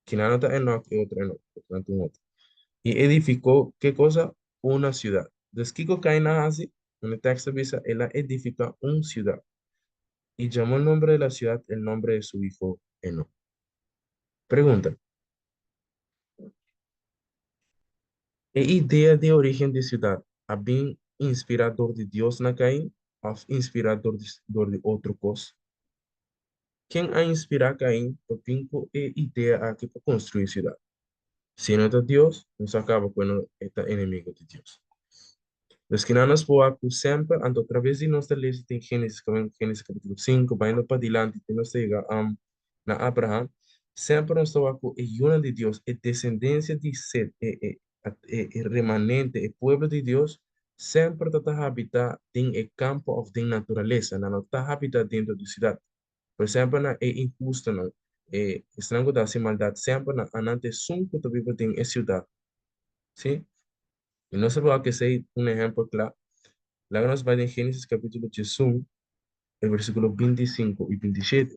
Quien no ta Enoc e otro Enoc, por tanto un otro. Y edificó, ¿qué cosa? Una ciudad. Entonces, kiko Caín a haci? En el texto bisa, él a edifica un ciudad. Y llamó el nombre de la ciudad el nombre de su hijo Enoc. Pregunta. E idea di orígen di siudat a bin inspirá dor di Dios na Cain òf inspirá dor di dor di otro kos? Ken a inspirá Cain pa bin ku e idea aki pa konstruí siudat? Si no ta Dios, nos a kaba ku e no e ta enemigo di Dios. Nos kina nos por wak ku semper, anto atraves di nos ta lesa den Génesis, Génesis kapítulo sinku, bayendo padilanti te nos ta yega na Abraham, semper nos ta wak ku e yunan di Dios, e desendensia di Set, e, e, e, e remanente, e pueblo di Dios, semper ta ta habitá den e kampo òf den naturalesa, nan no ta habitá dentro di siudat. Pero semper nan e inhustonan, e esnan ku ta hasi maldat, semper nan a nan ta esun ku ta biba den e siudat. Sí? I nos ta wak esei un ehèmpel kla. Laga nos bai den Génesis kapítulo diesun, e versíkulo 25 i 27.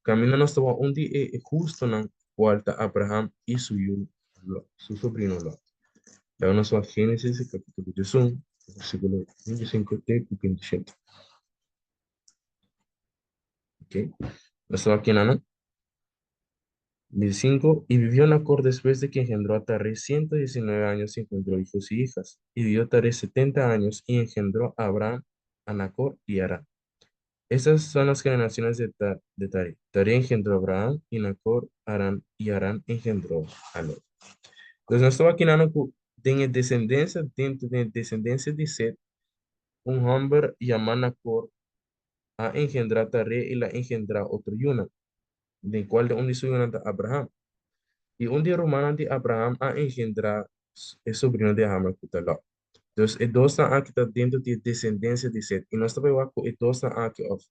Kaminda nos ta wak un di e hustonan kual ta Abraham i su yu Lot, su sobrino Lot. Laga nos wak Génesis kapítulo 11, versíkulo 25 te ku 27. Ok, nos ta wak kinan, no? 25, Y vivió Nacor después de que engendró a Taré 119 años y engendró hijos y hijas. Y vivió Taré 70 años y engendró a Abraham, a Nacor y a Harán. Estas son las generaciones de, Ta de Taré. Taré engendró a Abraham y Nacor, Harán y Harán engendró a Lot. Entonces, nos ta wak kinan ku den e desendensia, dentro den e desendensia di Set, un hòmber yamá Nacor a engendrá Taré i la engendrá otro yunan. Den kual den un di su yunan ta Abraham. I un di e rumannan di Abraham a engendrá e sobrino di Abraham ku ta Lòt. Dus e dosnan aki ta dentro di e desendensia di Set. I nos ta bai wak ku e dosnan aki òf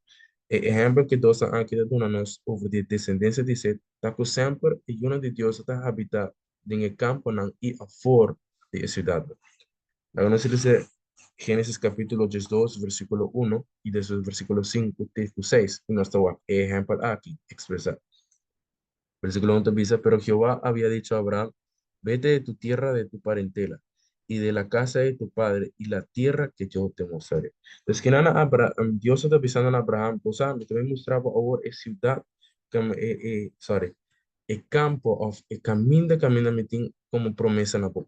e ehèmpel ku e dosnan aki ta duna nos over di e desendensia di Set ta ku semper e yunan di Dios ta habitá den e kamponan i afor di e siudatnan. Laga nos lesa Génesis kapítulo diesdos versíkulo uno i despues versíkulo sinku te ku seis i nos ta wak e ehèmpel aki ekspresá. Versíkulo 1 ta bisa, Pero Jehová había dicho a Abraham, Vete de tu tierra, de tu parentela, y de la casa de tu padre, y la tierra que yo te mostraré. Entonces, kinan a Abraham, Dios ta bisando na Abraham, Bo sa, mi ta bai mustra bo awor e siudat, e, e, sorry, e kampo òf e kaminda kaminda mi tin komo promesa na bo.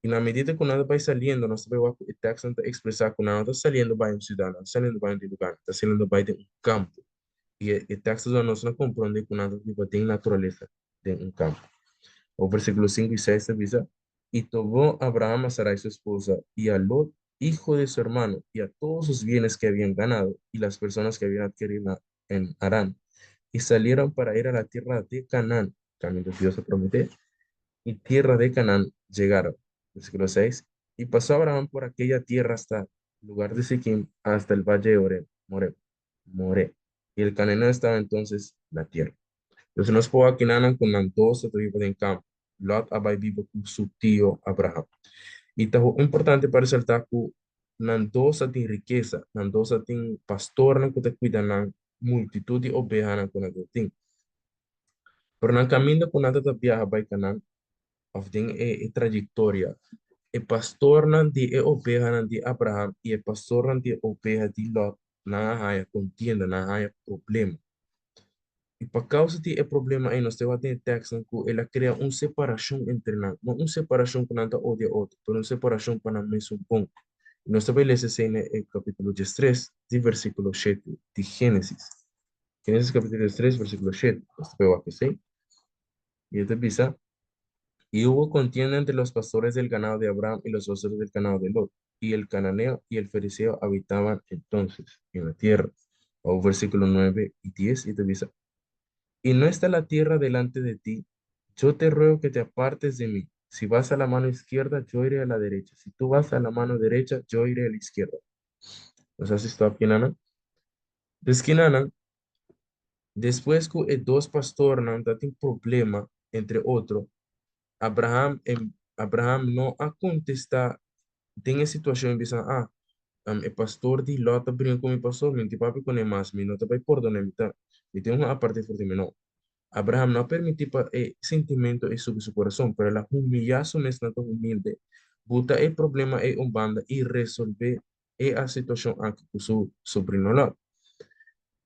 I na medida ku nan ta bai saliendo, nos ta bai wak ku e tekstnan ta ekspresá ku nan no ta saliendo bai un siudat, nan ta saliendo bai un di lugá, nan ta saliendo bai den un kampo. I e tekst ta duna nos na komprondé ku nan ta biba den naturalesa, den un kampo. Awor versíkulo sinku i seis ta bisa, I tomó Abraham a Sarai su esposa, i a Lot, hijo de su hermano, i a todos sus bienes que habían ganado, i las personas que habían adquirido en Harán, i salieron para ir a la tierra de Canaán, kaminda Dios a prometé, y tierra de Canaán llegaron. Versículo 6. Y pasó Abraham por aquella tierra hasta el lugar de Siquim, hasta el valle de Oreb, Moreb, More. Y el cananeo estaba entonces en la tierra. Entonces nos por wak kinanan ku nan dos ta biba den kampo. Lot a bai biba ku su tio Abraham. I ta importante pa resaltá ku nan dos a tin rikesa, nan dos a tin pastornan ku ta kuida nan multitut di obehanan ku nan ta tin. Pero nan kaminda ku nan ta biaha bai Kanan, òf den e e trayektoria, e pastornan di e obehanan di Abraham i e pastornan di e obeha di Lòt, nan a haña kontienda, nan a haña problema. I pa kousa di e problema ei, nos ta wak den e tèkstnan ku el a krea un separashon entre nan, no un separashon ku nan ta odia otro, pero un separashon pa nan mesun bon. I nos ta bai lesa esei na e kapítulo diestres di versíkulo shete di Génesis. Génesis capítulo 3, versículo 7. Nos ta por wak esei. I e ta bisa, Y hubo contienda entre los pastores del ganado de Abraham y los pastores del ganado de Lot, y el cananeo y el ferezeo habitaban entonces en la tierra. O versículo 9 y 10, i ta bisa, Y no está la tierra delante de ti, yo te ruego que te apartes de mí. Si vas a la mano izquierda, yo iré a la derecha. Si tú vas a la mano derecha, yo iré a la izquierda. Nos a stop kinan? Dus kinanan, despues ku e dos pastornan ta tin problema entre otro, Abraham en Abraham no a kontestá den e situashon i bisa, Ah, e pastor di Lòt ta bringa ku mi pastor, mi no tin papia kuné mas, mi no ta bai pordon'é, mi ta mi tin un aparte for di mi. No. Abraham no a permití pa e sintimentu ei subi su kurason, pero el a humiyá su mes na ta humilde, buta e problema ei un banda i resolvé e a situacion aki cu su sobrino Lot.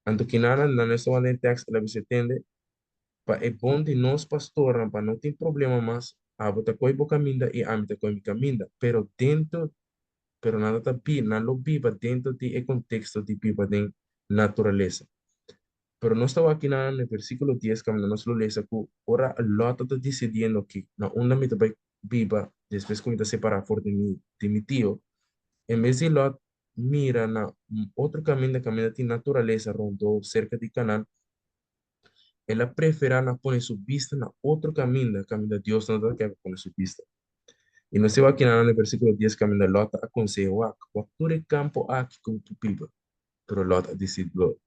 Anto kinana nan esta wak den tekst el a bisa tende, Pa e bon di nos pastornan pa no tin problema mas, abo ta coy bo caminda y ami ta coy mi caminda, pero dentro pero nan ta bi nan lo biba dentro di e contexto di biba den naturalesa. Pero nos ta wak kinana na e versiculo dies caminda nos lo lesa cu ora Lot ta dicidiendo ki na unda mi ta bay biba despues ku mi ta separá for di mi di mi tio. En bes di Lòt mira na un otro kaminda, kaminda tin naturalesa rondó serka di Kanaan, el a preferá na pone su bista na otro kaminda, kaminda Dios no ta kere pone su bista. I nos ta wak kinan na e versíkulo dies kaminda Lòt ta akonsehá, Wak, wak tur e kampo aki ku bo por biba. Pero Lòt a disidí lo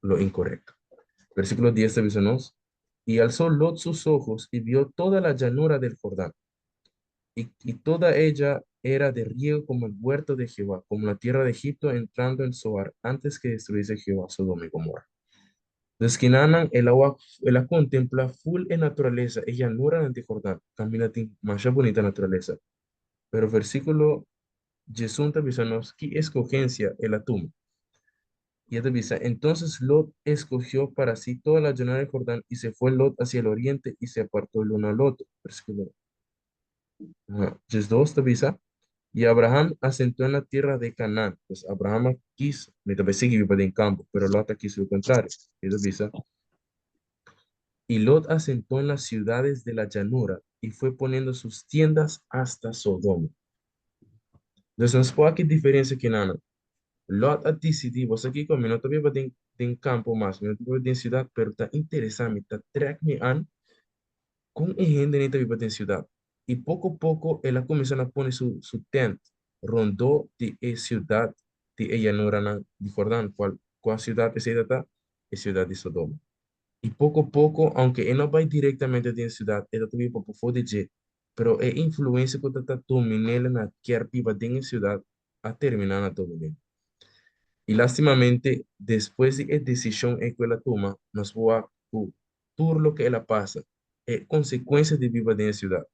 lo inkorekto. Versíkulo dies ta bisa nos, Y alzó Lot sus ojos y vio toda la llanura del Jordán, y, y toda ella era de riego como el huerto de Jehová, como la tierra de Egipto entrando en Zoar, antes que destruyese Jehová Sodoma y Gomorra. Dus kinanan el a wak, el a contempla full e naturalesa, e llanuranan di Jordán, caminda tin masha bunita naturalesa. Pero versículo diesun ta bisa nos ki escogencia el a tuma. I e ta bisa, Entonces Lot escogió para sí toda la llanura del Jordán, y se fue Lot hacia el oriente, y se apartó el uno al otro. Versículo diesdos ta bisa, Y Abraham asentó en la tierra de Canaán. Pues Abraham a kis, mi ta bai sigui biba den campo, pero Lot a kis lo contrario. E ta bisa, Y Lot asentó en las ciudades de la llanura, y fue poniendo sus tiendas hasta Sodoma. Entonces nos por aki diferencia kinanan. Lòt a disidí, Bo sa kiko? Mi no ta biba den den kampo mas, mi no ta biba den siudat, pero ta interesá mi, ta trèk mi an kon e hendenan ta biba den siudat. I poko poko el a kuminsá na pone su su tènt rondó di e siudat di e yanuranan di Jordan, kual kua siudat esei ta ta? E siudat di Sodoma. I poko poko, ounke e no bai direktamente den siudat, e ta ta biba pafó di dje, pero e influensia ku ta ta domin'el na kier biba den e siudat a terminá na domin'el. I lastimamente, despues di e desishon ei ku el a tuma, nos por wak ku tur loke el a pasa, e konsekuensia di biba den e siudat.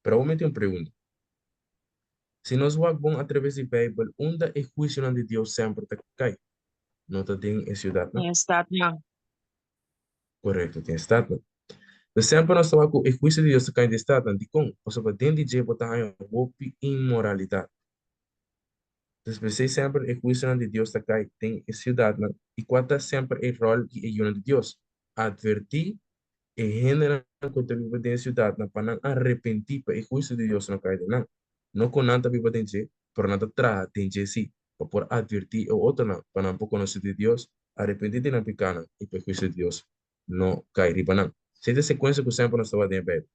Pero awor mi tin un pregunta. Si nos wak bon atraves di Beibel, unda e huisionan di Dios semper ta kai? No ta den e siudatnan? Den e statnan. Korekto, den e statnan. Entonces semper nos ta wak ku e huisio di Dios ta kai den e statnan. Dikon? Pasobra den di dje bo ta haña hopi inmoralidat. Entonces p'esei semper e huisionan di Dios ta kai den e siudatnan. I kua ta semper e ròl di e yunan di Dios? Atvertí e hendenan ku ta biba den e siudatnan pa nan arepentí pa e huisio di Dios no kai den nan. No ku nan ta biba den dje, pero nan ta traha den dje sí, pa por atvertí e otronan pa nan por konosé di Dios, arepentí di nan pikánan i pa e huisio di Dios no kai riba nan. Esei ta e sekuensia ku semper nos ta wak den e Beibel.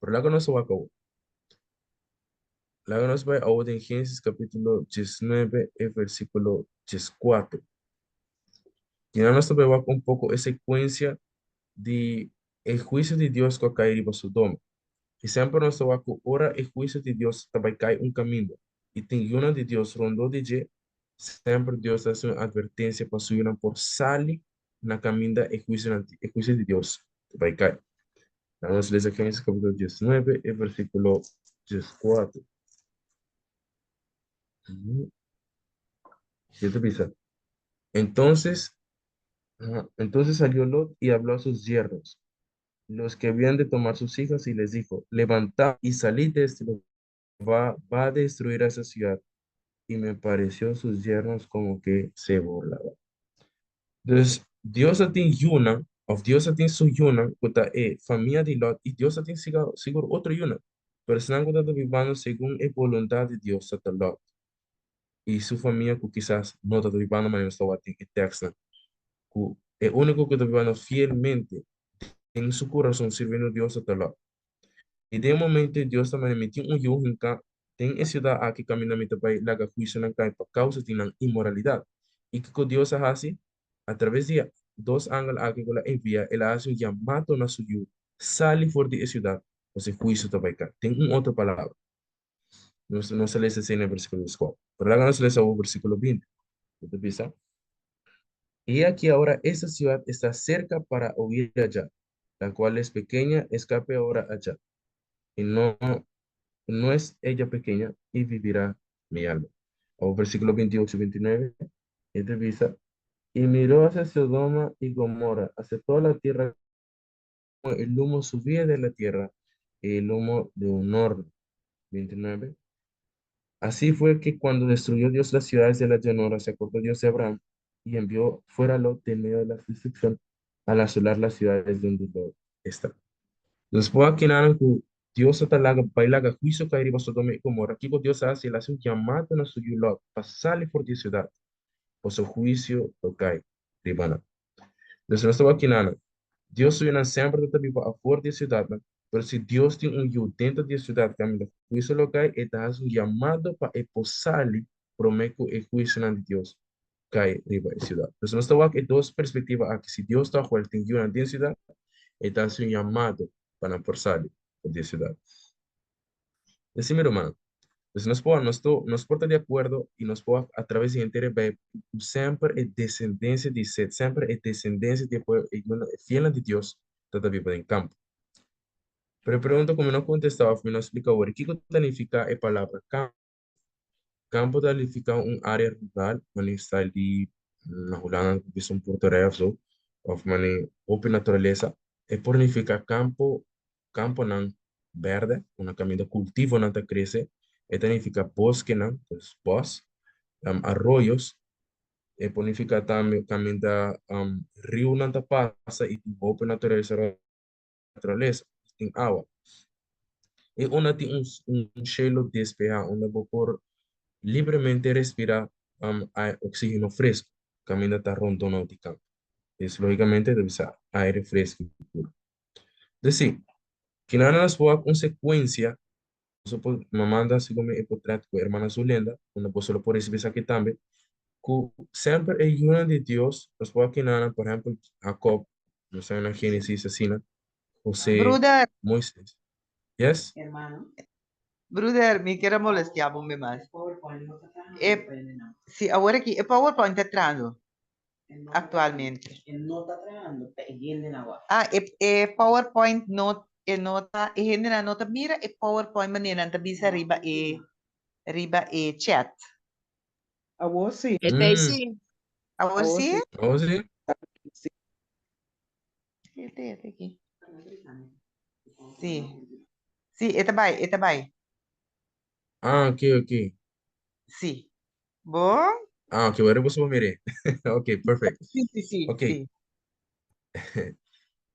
Pero laga nos wak awor. Laga nos bai awor den Génesis kapítulo diesnuebe e versíkulo dieskuater. Kinan nos ta bai wak un poko e sekuensia di e huisio di Dios ku a kai riba Sodoma. I semper nos ta wak ku ora e huisio di Dios ta bai kai un kaminda i tin yunan di Dios rondó di dje, semper Dios ta hasi un atvertensia pa su yunan por sali na kaminda e huisionan e huisio di Dios ta bai kai. Laga nos lesa Génesis kapítulo diesnuebe e versíkulo dieskuater. Dios ta bisa, Entonces, entonces salió Lot y habló a sus yernos, los que habían de tomar sus hijas, y les dijo, Levantad y salid de este lugar, va, va a destruir a esa ciudad. Y me pareció sus yernos como que se burlaban. Entonces, Dios a tin yunan, of Dios a tin su yunan, ku ta e famia di Lot, i Dios a tin sigur otro yunan. Pero esnan ku tabata bibando segun e boluntat di Dios tabata Lot i su famia ku kisas no tabata bibando manera nos ta wak den e tèkstnan, ku e úniko ku ta bibando fielmente den su kurason sirbiendo Dios tabata Lot. I den e momento ei Dios ta manda mi tin un yu hinká den e siudat aki kaminda mi ta bai laga huisionan kai pa kousa di nan inmoralidat. I kiko Dios a hasi? Atraves di e dos angel aki ku el a enviá, el a hasi un yamado na su yu, Sali for di e siudat, pasobra e huisio ta bai kai. Den un otro palabra, nos nos a lesa esei na e versíkulo dieskuater, pero laga nos lesa awor versíkulo binti, ku ta bisa, He aquí ahora esta ciudad está cerca para huir allá, la cual es pequeña, escape ahora allá, y no, no es ella pequeña, y vivirá mi alma. O versículo 28 y 29, e ta bisa, Y miró hacia Sodoma y Gomorra, hacia toda la tierra, como el humo subía de la tierra, y el humo de un horno. 29. Así fue que cuando destruyó Dios las ciudades de la llanura, se acordó Dios de Abraham y envió fuera a Lot de medio de la destrucción al asolar las ciudades donde Lot estaba. Nos por aki nan ku Dios a ta laga bai laga huicio kai riba Sodoma i Gomorra. Kiko Dios a hasi? El a hasi un yamada na su yu Lot pa sali for di e siudat, pasobra huicio lo kai riba nan. Entonces nos ta wak kinan, Dios su yunan semper ta ta biba afor di e siudatnan, pero si Dios tin un yu dentro di e siudat kaminda huicio lo kai, e ta hasi un yamado pa e por sali promé ku e huicionan di Dios kai riba e siudat. Entonces nos ta wak e dos perspektiva aki, si Dios ta afuera tin yunan den siudat, e ta hasi un yamado pa nan por sali for di e siudat. Esei mi ruman. Entonces nos por, nos to, nos por ta di acuerdo y nos por a través di henter e Bijbel cu semper e descendencia di Set, semper e descendencia di e pueblo, e yunan, e fielnan di Dios ta ta biba den campo. Pero e pregunta cu mi no contesta of mi no splica awor, kico ta nifica e palabra campo? Campo ta nifica un area rural, mane style di na Hulanda nan ta bisa un purterij of zo, of mane hopi naturalesa. E por nifica campo, camponan berde, una caminda cultivonan ta crece. E ta nifica boskenan, dus bos, arroyos. E por nifica tambe caminda riunan ta pasa y tin hopi naturalesa naturalesa, tin awa. E unda tin un, un shelo despehá, unda bo por libremente respirá um, oxígeno fresco. kaminda ta rondonau di kampo. Es lógicamente ta bisa aire fresco y puro. Entonces sí, kinana nos por wak un secuencia, boso por mi manda segun mi e portret cu hermana Zulenda, unda boso lo por recibi esaki tambe, cu semper e yunan di Dios, nos por wak kinana, por ehempel, Jacob, nos ta na Genesis asina, José, Broeder. Moises. Yes? Broeder, mi kier a molestia bo mi mas. E, si awor aki e PowerPoint ta trahando actualmente. E no ta trahando, ta e hendenan wak. Ah, e, e PowerPoint no, e no ta, e hendenan no ta mira e PowerPoint manera nan ta bisa riba e, riba e chat. Awor si. E ta si. Awor Awor si? si. Awor si? Si. E ta e aki. Si. Si, e ta bai, e ta bai. Ah, ok, ok. Si. Bo? Ah, ok, bueno, boso por mir'é. Ok, perfect. Sí, sí, sí, Ok. sí.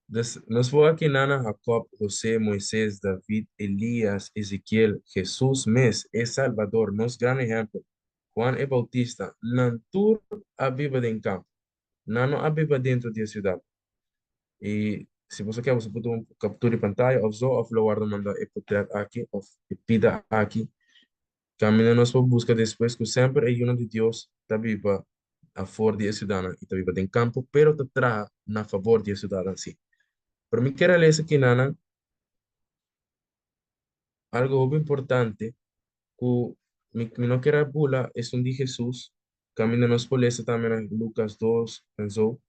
Dus nos por aki nana Jacob, José, Moisés, David, Elías, Ezequiel, Jesús mes, e Salvador, nos gran ehèmpel, Juan e Bautista, nan tur a biba den kampo. Nan no a biba dentro di e siudat. I si boso ke, boso por tuma un kaptura di pantaya òf zo, òf lo warda manda e portret aki òf e pida aki. Kaminda nos por buska despues ku semper e yunan di Dios ta biba afor di e siudatnan i ta biba den kampo, pero ta traha na fabor di e siudatnan si. Pero mi kier a lesa kinanan algu hopi importante ku mi mi no kier a bula esun di Hesus, kaminda nos por lesa tambe na Lukas dos en zo.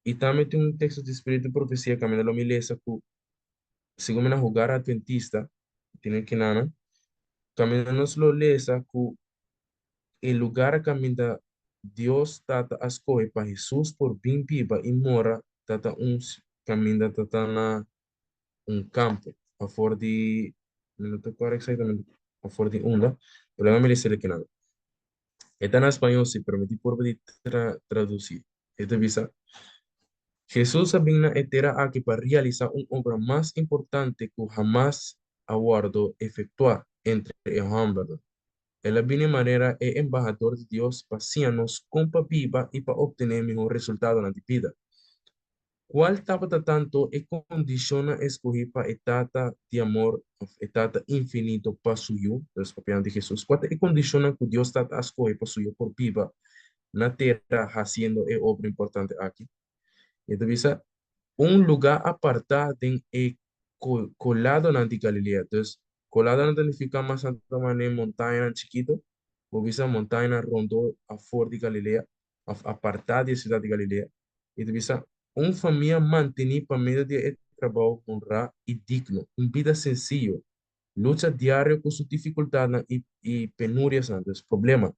I tambe tin un teksto di spiritu di profesia kaminda lo mi lesa ku segun mi na hogar adventista tin kinanan, kaminda nos lo lesa ku e lugar kaminda Dios Tata a skohe pa Hesus por bin biba i mora ta ta un kaminda ta ta na un kampo afor di, mi no ta kòrda eksaktamente afor di unda, pero laga mi lesa el kinan. E ta na spañol si, pero mi tin purba di tradusi. E ta bisa, Hesus a bin na e tera aki pa realisá un obra mas importante ku hamas a wòrdu efektuá entre e hòmbernan. El a bini manera e embahador di Dios pa siña nos kon pa biba i pa optené mihó resultadonan di bida. Cual tabata tanto e condicionnan escogi pa e Tata di amor of e Tata infinito pa su Yu? Nos papiando di Jesus. Cua ta e condicionnan cu Dios Tata a scoge pa su Yu por biba na tera haciendo e obra importante aki? E ta bisa, Un lugar aparta den e coladonan di Galilea. Dus, coladonan ta nifica mas tanto manera montañanan chikito. Bo bisa montañanan rondo afor di Galilea. òf apartá di e siudat di Galilea, i ta bisa, Un famia mantení pa medio di e trabou honrá i digno, un bida sensiyo, lucha diario ku su difikultatnan i i penuriasnan, dus problema,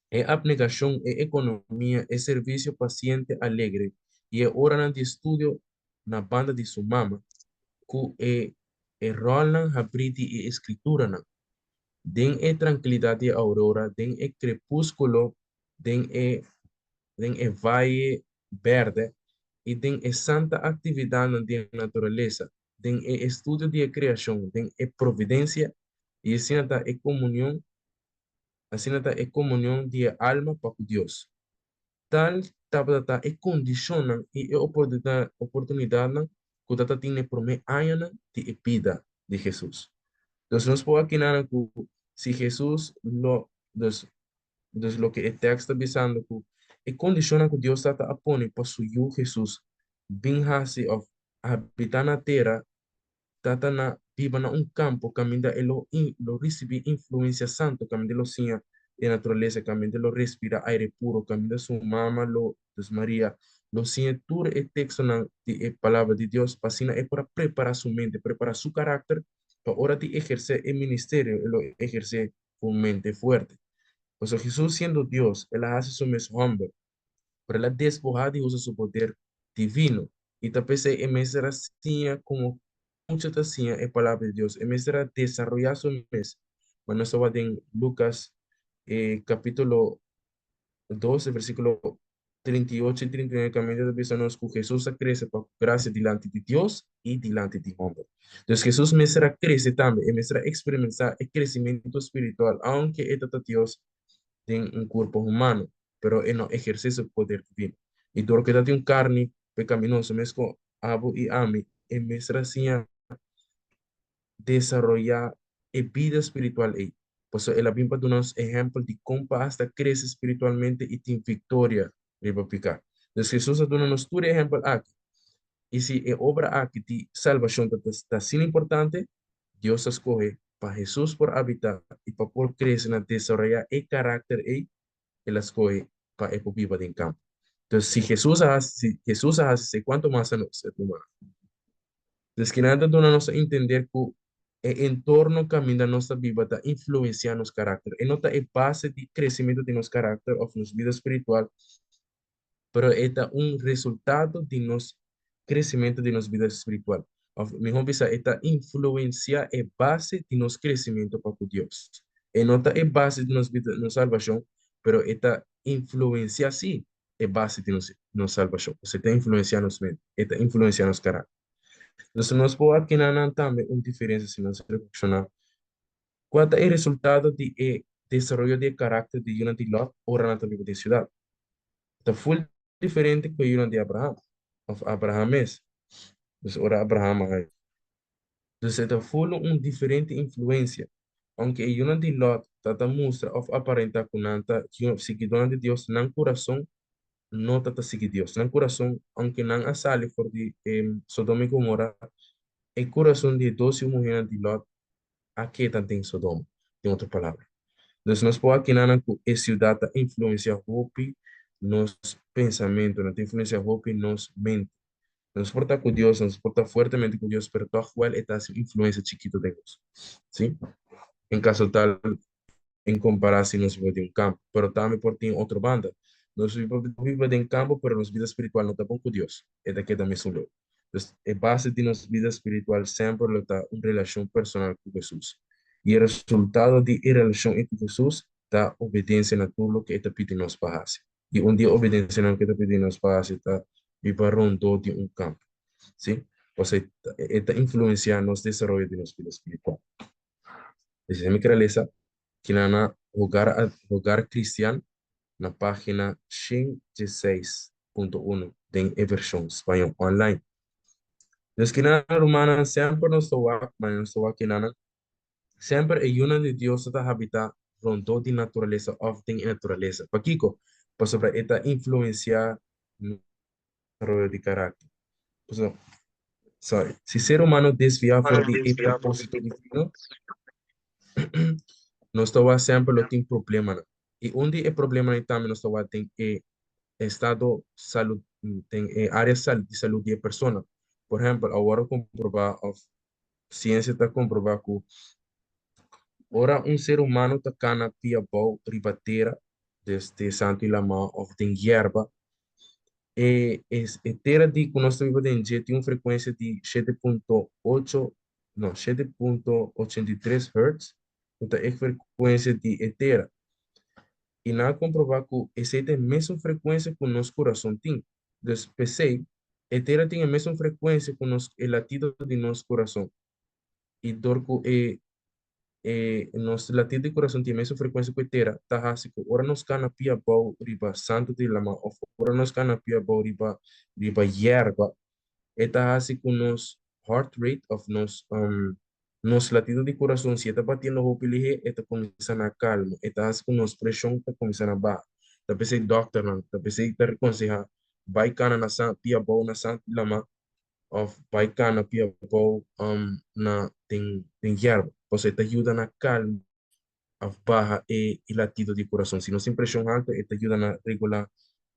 e apnegashon, e ekonomia, e servisio pasiente alegre i e oranan di estudio na banda di su mama, ku e e ròlnan habrí di e Eskrituranan. Den e trankilidat di e aurora, den e krepúskulo den e den e vaye bèrdè i den e santa aktividatnan di e naturalesa, den e estudio di e kreashon, den e providensia, i asina ta e komunion asina ta e komunion di e alma pa ku Dios. Tal tabata ta e kondishonnan i e oportunidatnan ku ta tatin na e promé añanan di e bida di Hesus. Dus nos por akinan ku si Hesus lo dus Dus loke e tekst ta bisando ku e kondishonnan ku Dios Tata a pone pa su Yu Hesus bin hasi òf habitá na tera ta ta na biba na un kampo kaminda e lo lo risibí influensia santu, kaminda e lo siña e naturalesa, kaminda e lo respirá aire puro, kaminda su mama lo, dus Maria, lo siña tur e tekstonan di e Palabra di Dios pa asina e por a prepará su mente, prepará su karakter pa ora di ehersé e ministerio e lo ehersé ku un mente fuerte. Pasobra Hesus siendo Dios, el a hasi su mes hòmber, pero el a despohá di usa su poder divino, i ta p'esei e mester a siña komo mucha ta siña e Palabra di Dios, e mester a desaroyá su mes. Ma nos ta wak den Lukas e kapítulo 12, versíkulo 38 i 39 kaminda ta bisa nos ku Hesus a krese pa grasia dilanti di Dios i dilanti di hòmber. Dus Hesus mester a krese tambe, e mester a eksperimentá e kresimentu spiritual, aunke e ta ta Dios den un kurpo humano. pero e no ehersé su poder divino. I dor ku e ta tin un karni pekaminoso meskos abo i ami, e mester a siña desaroyá e bida spiritual ei. Pasobra el a bin pa duna nos ehèmpel di kon pa asta krese spiritualmente i tin viktoria riba piká. Dus Hesus a duna nos tur e ehèmpel aki. I si e obra aki di salbashon ta ta asina importante, Dios a skohe pa Hesus por abitá i pa por krese na desaroyá e karakter ei, el a skohe pa e por biba den kampo. Entonces, si Hesus a hasi, si Hesus a hasi esei, kuantu mas anos, hermano? Entonces, kinan ta duna nos a entender ku e entorno kaminda nos ta biba ta influensiá nos karakter. E no ta e base di kresimentu di nos karakter òf nos bida spiritual, pero e ta un resultado di nos kresimentu di nos bida spiritual. Òf mihó bisa, e ta influensiá e base di nos kresimentu pa ku Dios. E no ta e base di nos bida, nos salbashon, pero e ta influensiá sí e base di nos nos salbashon. Osea, e ta influensiá nos mente, e ta influensiá nos karakter. Entonces, nos por wak kinanan tambe un diferensia si nos reflekshoná kua ta e resultado di e desaroyo di e karakter di yunan di Lòt ora nan ta biba den siudat. Ta ful diferente ku e yunan di Abraham, òf Abraham mes. Entonces, ora Abraham a haña. Entonces, e ta ful un diferente influensia. Aunke e yunan di Lòt ta ta mustra òf aparentá ku nan ta siguidónan di Dios, nan kurason no ta ta sigui Dios. Nan kurason, aunke nan a sali for di Sodoma i Gomora, e kurason di e dos yu muhénan di Lòt a keda den Sodoma, den otro palabra. Dus nos por akiná ku e siudat ta influensiá hopi nos pensamentunan, ta influensiá hopi nos mente. Nos por ta ku Dios, nos por ta fuertemente ku Dios, pero tòg wèl e ta hasi un influensia chikitu den nos. Sí? En kaso tal, en kompará si nos biba den un kampo. Pero tambe por tin otro banda. Nos biba den kampo, pero nos bida spiritual no ta bon ku Dios. E ta keda mesun leu. Pues, e base di nos bida spiritual semper lo ta un relashon personal ku Hesus. I e resultado di e relashon ei ku Hesus ta obedensia na tur loke e ta pidi nos pa hasi. I un di e obedensianan ku e ta pidi nos pa hasi ta biba rondó di un kampo. Sí? Pasobra e ta influensiá nos desaroyo di nos bida spiritual. Esei mi kere lesa kina na Hogar Hogar Cristian na página 116.1 den e vershon spañó online. Dus kina rumannan semper nos ta wak, manera nos ta wak kinanan, semper e yunan di Dios ta habitá rondó di naturalesa òf den e naturalesa. Pakiko? Pasobra e ta influensiá nos desaroyo di karakter. Pasobra, sorry, si ser humano desviá for di e propósito divino, nos ta wak semper lo tin problemanan. I un di e problemanan tambe nos ta wak den e estado salud, den e área di salud di e persona. Por ehèmpel, awor a komprobá òf siensia ta komprobá ku ora un ser humano ta kana pia bou riba tera, desde santu i lamá òf den yerba, e e tera di ku nos ta biba den dje tin un frekuensia di shete punto ocho, no, shete punto ochenta i tres hertz, ku ta e frekuensia di e tera. I nan a komprobá ku esei ta e mesun frekuensia ku nos kurason tin. Dus p'esei, e tera tin e mesun frekuensia ku nos e latido di nos kurason. I dor ku e e nos latido di kurason tin e mesun frekuensia ku e tera, ta hasi ku ora nos kana pia abou riba santu di lama òf ora nos kana pia abou riba riba yerba, e ta hasi ku nos heart rate òf nos nos latido di kurason si e ta batiendo hopi lihé e ta kuminsá na kalma, e ta hasi ku nos preshon ta kuminsá na baha. Ta p'esei dòkternan ta p'esei ta rekonsehá bai kana na san pia abou na santu di lama òf bai kana pia abou na den den yerba pasobra e ta yuda na kalma òf baha e latido di kurason. Si nos tin preshon haltu e ta yuda na regulá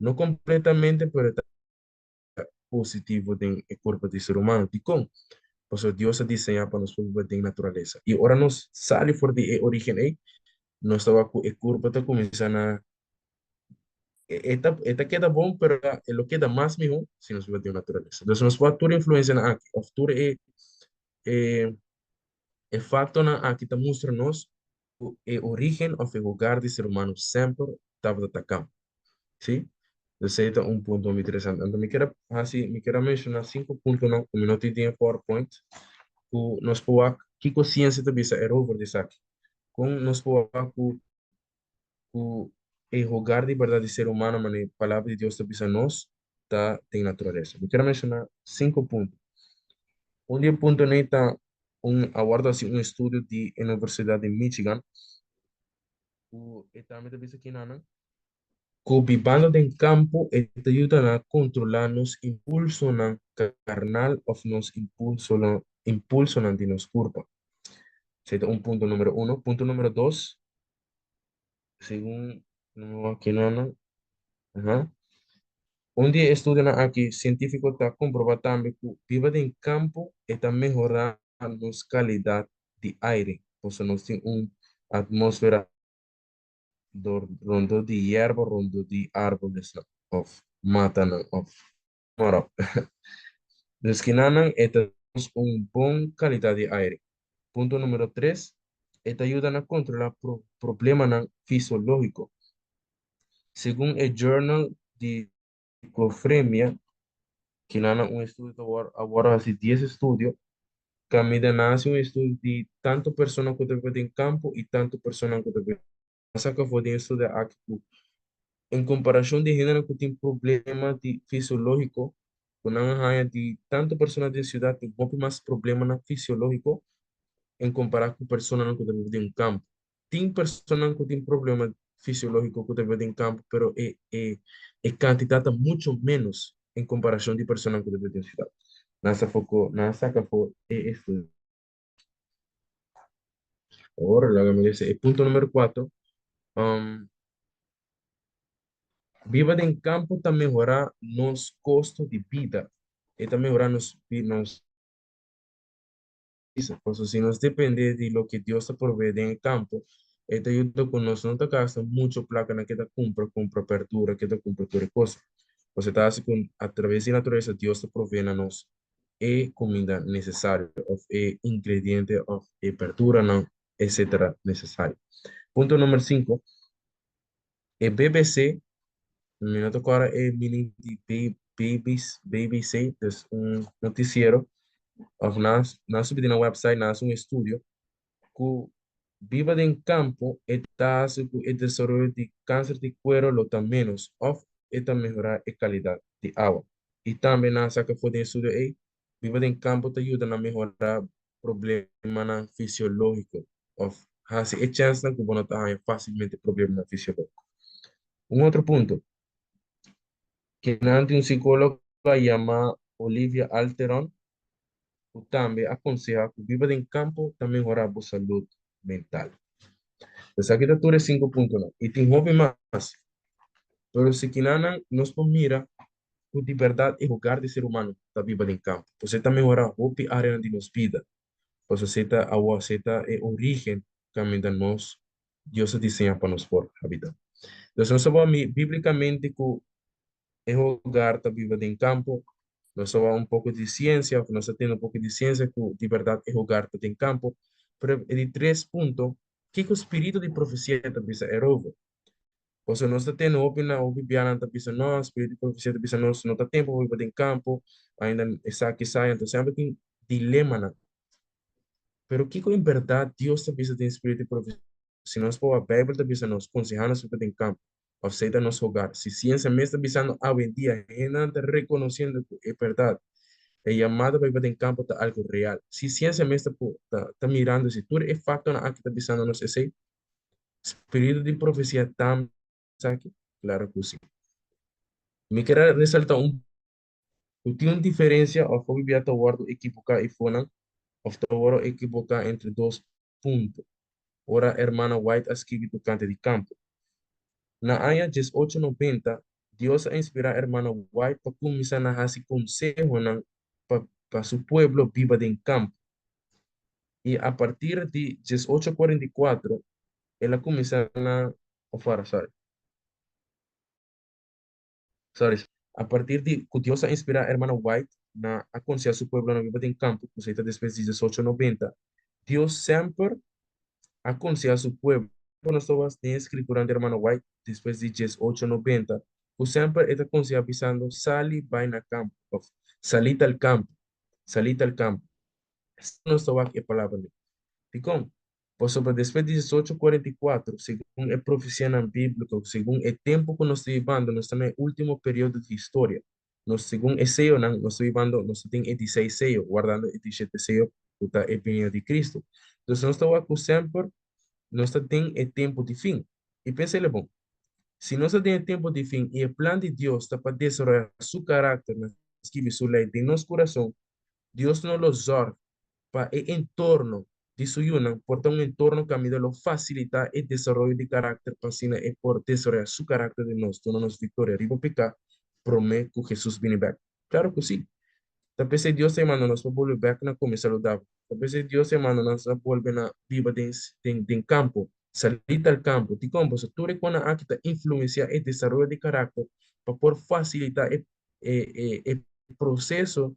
no kompletamente pero e ta positivo den e kurpo di ser humano. Dikon? Pasobra Dios a diseñá pa nos por biba den naturalesa. I ora nos sali for di e orígen ei, nos ta wak ku e kurpo ta kuminsá na e ta e ta keda bon, pero e lo keda mas mihó si nos biba den naturalesa. Entonces nos por wak tur influensianan aki òf tur e e e faktornan aki ta mustra nos ku e orígen òf e hogar di ser humano semper tabata ta kampo. Sí? Esei ta un punto muy interesante. Anto mi kier a hasi, mi kier a menshoná sinku puntonan ku mi no tin den e PowerPoint, ku nos por wak kiko siensia ta bisa erover di esaki. Kon nos por wak ku ku. E hogar di berdad di ser humano, manera Palabra di Dios ta bisa nos, ta den naturalesa. Mi kier a menciona cinco punto. Un di e puntonan ta un a wordo haci un estudio di e Universidad di Michigan, cu e tambe ta bisa kinanan, cu bibando den campo e ta yuda na controla nos impulsonan carnal of nos impulsonan impulsonan di nos curpa. Esey ta un punto numero uno. Punto numero dos, Segun no aki no no. Aha. Un di e estudionan aki sientífiko ta komprobá tambe ku biba den kampo e ta mehorá nos kalidat di aire, pasobra nos tin un atmósfera dor rondó di yerba, rondó di árbolesnan òf matanan òf mara. Dus kinanan e ta nos un bon kalidat di aire. Punto numero tres, e ta yuda na kontrolá problemanan fisiológiko. Segun e Journal di Schizofrenia, kinanan un estudio ta wòrdu a wòrdu hasi dies estudio, kaminda nan hasi un estudio di tantu persona ku ta biba den kampo i tantu personanan ku ta biba a saka for den e studio aki ku en komparashon di hendenan ku tin problema di fisiológiko ku nan a haña di tantu persona den siudat tin hopi mas problemanan fisiológiko en kompará ku personanan ku ta biba den un kampo. Tin personanan ku tin problema fisiológiko ku ta biba den kampo pero e e e kantidat ta mucho ménos en komparashon di personanan ku ta biba den siudat. Nan sa foko nan a saka for e estudio. Ahora, laga mi lesa e punto numero 4. Um, biba den campo ta mehora nos costo di bida. E ta mehora nos, nos Pasobra si nos depende di loke Dios ta provee den e campo, e ta yuda cu nos no ta gasta mucho placa na keda cumpra, cumpra berdura, keda cumpra tur e cosa. Pasobra ta haci cu a traves di naturalesa Dios ta provee na nos e kuminda nesesario òf e ingrediente òf e berduranan etcetera nesesario. Punto number sinku, e BBC, mi no ta kòrda e meaning di BBC, BBC, dus un notisiero òf nan nan subi den nan website nan hasi un estudio ku biba den kampo e ta hasi ku e desaroyo di kanser di kuero lo ta ménos òf e ta mehorá e kalidat di awa. I tambe nan a saka for den estudio ei, biba den kampo ta yuda na mehorá problemanan fisiológiko òf hasi e chènsnan ku bo no ta haña fásilmente problemanan fisiológiko. Un otro punto, kinan tin un sikóloga yamá Olivia Alteron ku tambe a konsehá ku biba den kampo ta mehorá bo salud mental. Esaki ta tur e sinku puntonan i tin hopi mas. Pero si kinanan nos por mira ku di bèrdat e hogar di ser humano ta biba den kampo. Pues e ta mehorá hopi áreanan di nos bida. Pasobra esei ta awor, esei ta e orígen kaminda nos Dios a diseñá pa nos por habitá. Entonces nos ta por mira bíblikamente ku e hogar ta biba den kampo. Nos ta wak un poko di siensia, òf nos ta tene un poko di siensia ku di bèrdat e hogar ta den kampo. Pero e di tres punto, kiko spiritu di profesia ta bisa erover? Pasobra nos ta tene hopi na hopi bianan ta bisa no, spiritu di profesia ta bisa nos no ta tempu pa biba den kampo, ainda esaki esaya, enton semper tin dilemanan. Pero kiko en bèrdat Dios ta bisa den spiritu di profesia? Si nos por wak Bijbel ta bisa nos, konsehá nos biba den kampo, òf sei ta nos hogar. Si siensia mes ta bisando awendia, hendenan ta rekonosiendo ku e bèrdat, e yamada pa biba den kampo ta algu real. Si siensia mes ta ta ta mirando si tur e faktonan aki ta bisando nos esei, Spiritu di profesia tambe esaki? Klaro ku si. Mi kier a resaltá un ku tin un diferensia òf hopi bia ta wòrdu ekiboká i fonan òf ta wòrdu ekiboká entre dos punto ora hermana White a skibi tokante di kampo. Na aña 1890, Dios a inspirá hermana White pa kuminsá na hasi konsehonan pa pa su pueblo biba den kampo. I a partir di 1844, el a kuminsá na, of ora, sorry. Sorry. A partir di ku Dios a inspirá Hermano White na akonsehá su pueblo na biba den kampo, ku esei ta despues di 1890, Dios semper a konsehá su pueblo. Nos ta wak den e skrituran di Hermano White despues di 1890, ku semper e ta konsehá bisando, Sali bai na kampo, òf Salita al kampo, salita al kampo. Nos ta wak e palabranan. Dikon? Pasobra despues di 1844, segun e profesianan bíbliko, segun e tempu ku nos ta bibando, nos ta na e último periodo di historia. Nos, segun e seyonan, nos ta bibando, nos ta tin e di seis seyo, wardando e di shete seyo ku ta e binida di Kristu. Entonces nos ta wak ku semper nos ta den e tempu di fin. I pensa el bon. Si nos ta den e tempu di fin i e plan di Dios ta pa desaroyá Su karakter na skibi Su lei den nos kurason, Dios no lo zòrg pa e entorno di su yunan por ta un entorno kaminda lo fasilitá e desaroyo di karakter pa asina e por desaroyá su karakter den nos, duna nos viktoria riba piká promé ku Hesus bini bèk? Klaru ku sí! Ta p'esei Dios ta yamando nos pa bolbe bèk na kome saludabel. Ta p'esei Dios ta yamando nos na bolbe na biba den den kampo, salí tal kampo. Dikon? Pasobra tur e konan aki ta influensiá e desaroyo di karakter pa por fasilitá e e e proseso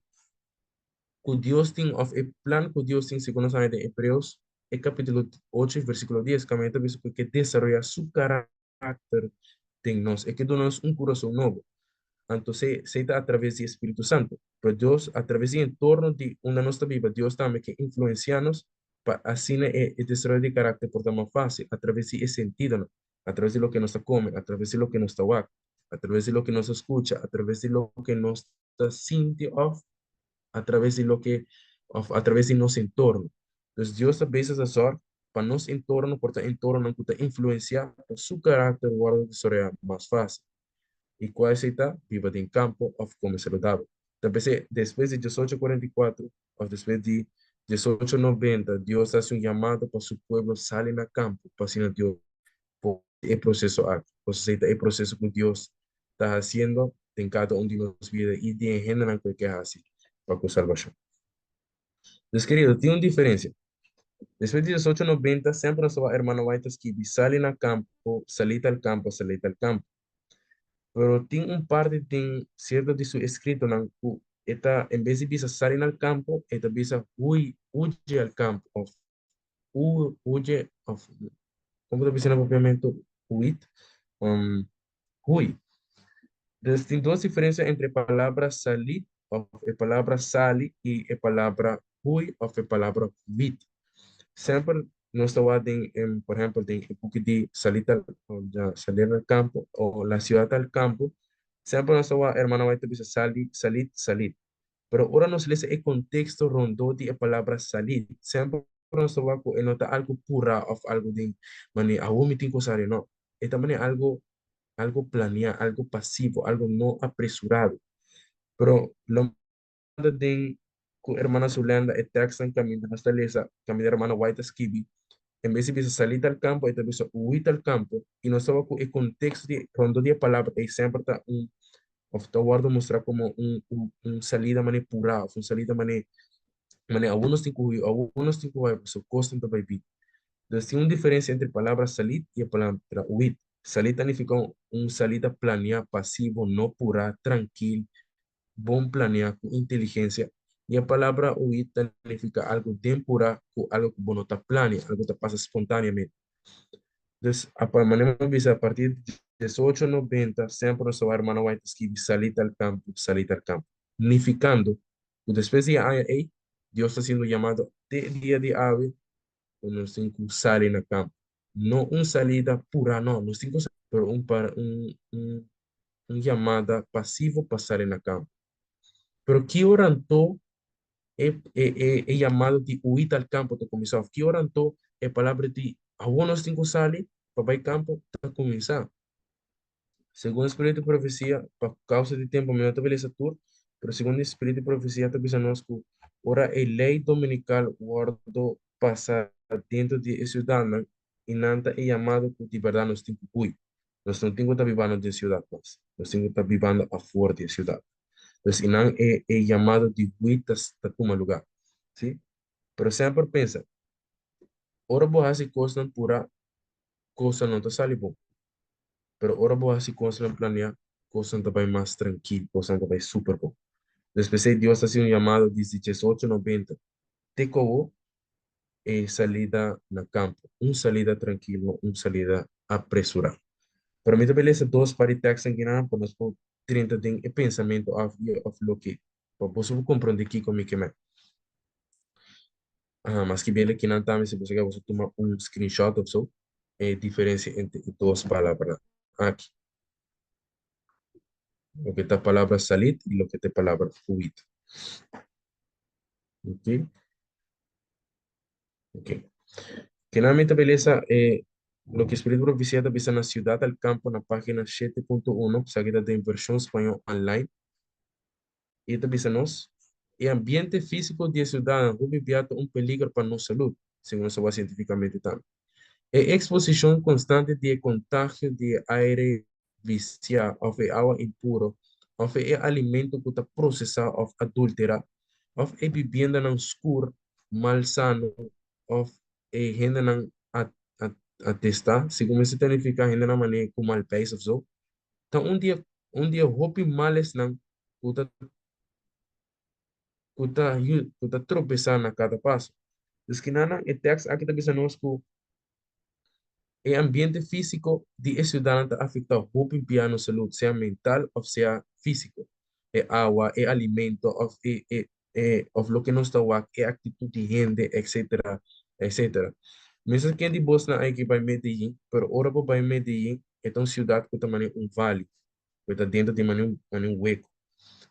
ku Dios tin òf e plan ku Dios tin segun nos haña den Hebreos e kapítulo ocho i versíkulo dies kaminda ta bisa ku e ke desaroyá su karakter den nos, e ke duna nos un kurason nobo. Anto esei ta atraves di e spiritu santu. Pero Dios atraves di e entorno di unda nos ta biba, Dios tambe ke influensiá nos pa asina e desaroyo di karakter por ta mas fásil atraves di e sentidonan, atraves di loke nos ta kome, atraves di loke nos ta wak, atraves di loke nos ta skucha, atraves di loke nos ta sinti òf atraves di loke òf atraves di nos entorno. Dus Dios ta bezig ta sòrg pa nos entorno por ta entornonan ku ta influensiá pa su karakter wòrdu desaroyá mas fásil. I kua esei ta? Biba den kampo òf kome saludabel. Ta p'esei despues di 1844 òf despues di 1890 Dios ta hasi un yamado pa su pueblo sali na kampo pa asina Dios por e proceso aki. Pasobra esei ta e proceso cu Dios ta haciendo den cada un di nos bida y den e hendenan cu e ke haci pa cu salbacion. Dus kerido, tin un diferencia. Despues di 1890, semper nos tabata hermano White ta skibi, Sali na campo, salita al campo, salita al campo. Pero tin un parti den cierto di su escritonan cu e ta, en bes di bisa sali na al campo, e ta bisa hui, huye al campo of u huye of como ta bisa na papiamento huit um, hui. Dus tin dos diferencia entre palabra sali of e palabra sali y e palabra hui of e palabra huit. Semper nos ta wak den, em, por ejemplo, den e buki di Salir al, ya, salir al campo o La ciudad al campo, semper nos ta wak hermana White ta bisa sali, salit, salit. Pero ora nos lesa e konteksto rondó di e palabra salí, semper nos ta wak ku e no ta algu purá òf algu den manera awor mi tin ku sali, no. E ta manera algu algu planiá, algu pasivo, algu no apresurado. Pero lo manda den ku hermana Zulenda e tèkstnan kaminda nos ta lesa, kaminda hermana White ta skibi, en bes di bisa salí tal kampo, e ta bisa hui tal kampo, i nos ta wak ku e konteksto di rondó di e palabra ei semper ta un of ta wordo mustra como un, un, un salida mane pura, of un salida mane, mane awo nos tin cu hui, awo nos tin cu bai, pasobra cosnan ta bai bin. Entonces tin un diferencia entre palabra salit y e palabra huit. Salit ta nifica un, un salida planea, pasivo, no pura, trankil, bon planea, cu inteligencia. Y e palabra huit ta nifica algo den pura, cu algo cu bo no ta planea, algo ta pasa spontaneamente. Dus, a pa manera mi bisa, a partir di 1890, semper nos tabata hermano White ta skibi, Salid al campo, salid al campo. Nificando cu despues di e aña ey, Dios ta haciendo un llamado te e dia di awe cu nos tin cu sali na campo. No un salida pura, no, nos tin cu sali, pero un pa un un un llamada pasivo pa sali na campo. Pero ki ora anto e, e, e, e llamado di huit al campo ta cuminsa? Of ki ora anto e palabra di awor nos tin cu sali pa bay campo ta cuminsa? Segun e spiritu di profecia, pa causa di tempo mi no ta lesa tur, pero segun e spiritu di profecia ta bisa nos cu ora e ley dominical wordo pasa dentro di e ciudadnan y nan ta e llamado cu di berdad nos tin cu hui. Nos no tin cu ta bibando den ciudad mas, nos tin cu ta bibando afor di e ciudad. Pues y nan e e llamado di hui ta ta tuma lugar, si? Pero semper pensa, ora bo haci cosnan pura, cosnan no ta sali bon. Pero ora bo haci cosnan planea, cosnan ta bay mas trankil, cosnan ta bay super bon. Pues p'esey Dios ta haci un llamado desde diesocho noventa te kobo e salida na campo, un salida trankil, no un salida apresurá. Pero mi ta bay lesa dos par di tekstnan kinan pa nos por drenta den e pensamentu af i of loke pa boso por komprondé kiko mi ke men. Aha, mas ki bele kinan tambe si boso ke boso tuma un screenshot of so, e diferencia entre e dos palabranan aki. Loke ta palabra salid y loke ta e palabra huid. Ok. Ok. Kinan mi ta beleza e loke Espíritu Profecía ta bisa na Ciudad al Campo na página 7.1, esaki ta den versión spañó online. E ta bisa nos, E ambiente físiko di e siudatnan hopi bia ta un peliger pa nos salud, segun nos a wak sientifikamente tambe. E eksposishon konstante di e kontagio di e aire visiá òf e awa impuro òf e alimento ku ta prosesá òf adulterá òf e bibiendanan skur, malsano òf e hendenan atestá, segun mester ta nifiká hendenan manera ku mal pèis òf so, ta un di e un di e hopi malesnan ku ta ku ta ku ta tropesá na kada paso. Dus kinanan e tèks aki ta bisa nos ku e ambiente físiko di e siudatnan ta afektá hopi bia nos salud, sea mental òf sea físiko. E awa, e alimento òf e e e òf loke nos ta wak, e aktitut di hende, etcetera, etcetera. Mi sa ken di bosnan aki bai Medellin, pero ora bo bai Medellin e ta un siudat ku ta manera un vali, ku ta dentro di manera un manera un hueco.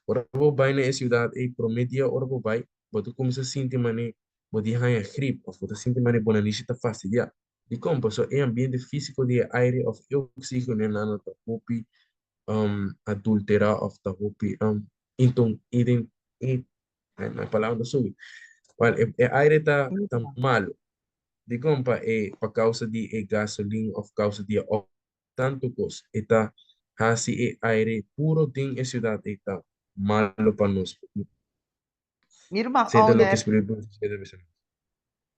Ora bo bai na e siudat ei, promé dia ora bo bai, bo ta kuminsá sinti manera bo di haña grip òf bo ta sinti manera bo nanishi ta fastidiá. Dikon? Pasobra e ambiente físiko di e aire òf e oksígeno den nan ta hopi adulterá òf ta hopi inton iden i ai palabra no ta subi. Wèl, e e aire ta ta malu. Dikon? Pa e pa kousa di e gasolin òf kousa di e tantu kos e ta hasi e aire puro den e siudat ei ta malu pa nos. Mi ruman Esei ta loke Owner. Spiritu Profesia ta bisa nos.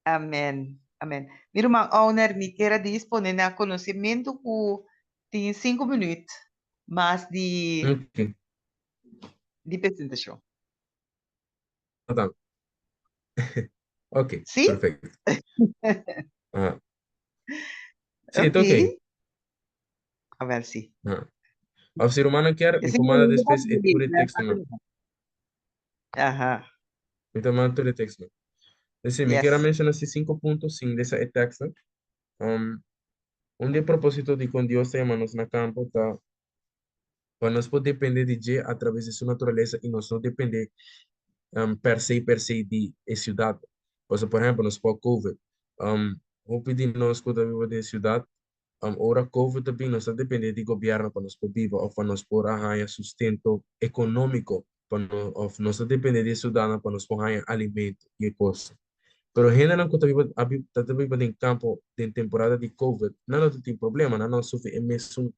Amen, amen. Mi ruman Owner, mi kier a dispone na konosementu ku tin sinku minuut mas di Ok. di presentashon. Adan. Ok, Sí? perfecto. Aha. Sí, ta ok. Ok. A ver, sí. Aha. Of si rumannan kier, E mi cinco por manda minutos despues e tur e tekstonan. Aha. Mi ta manda tur e tekstonan. Entonces, mi kier a Yes. menciona si cinco puntos sin lesa e tekstnan. Um, un di e propósito di kon Dios ta yama nos na kampo ta pa nos por depende di dje a traves di su naturalesa i nos no depende um, per se per se di e siudat. Pasobra, por ehempel, nos por COVID. Um, hopi di nos ku ta biba den siudat, um, ora COVID ta bin, nos ta depende di gobièrnu pa nos por biba òf pa nos por a haña sustento ekonómiko, pa no, òf nos ta depende di e siudatnan pa nos por haña alimento i e kosnan. Pero hendenan ku ta biba, a bi, ta biba den kampo den temporada di COVID, nan no ta tin problema, nan no a sufri e mesun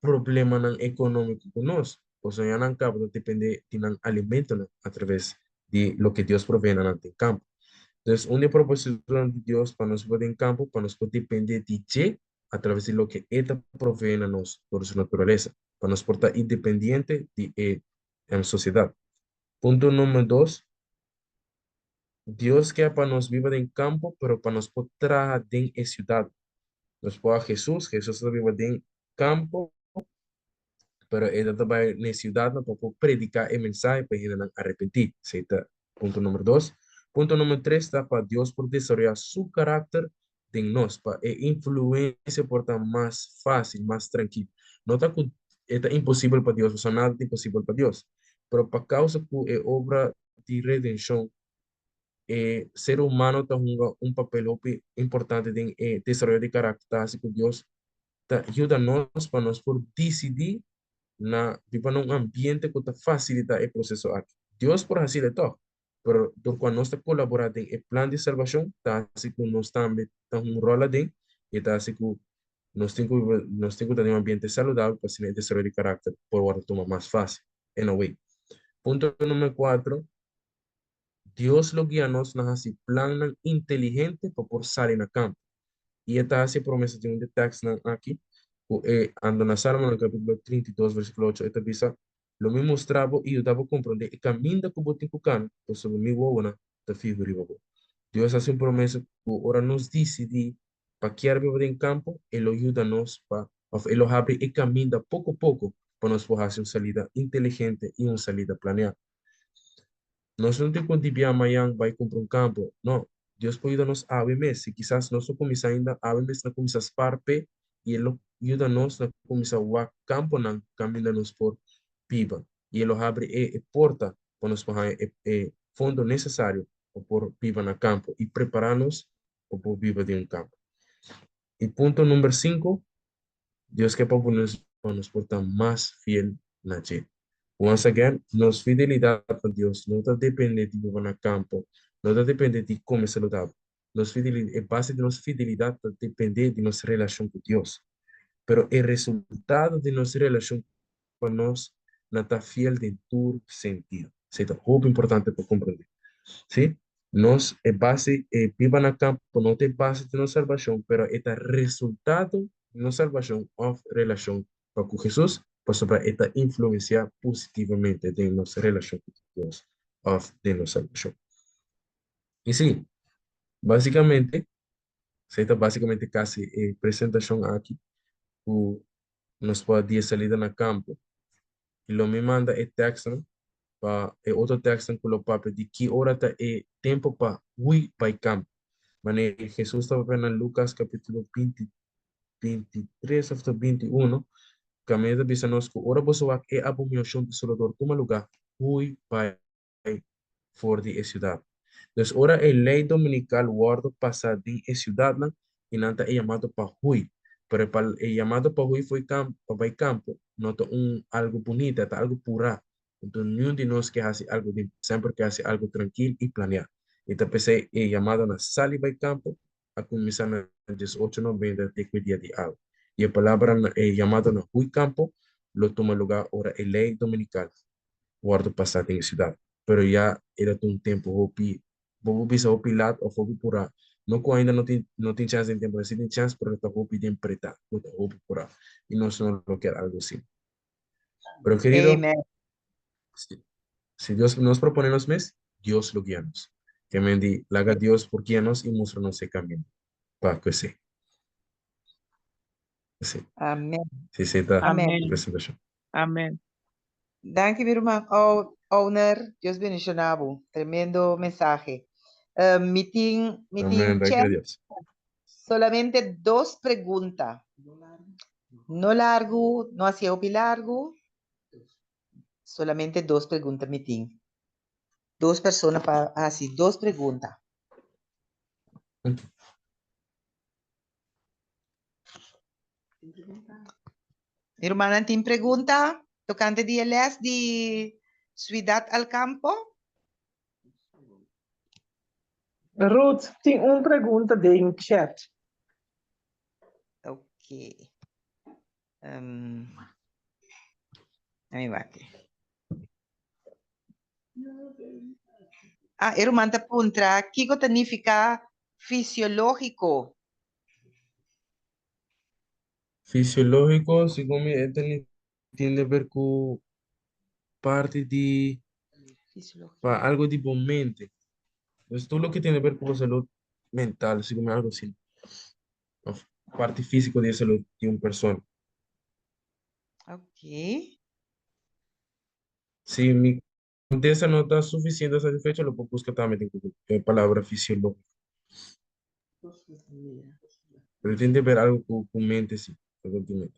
problemanan ekonómiko ku nos, pasobra ya nan kaba ta dependé di nan alimentonan atraves di loke Dios provee na nan den kampo. Entonces, un di e propósitonan di Dios pa nos biba den kampo, pa nos por dependé di dje atraves di loke e ta provee na nos dor di su naturalesa, pa nos por ta independiente di e sosiedat. Punto numero dos, Dios ke pa nos biba den kampo, pero pa nos por traha den e siudat. Nos por a Hesus, Hesus ta biba den kampo, pero e ta bai na e siudatnan pa por prediká e mensahe pa e hendenan arepentí. Esei ta punto numero dos. Punto numero tres ta pa Dios por desaroyá su karakter den nos, pa e influensia por ta mas fásil, mas trankil. No ta ku e ta imposibel pa Dios, pasobra nada ta imposibel pa Dios, pero pa kousa ku e obra di redenshon, e ser humano ta hunga un papel hopi importante den e desaroyo di karakter, ta hasi ku Dios ta yuda nos pa nos por disidí na biba na un ambiente ku ta fasilitá e proseso aki. Dios por hasiel tòg, pero dor kua nos ta kolaborá den e plan di salbashon, ta hasi ku nos tambe ta hunga un ròl aden i ta hasi ku nos tin ku biba, nos tin ku ta den un ambiente saludabel pa asina e desaroyo di karakter por wòrdu tuma mas fásil. In a way. Punto numero cuatro, Dios lo guia nos na hasi plannan inteligente pa por sali na kampo. I e ta hasi e promesa den un di e tèkstnan aki, ku e anda na Salmonan kapítulo 32 versíkulo 8, e ta bisa, Lo mi mustra bo i yuda bo komprondé e kaminda ku bo tin ku kana, pasobra mi wowonan ta fiho riba bo. Dios hasi un promesa ku ora nos disidí pa kier biba den kampo, e lo yuda nos pa, òf e lo habri e kaminda poko poko pa nos por hasi un salida inteligente i un salida planeá. Nos no tin ku di bia mañan bai kumpra un kampo, no. Dios por yuda nos awe mes. Si kisas nos no kuminsá ainda, awe mes na kuminsá spar p'e i e lo yuda nos na kuminsá wak kamponan kaminda nos por biba. I e lo habri e e porta pa nos por haña e e fondo nesesario pa por biba na kampo i prepará nos pa por biba den un kampo. I punto number sinku, Dios ke pa bo nos pa nos por ta mas fiel na dje. Once again, nos fidelidat na Dios no ta depende di biba na kampo, no ta depende di kome saludabel. Nos fideli, e base di nos fidelidat ta depende di nos relashon ku Dios. Pero e resultado di nos relashon pa nos na ta fiel den tur sentido. Esei ta hopi importante pa komprendé. Sí, nos e base e biba na kampo no ta e base di nos salbashon, pero e ta resultado di nos salbashon òf relashon pa ku Hesus, pasobra e ta influensiá positivamente den nos relashon ku Dios òf den nos salbashon. I sí, básikamente, esei ta básikamente kasi e presentashon aki ku nos por a di e salida na kampo i lo mi manda e tèkstnan pa e otro tèkstnan ku lo papia di ki ora ta e tempu pa hui bai kampo. Manera Hesus ta papia na Lukas kapítulo binti, 23 òf ta 21, kaminda ta bisa nos ku ora boso wak e abominashon desolador tuma lugá, hui bai for di e siudat. Dus ora e lei dominikal wòrdu pasá den e siudatnan i nan ta e yamado pa hui. Pero e pa e yamado pa hui fo'i kamp pa bai kampo no ta un algu bunita, e ta algu purá. Anto niun di nos ke hasi algu den semper ke hasi algu trankil i planeá. I ta p'esei e yamado na sali bai kampo a kuminsá na 18 noventa te ku e dia di awe. I e palabra na e yamado na hui kampo lo tuma lugá ora e lei dominikal wòrdu pasá den e siudat. Pero ya e ta un tempu hopi, bo por bisa hopi lat òf hopi purá. No ku ainda no tin no tin chèns den tempu, si tin chèns pero ta hopi den pretá, lo ta hopi purá. I nos no lo kier algu asina. Pero kerido, Amen. si, si Dios nos propone nos mes, Dios lo guia nos. Ke men di, laga Dios por guia nos i mustra nos e kaminda pa ku esei. Esei. Amen. Si esei ta Amen. e presentashon. Amen. Danki mi ruman Owner, Dios bendiciona bo. Tremendo mensahe. Uh, mi tin, mi tin Amen, danki chat a Dios. solamente dos pregunta. No largu, no hasi hopi largu. Solamente dos pregunta mi tin. Dos persona pa hasi dos pregunta. Mi rumannan tin pregunta tokante di e les di Ciudad al Campo? Ruth, tin un pregunta den chat. Ok. Um, mi wak. Ah, e ruman ta puntra, kiko ta nifiká fisiológiko? Fisiológiko, segun mi, e teni tin de ver ku parti di pa algo di bo mente. Dus tur loke tin de ver ku bo salud mental, segun mi algo asina. Of parti físiko di e salud di un persona. Ok. Si mi kontesta no ta sufisiente satisfecho, lo por buska tambe den Google e palabra fisiológiko. Pero tin de ver algo ku ku mente si, algo di mente.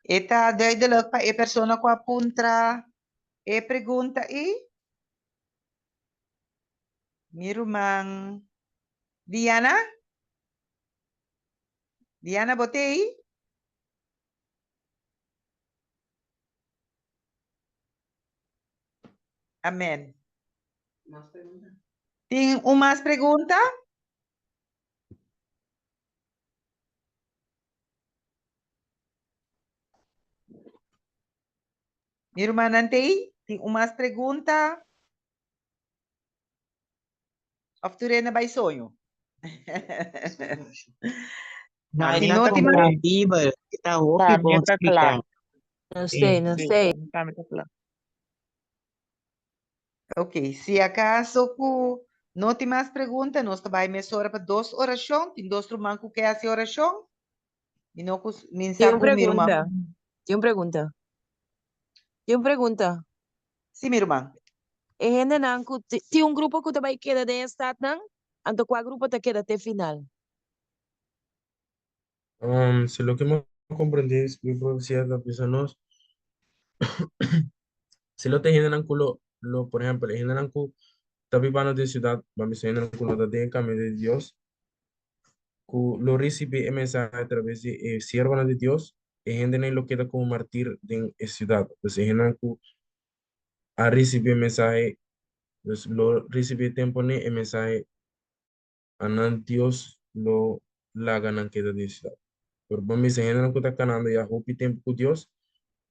E ta duidelijk pa e persona ku a puntra e pregunta ei? Mi ruman Diana? Diana, bo t'ei? Amen. Tin un mas pregunta? Mi rumannan t'ei? Tin un mas pregunta? Of tur hende bai soño? No, Si e no ta tin mas comprendibel. Ta hopi Pa mi bon ta kla. spliká. No sé, no Sí, sé. pa mi ta kla. Ok, si acaso ku no tin mas pregunta, nos ta bai mesora pa dos orashon. Tin dos ruman ku ke hasi orashon? Mi no ku mi Tin sa un ku mi ruman. pregunta. Tin un pregunta. Tin un pregunta. Sí, mi ruman. E hendenan ku tin un grupo ku ta bai keda den e statnan, anto kua grupo ta keda te final? Si loke mi a komprendé di profesia ta bisa nos, si lo ta e hendenan ku lo, lo, por ehèmpel, e hendenan ku ta bibando den siudat, ban bisa hendenan ku no ta den e kaminda di Dios, ku lo risibí e mensahe a traves di e siervonan di Dios, e hendenan lo keda komo martir den e siudat. Pues e hendenan ku a risibí e mensahe, pues lo risibí e tempu ne e mensahe a nan Dios lo laga nan keda den siudat. Pero bo mester hendenan ku ta kanando ya hopi tempu ku Dios,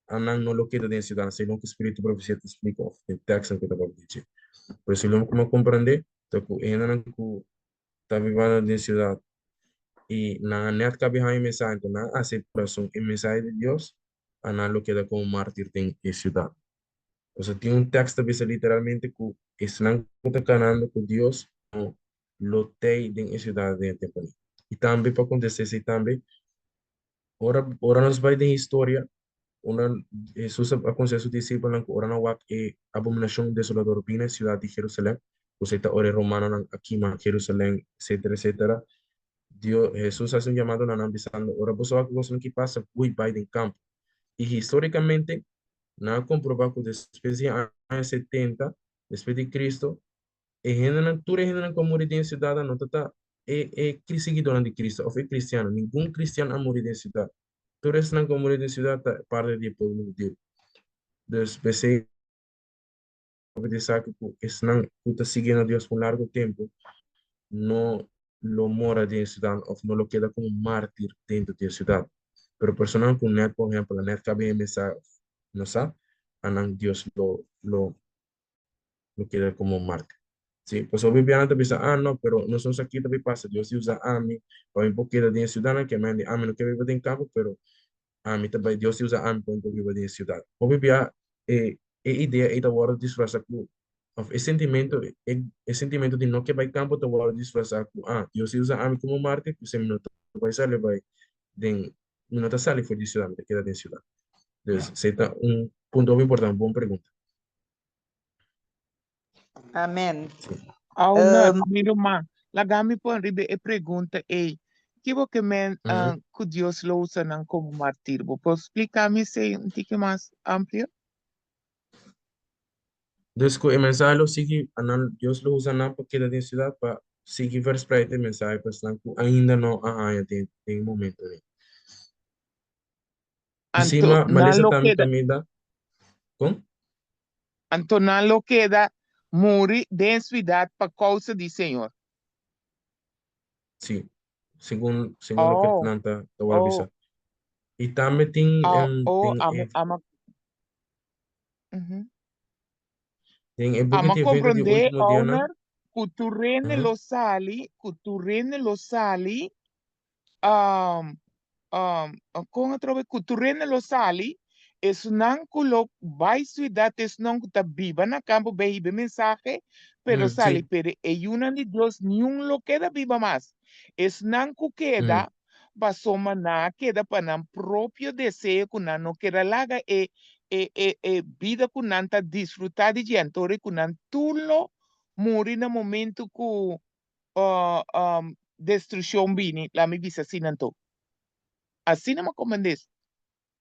a nan no lo keda den siudat, segun ku spiritu profesia ta splika òf e tekstnan ku ta papia di dje. Pero si lo ku mi a komprendé ta ku e hendenan ku ta bibando den siudat i nan a nèt kabi haña e mensahe, anto nan a hasi kurason e mensahe di Dios, a nan lo keda komo mártir den e siudat. Pasobra tin un tèkst ta bisa literalmente ku esnan ku ta kanando ku Dios no lo tei den e siudat den e tempu ei. I tambe pa kontestá esei tambe, ora ora nos bai den historia, ora Hesus a akonsehá su disipelnan ku ora nan wak e abominashon desolador bini na e siudat di Jerusalèm, ku esei ta ora e romanonan a kima Jerusalèm, etsetera, etsetera, Dios, Hesus a hasi un yamado na nan bisando, Ora boso wak e kosnan ki pasa, hui bai den kampo. I histórikamente, Nan a komprobá ku despues di e aña setenta despues di Kristu, e hendenan, tur e hendenan ku a muri den e siudatnan no ta ta e e siguidónan di Kristu òf e kristiannan. Ningun kristian a muri den e siudat. Tur esnan ku a muri den e siudat ta parti di e pueblo hudiu. Dus, p'esei hopi di esaki ku esnan ku ta sigui na Dios pa un largu tempu no lo mora den e siudat òf no lo keda komo mártir dentro di e siudat. Pero personanan ku nèt, por ehèmpel, a nèt kaba e mensahe òf no sa, anan Dios lo lo lo keda komo mártir. Sí, pasobra hopi bianan ta bisa, ah, no, pero nos no sa ki ta bai pasa, Dios di usa ami pa mi por keda den e siudatnan, ke men di ami no ke biba den kampo, pero ami ta bai, Dios di usa ami pa mi por biba den e siudat. Hopi bia e e idea ei ta wòrdu disfrasá ku òf e sentimentu e e sentimentu di no ke bai kampo ta wòrdu disfrasá ku ah Dios a usa ami komo mártir p'esei mi no ta bai sali bai den mi no ta sali for di siudat mi ta keda den siudat. Dus esei ta un punto hopi importante, bon pregunta. Amen. Sí. Auna, mi ruman, laga mi pon riba e pregunta ei. Ki bo ke men ku Dios lo usa nan komo martir? Bo por splika mi esei un tiki mas amplio? Dus ku e mensahe lo sigui, anan Dios lo usa nan pa keda den siudat pa sigui verspreid e mensahe pa esnan ku ainda no a haña den den e momento ei. Anto Encima, nan malesa lo tambe keda, caminda con? anto nan lo keda muri den siudat pa kousa di Señor. Sí, segun segun loke Oh, nan ta ta wòrdu oh, bisa. I tambe tin oh, em oh, den amo, e amo, mhm. den e buki Amo di evento di comprendé, último dianan. owner, ku tur hende Aha. lo sali, ku tur hende lo sali, um, um, kon atrobe ku tur hende lo sali, esunnan ku lo bai siudat, esunnan ku ta biba na kampo bai hiba e mensahe, pero sali, pero e yunan di Dios niun lo keda biba mas. Esunnan ku keda, pasobra nan a keda pa nan propio deseo ku nan no keda laga e e e e bida ku nan ta disfrutá di dje, anto ku nan tur lo muri na momento ku destruccion bini, laat mi bisa asina anto. Asina mi a comprende.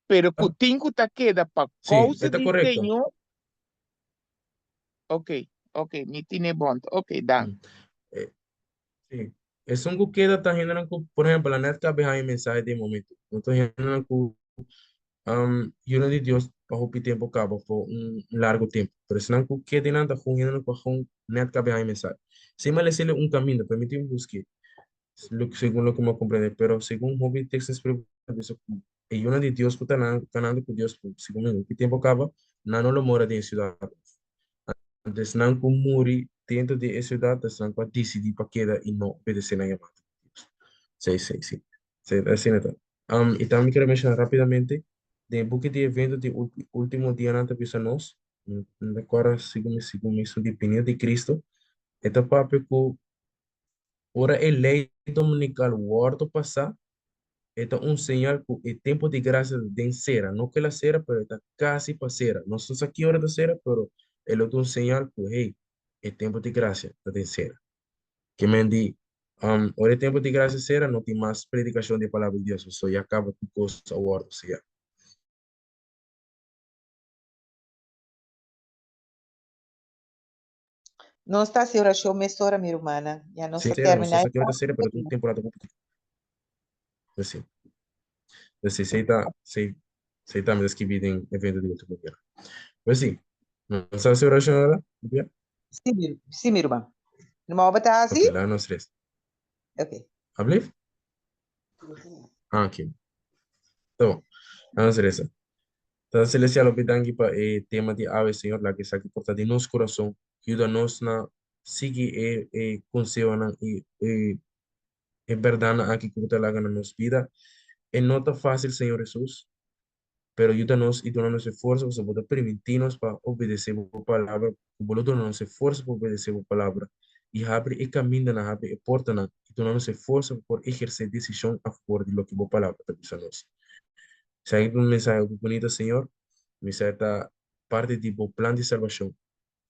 Pero cu tin cu ta keda pa Sí, causa e ta di correcto. Señor. Ok, ok, mi tine bond. Ok, dank. Sí. Esun cu keda ta hendenan cu, por ehempel, a net cabe haña mensahe den momento. No ta hendenan cu Yunan di Dios pa hopi tempu kaba pa un largu tempu. Pero esnan ku ke den nan ta jun hendenan ku a jun nèt kabe haña mensahe. Si mi a les'e un kaminda, permití mi busk'e, segun loke mi a komprendé. Pero segun hopi teksto spiritual ta bisa ku e yunan di Dios ku ta kanando ku Dios segun mi hopi tempu kaba, nan no lo mora den e siudat. Anto esnan ku muri dentro di e siudat ta esnan ku a disidí pa keda i no obedesé nan yamada di Dios. Sí, sí, sí. Sí, asina ta. I tambe mi quiero menciona rápidamente, den e buki di evento di ultimo dianan ta bisa nos, no recuerdo segun mi segun mi su di binida di Cristo, e ta papia cu ora e ley dominical wordo pasa, e ta un señal cu e tempo di gracia ta den cera, no cu el a cera, pero e ta casi pa cera. Nos no sa ki ora ta cera, pero E lo ta un señal ku, hey, e tempu di grasia ta den sera. Ke men di, ora e tempu di grasia sera, no tin mas predikashon di e palabra di Dios, pasobra ya kaba tur kos a wòrdu seyá. Nos ta hasi orashon mesora, mi rumannan. Ya nos Sí, ta sera, nos terminá ta e sa ki ora ta sera, pero ta un parte. temporada hopi kòrtiku. Pues sí. Pues sí, sei ta, sei, sei tambe ta skibí den evento di último dia. Pues sí, nos ta hasi orashon ora, Bia? Sí, mi, sí, mi ruman. Ruman, bo ta Ok, hasi? laga nos resa. Ok. Ablief? Ah, ok. Ta bon. Laga nos resa. Tata Celestial, hopi danki pa e tema di awe, Señor. Laga esaki por ta den nos kurason. Yuda nos na sigui e e konsehonan i e e bèrdatnan aki ku bo ta laga na nos bida. E no ta fásil, Señor Hesus, pero yuda nos i duna nos e forsa pasobra bo ta permití nos pa obedesé bo palabra, ku bo lo duna nos e forsa pa obedesé bo palabra i habri e kamindanan, habri e portanan i duna nos e forsa pa por ehersé desishon a fabor di loke bo palabra ta bisa nos. Esaki ta un mensahe hopi bunita, Señor. Mi sa e ta parti di bo plan di salbashon.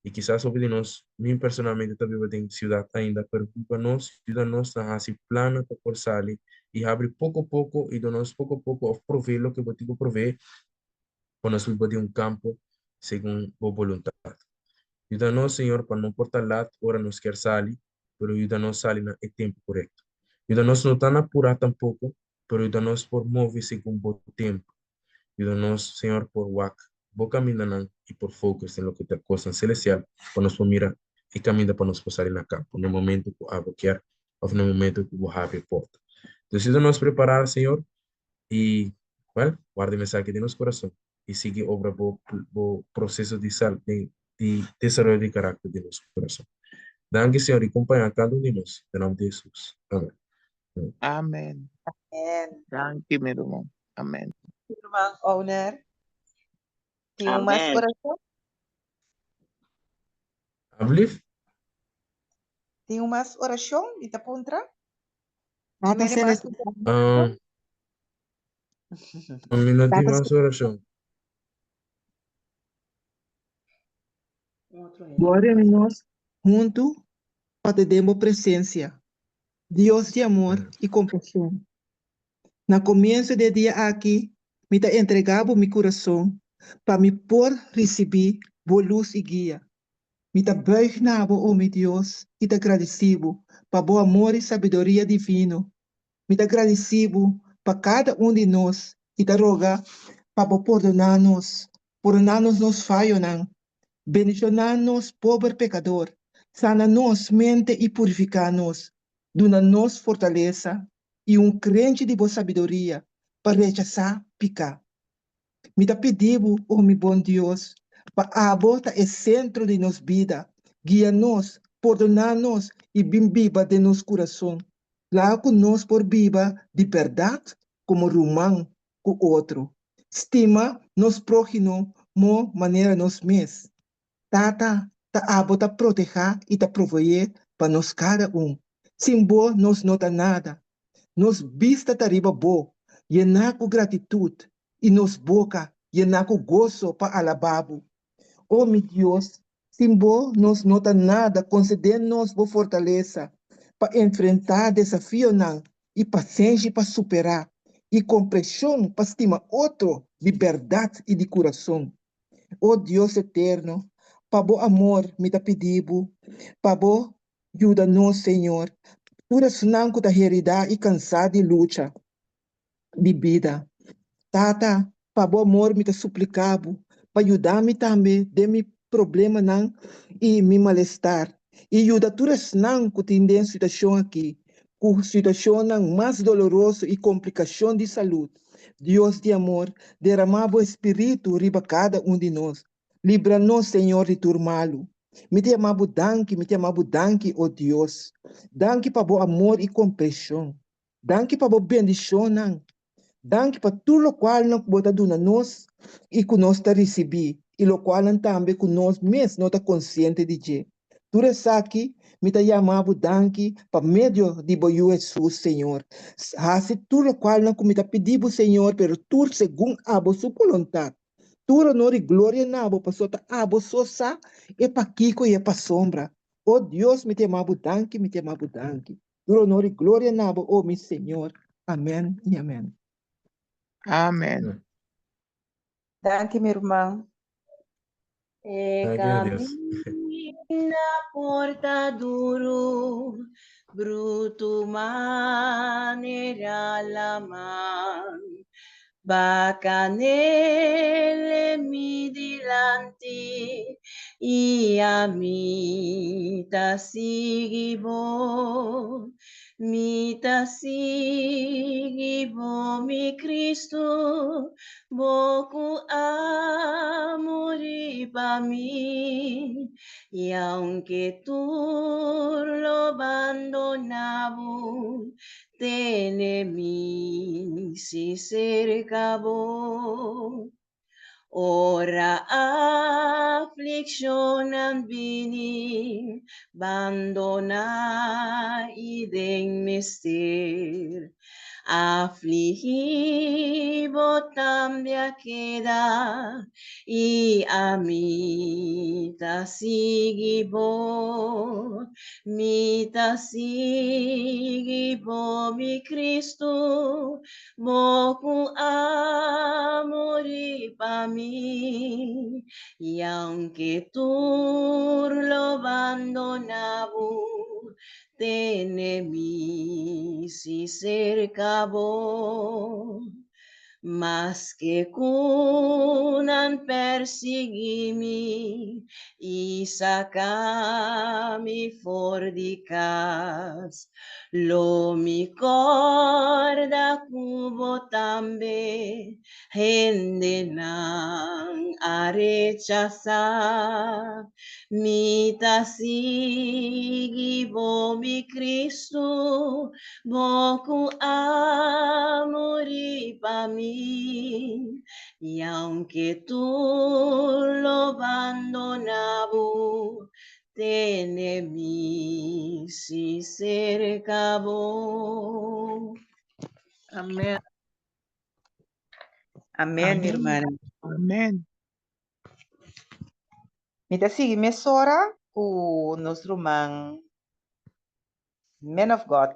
I kisas hopi di nos, mi personalmente ta biba den siudat ainda, pero biba nos, yuda nos na hasi plannan pa por sali i habri poko poko i duna nos poko poko òf provee loke bo tin ku provee pa nos biba den un kampo segun bo boluntat. Yuda nos, Señor, pa no por ta lat ora nos kier sali, pero yuda nos sali na e tempu korekto. Yuda nos no ta na purá tampoko, pero yuda nos por move segun bo tempu. Yuda nos, Señor, por wak bo kamindanan i por focus den loke ta kosnan selestial pa nos por mira e kaminda pa nos por sali na kampo na e momento ku abo kier òf na e momento ku bo habri e porta. Entonces yuda nos prepará, Señor, i, well, warda e mensahe den nos kurason i sigui obra bo bo proseso di sal di di desaroyo di karakter den nos kurason. Danki, Señor, i kompañá kada un di nos. Den nòmber di Hesus. Amen. Amen. Amen. Danki, mi ruman. Amen. Ruman Owner, tin un mas Amen. orashon? Ablief? Tin un mas orashon? Mi ta puntra. Tin Tata hende mas Celeste. ku ta orashon? Um, mi no tin Tata mas orashon. Bo a reuni nos huntu pa ta den bo presensia, Dios di amor i kompashon. Na komienso di e dia aki mi ta entregá bo mi kurason pa mi por risibí bo lus i guia. Mi ta buig na bo, o mi Dios, i ta gradisí bo pa bo amor i sabiduria divino. Mi ta gradisí bo pa kada un di nos i ta roga pa bo pordoná nos, pordoná nos nos fayonan, bendishoná nos pober pekador, sana nos mente i purifiká nos, duna nos fortalesa i un krenchi di bo sabiduria pa rechasá piká. Mi ta pidi bo, o mi bon Dios, pa abo ta e sentro di nos bida, guia nos, pordoná nos i bin biba den nos kurason. Laga ku nos por biba di bèrdat komo ruman ku otro. Stima nos próhimo manera nos mes. Tata, ta abo ta protehá i ta proveé pa nos kada un. Sin bo nos no ta nada. Nos bista ta riba bo, yená ku gratitut, i nos boka yená ku goso pa alabá bo. O mi Dios, sin bo nos no ta nada, konsedé nos bo fortalesa pa enfrentá desafionan i pasenshi pa superá, i kompreshon pa stima otro di bèrdat i di kurason. O Dios eterno, pa bo amor mi ta pidi bo, pa bo yuda nos, Señor, tur esnan ku ta heridá i kansá di lucha di bida. Tata, pa bo amor mi ta supliká bo pa yuda mi tambe den mi problemanan i mi malestar, i yuda tur esnan ku tin den situashon aki, ku situashonnan mas doloroso i komplikashon di salud. Dios di amor, deramá bo Espíritu riba kada un di nos. Libra nos, Señor, di tur malu. Mi ta yama bo danki, mi ta yama bo danki, o Dios. Danki pa bo amor i kompreshon. Danki pa bo bendishonnan. Danki pa tur lokualnan ku bo ta duna nos i ku nos ta risibí, i lokualnan tambe ku nos mes no ta konsiente di dje. Tur esaki mi ta yama bo danki pa medio di bo Yu Hesus, Señor. Hasi tur lokualnan ku mi ta pidi bo, Señor, pero tur segun abo su boluntat. Tur honor i gloria na bo, pasobra ta abo so sa e pakiko i e pasobra. O Dios, mi ta yama bo danki, mi ta yama bo danki. Tur honor i gloria na bo, o mi Señor. Amen i amen. Amen. Danki mi ruman. E Danki na Dios. caminda por ta duru, brutu manera laman. Bacanele mi dilanti i ami ta sigui bo. Mi ta sigui bo, mi Cristo, bo cu a muri pa mi. I aunke tur lo bandona bo, tene mi si cerca bo. Ora aflikshonnan bini, bandoná i den mester. Aflihí bo tambe a keda, i ami ta sigui bo. Mi ta sigui bo, mi Kristu, Bo ku a muri pa mi, i aunke tur lo bandona bo, tene mi si serka bo. Maske ku nan persigi mi i saka mi for di kas, Lo mi kòrda ku bo tambe hendenan a rechasá. Mi ta sigui bo, mi Kristu, bo ku a muri pa mi. I aunke tur lo bandoná bo, Tene mi si cerca bo. Amen. Amen, mi Amen. hermana. Amen. Mi ta sigui mesora ku nos ruman Man of God,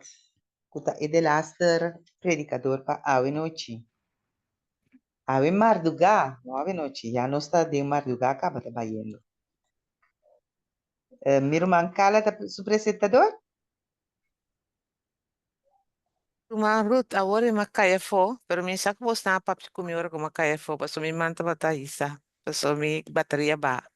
ku ta e delaster predikador pa awe nochi. Awe mardugá, no awe nochi, ya nos ta den mardugá kaba ta bayendo. Mi ruman Carla ta su presentador. Ruman Ruth, awor mi a kai afó, pero mi sa ku bosnan a papia ku mi ora ku mi a kai afó, pasobra mi man tabata hisa, pasobra mi bateria baha.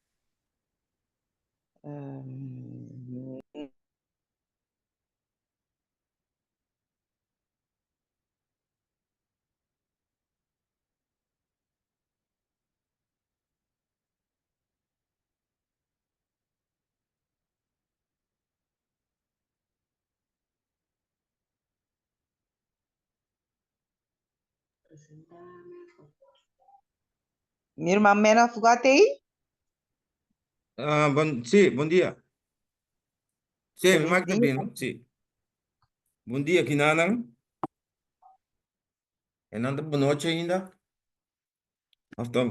Mi ruman Man of God ei? Ah, bon, sí, bon dia. Sí, mi Feliz mic ta dia. bien, no? Sí. Bon dia, kinanan. Enan ta bon nochi ainda. Of ta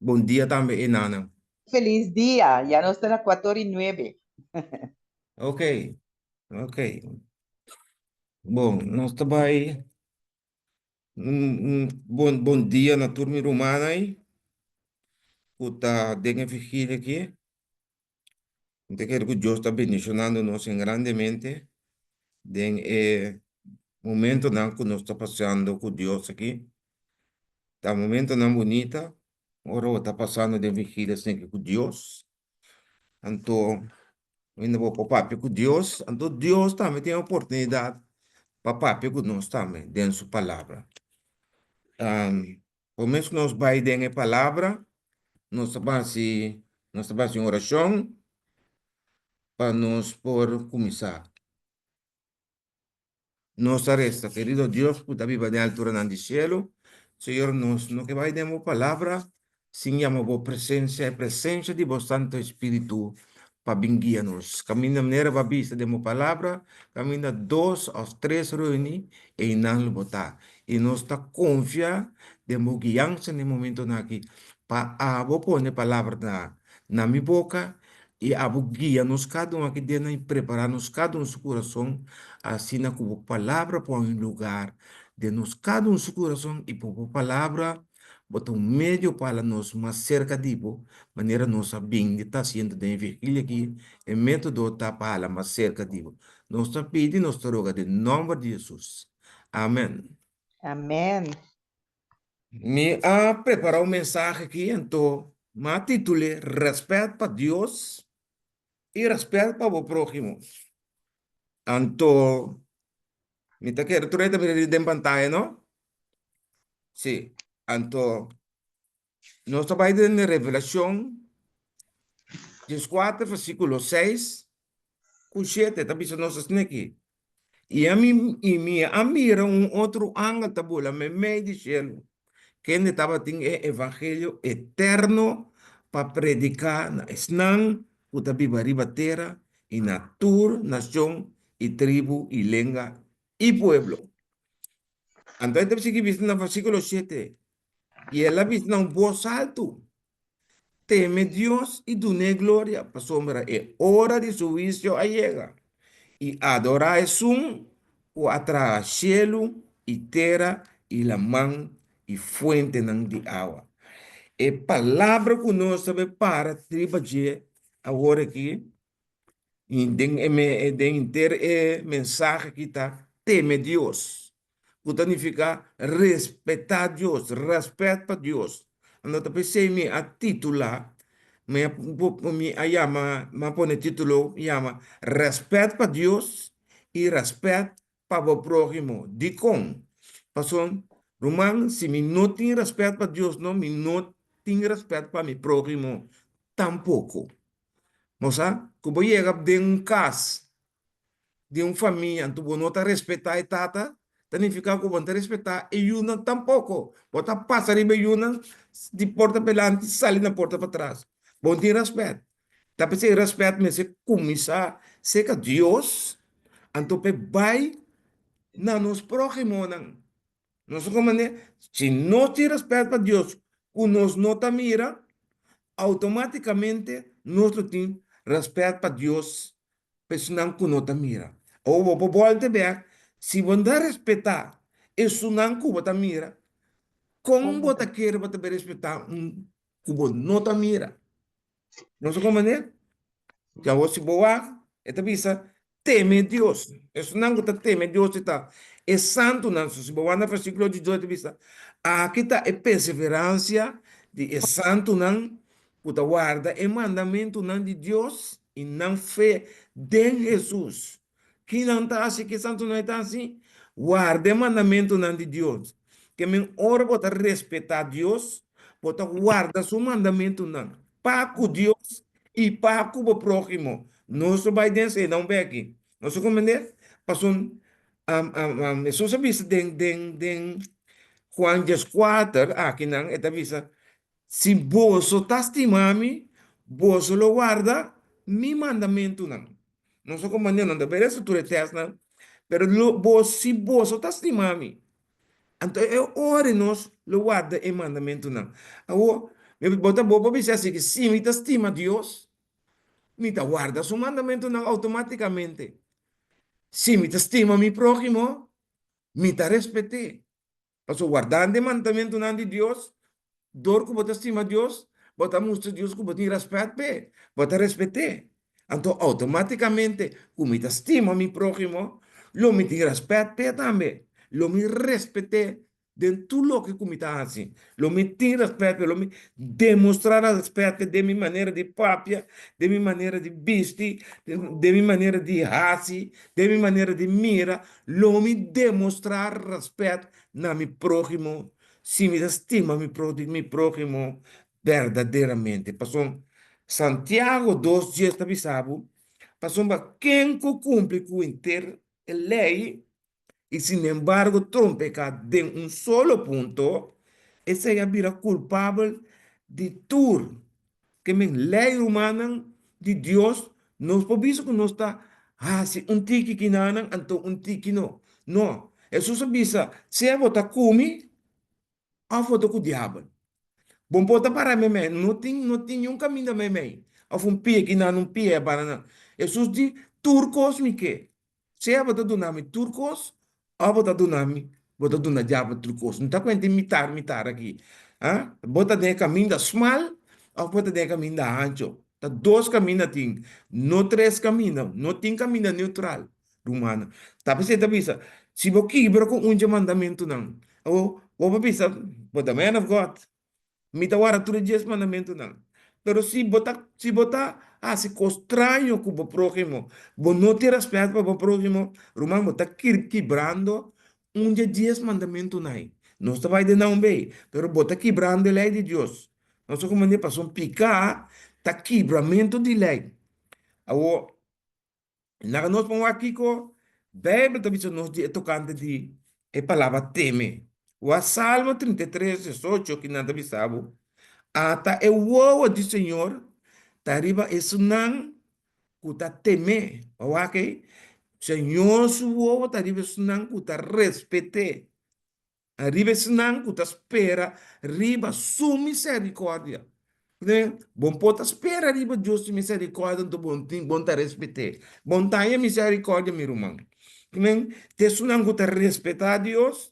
bon dia tambe enanan. Feliz dia. Ya nos ta na cuator y nuebe. Ok, ok. Bon, nos ta bai un, un bon, bon dia na tur mi rumannan ei ku ta den e vigilia aki. Mi ta kere ku Dios ta bendishonando nos en grandemente den e momentonan ku nos ta pasando ku Dios aki. Ta momentonan bunita ora bo ta pasando den vigilia esaki ku Dios. Anto ainda bo por papia ku Dios, anto Dios tambe tin e oportunidat pa papia ku nos tambe den su palabra. Promé ku nos bai den e palabra, nos ta hasi, nos ta hasi un orashon pa nos por kuminsá. Nos ta resa, Kerido Dios ku ta biba den alturanan di shelu, Señor, nos no ke bai den bo palabra sin yama bo presensia, e presensia di bo Santo Espíritu pa bin guia nos. Kaminda manera bo a bisa den bo palabra, kaminda dos òf tres reuní, einan lo bo ta. I nos ta konfia den bo guiansa na e momentonan aki. pa abo pone palabra na na mi boka i abo guia nos kada un aki den i prepará nos kada un su kurason asina ku bo palabra por haña un lugar den nos kada un su kurason i pa bo palabra bo ta un medio pa hala nos mas serka di bo manera nos a bin di ta hasiendo den e vigilia aki e metodo ta pa hala mas serka di bo. Nos ta pidi nos ta roga den nòmber di Hesus. Amen. Amen. Mi a prepará un mensahe aki, anto mi a titul'é Rèspèt pa Dios i Rèspèt pa bo próhimo. Anto mi ta kere tur e ta mira den pantaya, no? Sí. Anto nos ta bai den Revelashon dieskuater versíkulo seis ku shete ta bisa nos asina aki, I ami, i mi a mira un otro angel ta bula meimei di shelu, kende tabatin e evangelio eterno pa prediká na esnan ku ta biba riba tera i na tur nashon i tribu i lenga i pueblo. Anto e ta sigui bisa na versíkulo shete, I el a bisa na un bos altu, Teme Dios i dun'é gloria, pasobra e ora di su huisio a yega, i adorá esun ku a traha shelu i tera i laman i fuentenan di awa. E palabra ku nos ta bai para riba dje awor aki I den e den henter e mensahe aki ta teme Dios, ku ta nifiká respetá Dios, rèspèt pa Dios. Anto ta p'esei mi a titulá, mi a mi a yama, mi a pone título yama Rèspèt pa Dios i Rèspèt pa bo próhimo. Dikon? Pasobra, ruman, si mi no tin rèspèt pa Dios no, mi no tin rèspèt pa mi próhimo tampoko. Bo sa ku bo yega den un kas di un famia anto bo no ta respetá e tata, ta nifiká ku bo no ta respetá e yunan tampoko. Bo ta pasa riba e yunan di porta pelanti sali na porta patras. Bo no tin rèspèt. Ta p'esei rèspèt mester kuminsá serka Dios anto p'e bai na nos próhimonan. Nos ta komprendé? Si nos tin rèspèt pa Dios ku nos no ta mira, outomátikamente nos lo tin rèspèt pa Dios pa esunnan ku no ta mira. Awor bo por bòlta bèk, si bo no ta respetá esunnan ku bo ta mira, kon bo ta kere bo ta bai respetá un ku bo no ta mira? Nos a komprendé? Awor si bo wak, e ta bisa, Teme Dios. Esunnan ku ta teme Dios e ta e santunan. So si bo wak na versíkulo diesdos e ta bisa, Aki ta e perseveransia di e santunan ku ta warda e mandamentunan di Dios i nan fe den Hesus. Ki nan ta hasi? Ki santunan e ta hasi? Warda e mandamentunan di Dios. Ke men ora bo ta respetá Dios, bo ta warda su mandamentunan pa ku Dios i pa ku bo próhimo. Nos lo bai den esei nan beki. Nos a komprendé? Pasobra Hesus a bisa den den den Juan dieskuater akinan, e ta bisa, Si boso ta stima mi, boso lo warda mi mandamentunan. Nos a komprendé, no ta bira esun tur e tèstnan, pero lo bo si boso ta stima mi, anto e ora nos lo warda e mandamentunan. Awor, mi bo ta bo por bisa así, si mi ta stima Dios, mi ta warda su mandamentunan outomátikamente. Si mi ta stima mi próhimo, mi ta respet'é. Pasobra wardando e mandamentunan di Dios, dor ku bo ta stima Dios, bo ta mustra Dios ku bo tin rèspèt p'e, bo ta respet'é. Anto outomátikamente ku mi ta stima mi próhimo, lo mi tin rèspèt p'e tambe. Lo mi respet'é den tur loke ku mi ta hasi. Lo mi tin rèspèt p'e, lo mi demostrá rèspèt p'e den mi manera di papia, den mi manera di bisti, den mi manera di hasi, den mi manera di mira. Lo mi demostrá rèspèt na mi próhimo si mi ta stima mi mi próhimo berdaderamente. Pasobra Santiago dos dies ta bisa bo, Pasobra ken ku kumpli ku henter e lei i sinembargo trompeká den un solo punto, esei a bira kulpabel di tur. Ke men lei rumannan di Dios, nos por bisa ku nos ta hasi un tiki kinanan anto un tiki no. No, Hesus a bisa, sea bo ta ku mi òf bo ta ku diabel. Bon por ta para meimei, no tin no tin niun kaminda meimei. Òf un pia kinan, un pia para nan. Hesus di, Tur kos mi ke. Sea bo ta duna mi tur kos, òf bo ta duna mi, bo ta duna diabel tur kos. No ta kuenta mitar mitar aki. Ah, bo ta den e kaminda smal, òf bo ta den e kaminda hancho. Ta dos kaminda tin, no tres kaminda. No tin kaminda neutral, rumannan. Ta p'esei ta bisa, si bo kibra ku un dje mandamentunan, awor bo por bisa, bo ta man of God. Mi ta warda tur e dies mandamentunan. Pero si bo ta, si bo ta hasi kos straño ku bo próhimo, bo no tin rèspèt pa bo próhimo, ruman, bo ta kibrando un dje dies mandamentunan ei. Nos ta bai den nan un bei, pero bo ta kibrando e lei di Dios. Nos ta komprendé pasobra piká ta kibramentu di lei. Awor, Laga nos pon wak kiko Beibel ta bisa nos di e tokante di e palabra teme. Wak Salmo 33, 18 ki nan ta bisa bo, Ata e wowo di Señor ta riba esunnan ku ta tem'é. Bo wak ei? Señor su wowo ta riba esunnan ku ta respet'é. Riba esnan ku ta spera riba su miserikòrdia. Bo por ta spera riba Dios su miserikòrdia, anto bo tin, bo ta respet'é. Bo ta haña miserikòrdia, mi ruman. Te esunnan ku ta respetá Dios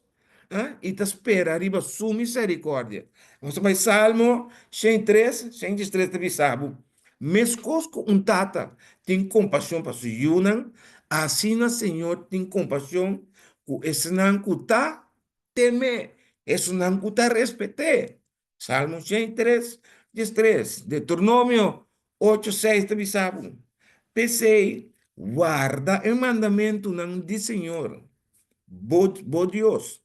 i ta spera riba su miserikòrdia. Nos ta bai Salmo 103, 103 ta bisa bo, Meskos ku un tata tin kompashon pa su yunan, asina Señor tin kompashon ku esnan ku ta tem'é, esunnan ku ta respet'é. Salmo 103, 13. Deuteronomio 8, 6 ta bisa bo, P'esei, warda e mandamentunan di Señor, bo, bo Dios,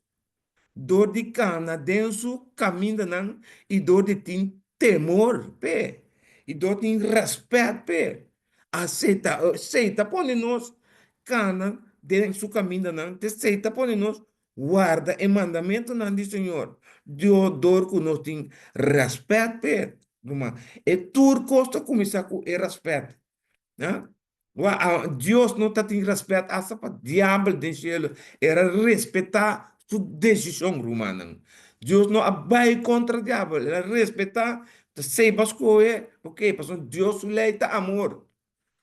dor di kana den su kamindanan i dor di tin temor p'e i dor tin rèspèt p'e. Asei ta, esei ta pone nos kana den su kamindanan, esei ta pone nos warda e mandamentunan di Señor, dor ku nos tin rèspèt p'e. Ruman, e tur kos ta kuminsá ku e rèspèt. Dios no ta tin respet hasta pa diabel den cielo. Era respeta su decision, rumannan. Dios no a bai contra diabel. Era respeta, ta sei ba scohe, ok, pasobra Dios su ley ta amor.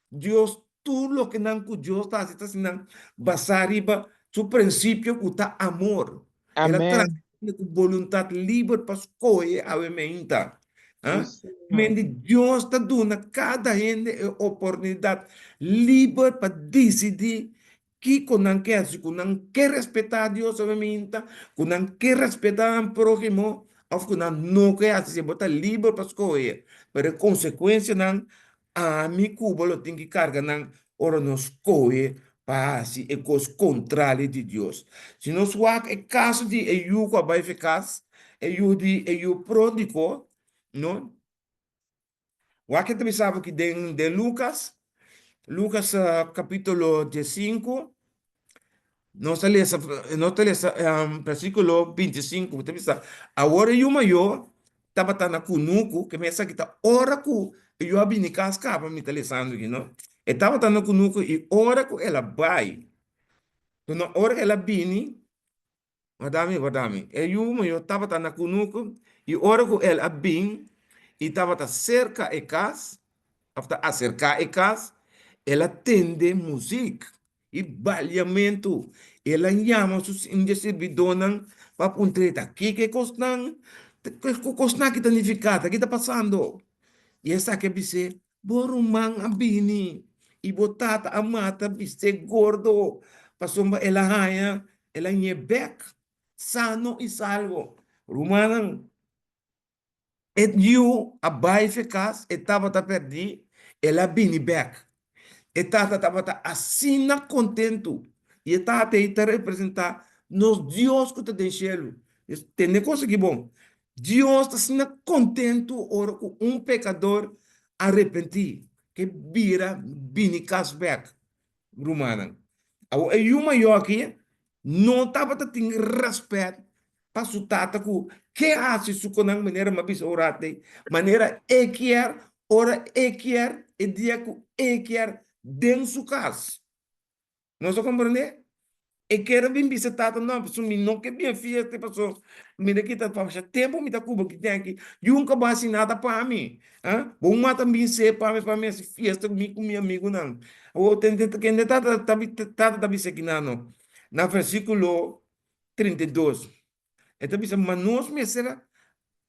Dios, tur loke nan cu Dios ta haci ta haci nan basa riba su principio cu ta amor. El a traha Amen. hende ku boluntat liber pa skohe awe meinta. Sí, Señor. Mende Dios ta duna kada hende e oportunidat liber pa disidí kiko nan ke hasi, ku nan ke respetá Dios awe meinta, ku nan ke respetá nan próhimo òf ku nan no ke hasi. Si bo ta liber pa skohe, pero e konsekuensianan Ami ku bo lo tin ki karga nan ora nos skohe pa hasi e kos kontrali di Dios. Si nos wak e kaso di e yu ku a bai fe kas, e yu di e yu pródigo, no? Wak e ta bisa bo ki den den Lukas, Lukas kapítulo diesinku, Nos ta lesa, nos ta lesa versíkulo 25, ta bisa, Awor e yu mayó tabata na kunuku, ke mester aki ta ora ku e yu a bini kas kaba, mi ta lesando aki, no? E tabata na kunuku i ora ku el a bai, no, ora el a bini, Warda mi, warda mi. E yu mayor tabata na kunuku i ora ku el a bin i tabata serka e kas, òf ta aserká e kas, el a tende muzik i baliamentu. El a yama su un sirbidónan pa puntr'é, Ta kiko e kosnan, ku kosnan aki ta nifiká? Ta ki ta pasando? I esaki a bis'é, Bo ruman a bini i bo tata a mata bis'é gordo pasobra el a haña, el a ñe bèk sano i salvo. Rumannan, e yu a bai fe kas, e tabata pèrdí, el a bini bèk. E tata tabata asina kontentu i e tata ei ta representá nos Dios ku ta den shelu. Tende kos aki bon, Dios ta asina kontentu ora ku un pekador arepentí, ke bira bini kas bèk, rumannan. Awor e yu mayó aki no tabata tin rèspèt pa su tata ku ke hasi su konan manera mi a bisa un rat ei, manera e kier, ora e kier, e dia ku e kier den su kas. Nos ta komprendé? E kier a bin bisa tata, no, pasobra mi no ke bin fiesta pasobra mi ta kita pa tempu mi ta kuba ki ten aki, yunka bo hasi nada pa mi. Ah, bo mata bin se pa mi pa mi hasi fiesta ku mi ku mi amigunan. Awor tende kende tata ta tata ta bisa kinan no? Na versikulo 32. E ta bisa, ma nos mester a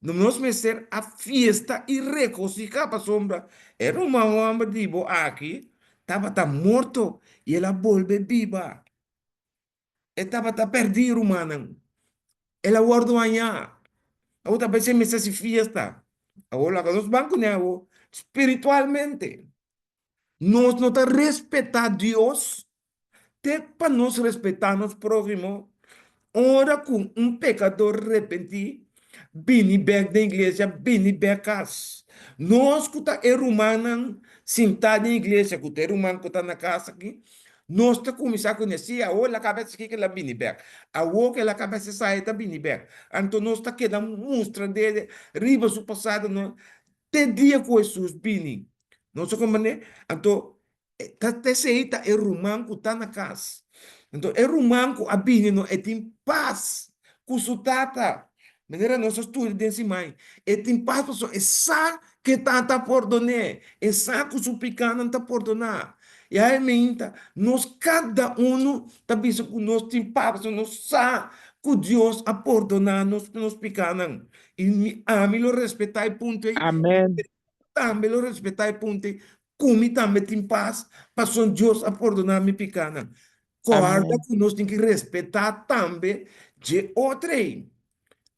nos mester a fiesta i regosihá pasobra e ruman hòmber di bo aki tabata morto i el a bolbe biba. E tabata pèrdí, rumannan. El a wòrdu hañá. Awor ta p'esei mester hasi fiesta. Awor laga nos ban kuné awor spiritualmente. Nos no ta respetá Dios te pa nos respetá nos próhimo. Ora ku un pekador repentí, bini bèk den iglesia, bini bèk kas. Nos ku ta e rumannan sintá den iglesia, ku ta e ruman ku ta na kas aki, nos ta kuminsá kuné, sí, awor el a kaba esaki ku el a bini bèk, awor ku el a kaba esei e ta bini bèk. Anto nos ta keda mustra dede riba su pasado, no, te dia ku Hesus bini. Nos a komprendé? Anto, ta esei ta e ruman ku ta na kas. Anto, e ruman ku a bini no, e tin pas ku su tata. Manera nos a studia den siman, e tin pas pasobra e sa ku e tata a pordon'é, e sa ku su pikánan ta pordoná. I ai meinta, nos kada unu ta bisa ku nos tin pas pasobra nos sa ku Dios a pordoná nos nos pikánan. I mi, ami lo respetá e punto ei. Amén. Tambe lo respetá e punto ei ku mi tambe tin pas, pasobra Dios a pordoná mi pikánan. Kòrda Amén. ku nos tin ki respetá tambe dje otro ei,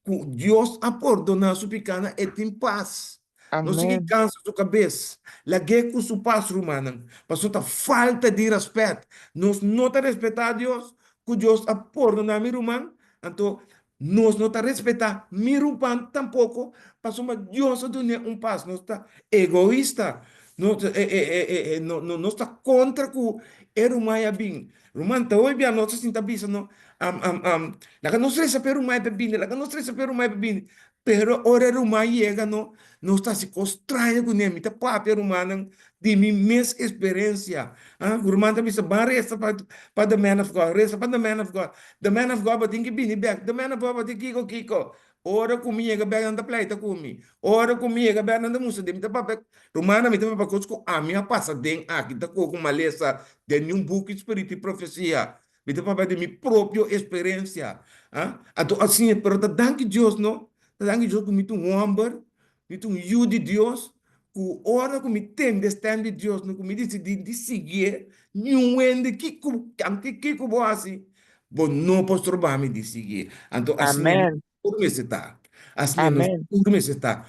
ku Dios a pordoná su pikánan, e tin pas. No sigui Amén. kansa su kabes. Lag'é ku su pas, rumannan, pasobra ta falta di rèspèt. Nos no ta respetá Dios, ku Dios a pordoná mi ruman, anto Nos no ta respetá mi ruman tampoko, pasobra Dios a dun'é un pas. Nos ta egoista. Nos, e, e, e, e, e, no, no, nos ta kontra ku e ruman a bin. Ruman, ta hopi bia nos ta sinta bisa no, am, am, am, laga nos resa pa e ruman pa bini, laga nos resa pa e ruman pa bini. Pero ora e ruman yega no, nos ta hasi kos straño kuné. Mi ta papia rumannan di mi mes eksperensia. Ah, ku ruman ta bisa, ban resa pa pa the man of God, resa pa the man of God. The man of God bo tin ki bini bèk, the man of God bo tin kiko kiko. Ora ku mi yega bèk nan ta pleita ku mi. Ora ku mi yega bèk nan ta mustra den mi ta papia. Rumannan mi ta papia kos ku ami a pasa den aki, ta kohe ku malesa den niun buki spiritu i profesia. Mi ta papia di mi propio experiencia. Ah, anto asina, pero ta danki Dios, no? Ta danki Dios ku mi ta un homber, mi ta un yu di Dios, ku ora ku mi tende stem di Dios, no, ku mi disidí di siguié, niun hende kiko, anke kiko bo hasi, bo no por stroba mi di siguié. Anto asina nos Amen. tur mester ta. Asina nos Amen. tur mester ta.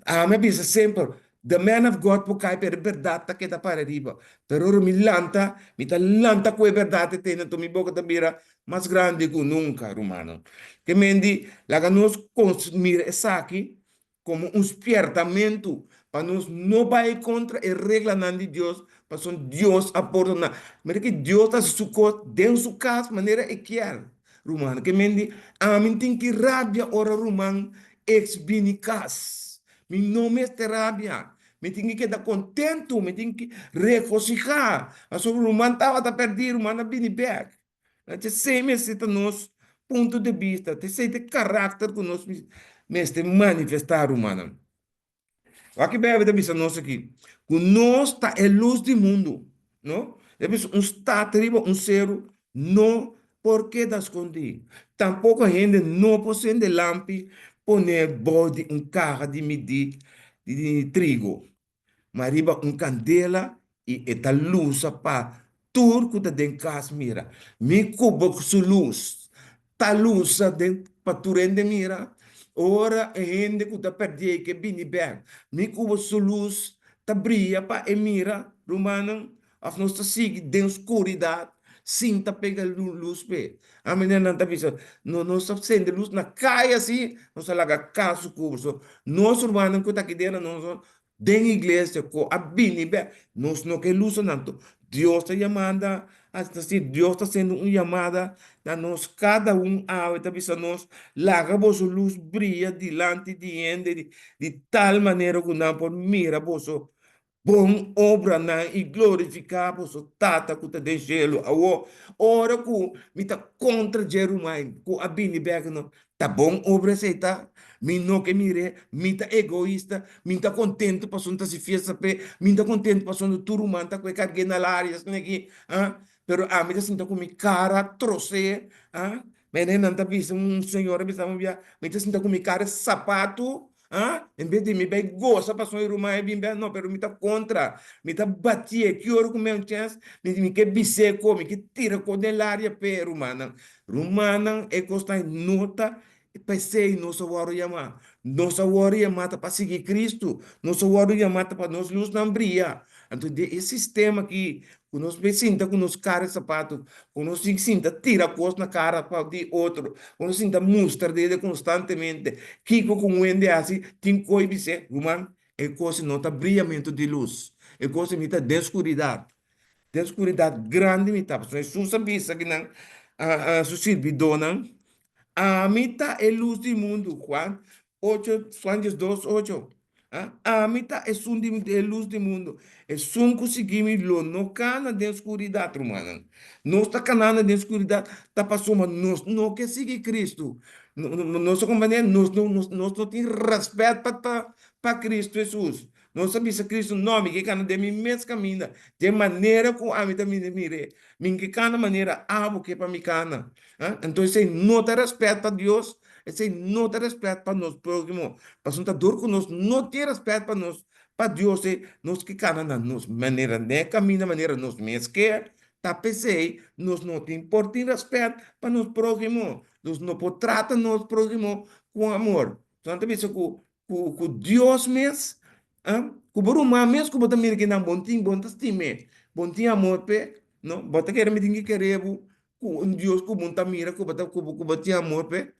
Ami a bisa semper, the man of God por kai pero e berdad ta keda para riba. Pero ora mi lanta, mi ta lanta ku e berdad e tene, anto mi boka ta bira mas grandi ku nunka, rumannan. Ke men di, laga nos mira esaki komo un spiertamentu pa nos no bai kontra e reglanan di Dios, pasobra Dios a pordoná. Mira ki Dios ta hasi su kos den su kas manera e kier, rumannan. Ke men di, ami tin ki rabia ora ruman ex bini kas. Mi no mester rabia. Mi tin ki keda kontentu, mi tin ki regosihá, pasobra ruman tabata pèrdí, ruman a bini bèk. Esei mester ta nos punto di bista, esei ta e karakter ku nos mester manifestá, rumannan. Wak e Beibel ta bisa nos aki, ku nos ta e lus di mundu, no? E bisa un stat riba un seru no por keda skondí. Tampoko hende no por sende lampi pone bou di un kaha di midí di trigo. ma riba un kandela i e ta lusa pa tur ku ta den kas mira. Mi ku bo su lus ta lusa den pa tur hende mira. Ora e hende ku ta pèrdí ei ke bini bèk, mi ku bo su lus ta bria pa e mira, rumannan, òf nos ta sigui den skuridat sin ta pega lus p'e. Ami nan ta bisa, no nos ta sende lus na kaya si, nos ta laga kas su kubri. So, nos rumannan ku ta aki den nos den iglesia ku a bini bèk, nos no ke lusanan. To Dios ta yamanda, si Dios ta hasiendo un yamada na nos kada un awe, ta bisa nos, laga boso lus bria dilanti di hende di tal manera ku nan por mira boso. Bon obranan i glorifiká boso Tata ku ta den shelu. Awor, ora ku mi ta kontra dje ruman ku a bini bèk, no ta bon obra esei ta? Mi no ke mir'é, mi ta egoista, mi ta kontentu pasobra ta hasi fiesta p'e, mi ta kontentu pasobra tur ruman ta ku e karg'é na laria asina aki, ah, pero ami ta sinta ku mi kara trosé, ah, mene nan ta bisa, un señora a bisa mi un bia, mi ta sinta ku mi kara sapatu, Ah, en bes di mi bai gosa pasobra e ruman e bin bek, no, pero mi ta kontra, mi ta batié, ki ora ku mi haña un chèns, mi mi ke bis'é ko, mi ke tira ko den laria p'e e rumannan. Rumannan, e kosnan no ta p'esei nos a wòrdu yamá. Nos a wòrdu yamá ta pa sigui Kristu, nos a wòrdu yamá ta pa nos lusnan bria. Anto den e sistema aki ku nos bai sinta ku nos kara e sapatu, ku nos tin sinta tira kos na kara pa di otro, ku nos sinta mustra dede konstantemente, kiko ku un hende hasi tin koi bis'é, ruman, e kos no ta briamentu di lus, e kos mi ta den skuridat, den skuridat grandi mi ta, pasobra Hesus a bisa kinan su sirbidónan, Ami ta e lus di mundu, Juan Ocho, Juan 12, ocho. Ah, ami ta esun di e lus di mundu. Esun ku sigui mi lo no kana den skuridat, rumannan. Nos ta kanando den skuridat ta pasobra nos no ke sigui Kristu. Nos ta komprendé? Nos no nos nos no tin rèspèt pa pa pa Kristu Hesus. Nos a bisa Kristu, No, mi ke kana den mi mes kaminda, den manera ku ami ta mir'é. Mi ke kana manera abo ke pa mi kana. Ah, anto esei no ta rèspèt pa Dios, esei no ta rèspèt pa nos próhimo. Pasobra ta dor ku nos no tin rèspèt pa nos, pa Dios ei, nos ke kana na nos manera, den e kaminda manera nos mes ke, ta p'esei nos no tin por tin rèspèt pa nos próhimo. Nos no por trata nos próhimo ku amor. Nan ta bisa ku ku ku Dios mes, ah, ku bo ruman mes ku bo ta mira kinan bon tin, bon ta stim'é, bon tin amor p'e, no? Bo ta kere mi tin ki kere bo ku un Dios ku bo ta mira ku bo ta ku bo ku bo tin amor p'e?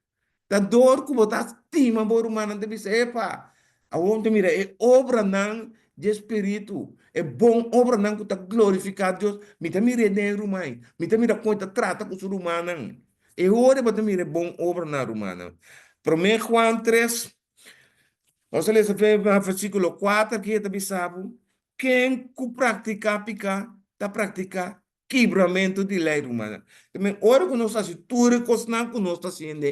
Ta dor ku bo ta stima bo rumannan ta bisa, epa, awor mi ta mira e obranan dje Spiritu, e bon obranan ku ta glorifiká Dios, mi ta mir'é den e ruman, mi ta mira kon e ta trata ku su rumannan. E ora bo ta mira e bon obranan, rumannan. Promé Juan tres, nos a lesa versíkulo kuater aki e ta bisa bo, Ken ku praktiká piká ta praktiká kibramentu di lei, rumannan. Tambe ora ku nos hasi tur e kosnan ku nos ta hasiendo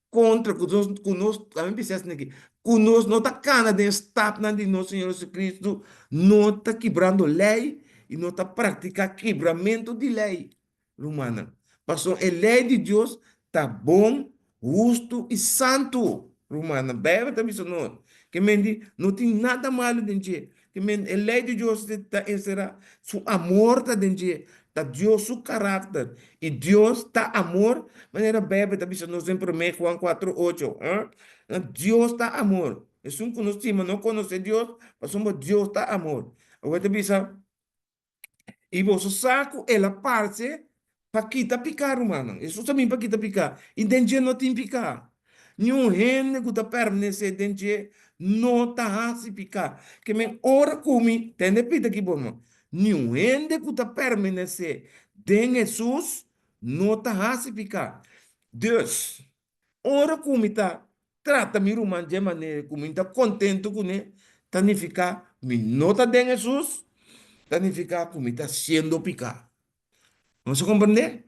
kontra ku nos, ku nos, ami bisa esaki aki, ku nos no ta kana den e stapnan di nos Señor Jesucristo, no ta kibrando lei i no ta praktiká kibramentu di lei. Rumannan, pasobra e lei di Dios ta bon, hustu i santu. Rumannan, Beibel ta bisa nos ke men di no tin nada malu den dje. Ke men e lei di Dios ta enserá su amor ta den dje, ta Dios su karakter. I Dios ta amor, manera Beibel ta bisa nos den Promé Juan kuatro ocho. Dios ta amor. Esun ku no stima no konosé Dios, pasobra Dios ta amor. Awor e ta bisa. I boso sa ku el a parse pa kita piká, rumannan. Hesus a bin pa kita piká, i den dje no tin piká. Niun hende ku ta permanesé den dje no ta hasi piká. Ke men ora ku mi tende pita aki bon no. Niun hende ku ta permanesé den Hesus no ta hasi piká. Dus, Ora ku mi ta trata mi ruman dje manera ku mi ta kontentu kuné, ta nifiká mi no ta den Hesus, ta nifiká ku mi ta hasiendo piká. Nos a komprendé?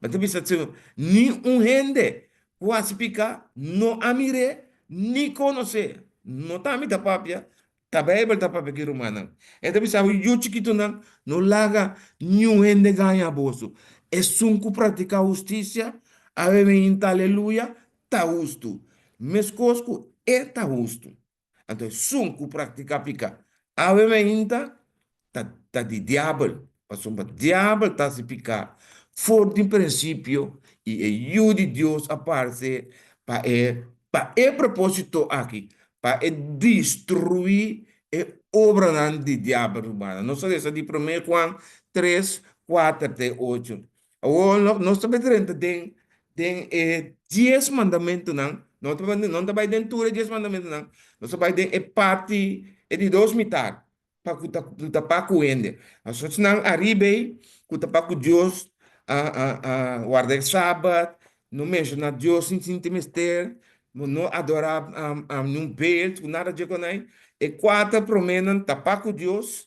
Mi ta bisa Señor, ni un hende ku hasi piká no a mir'é ni konos'é. No ta mi ta papia, Ta Bijbel ta papia ki rumannan. E ta bisa bo, Yu chikitunan, no laga niun hende gaña boso. Esun ku praktiká hustisia, awe meinta aleluya, ta hustu, meskos ku e ta hustu. Anto esun ku praktiká piká, awe meinta, ta ta di diabel, pasobra diabel ta hasi piká for di prinsipio, i e Yu di Dios a parse pa e pa e propósito aki, pa e destruí e obranan di diabel. Rumannan, nos a lesa di promé Juan tres, kuater te ocho. Awor nos ta bai drenta den den e dies mandamentunan, no ta no ta bai den tur e dies mandamentunan, nos ta bai den e parti e di dos mitar. pa ku ta ku ta pa ku hende. Asosnan ariba ei ku ta pa ku Dios a a a warda e sabat, no menshoná Dios sin sinti mester, no adorá niun beeld ku nada dje konai. E kuater proménan ta pa ku Dios,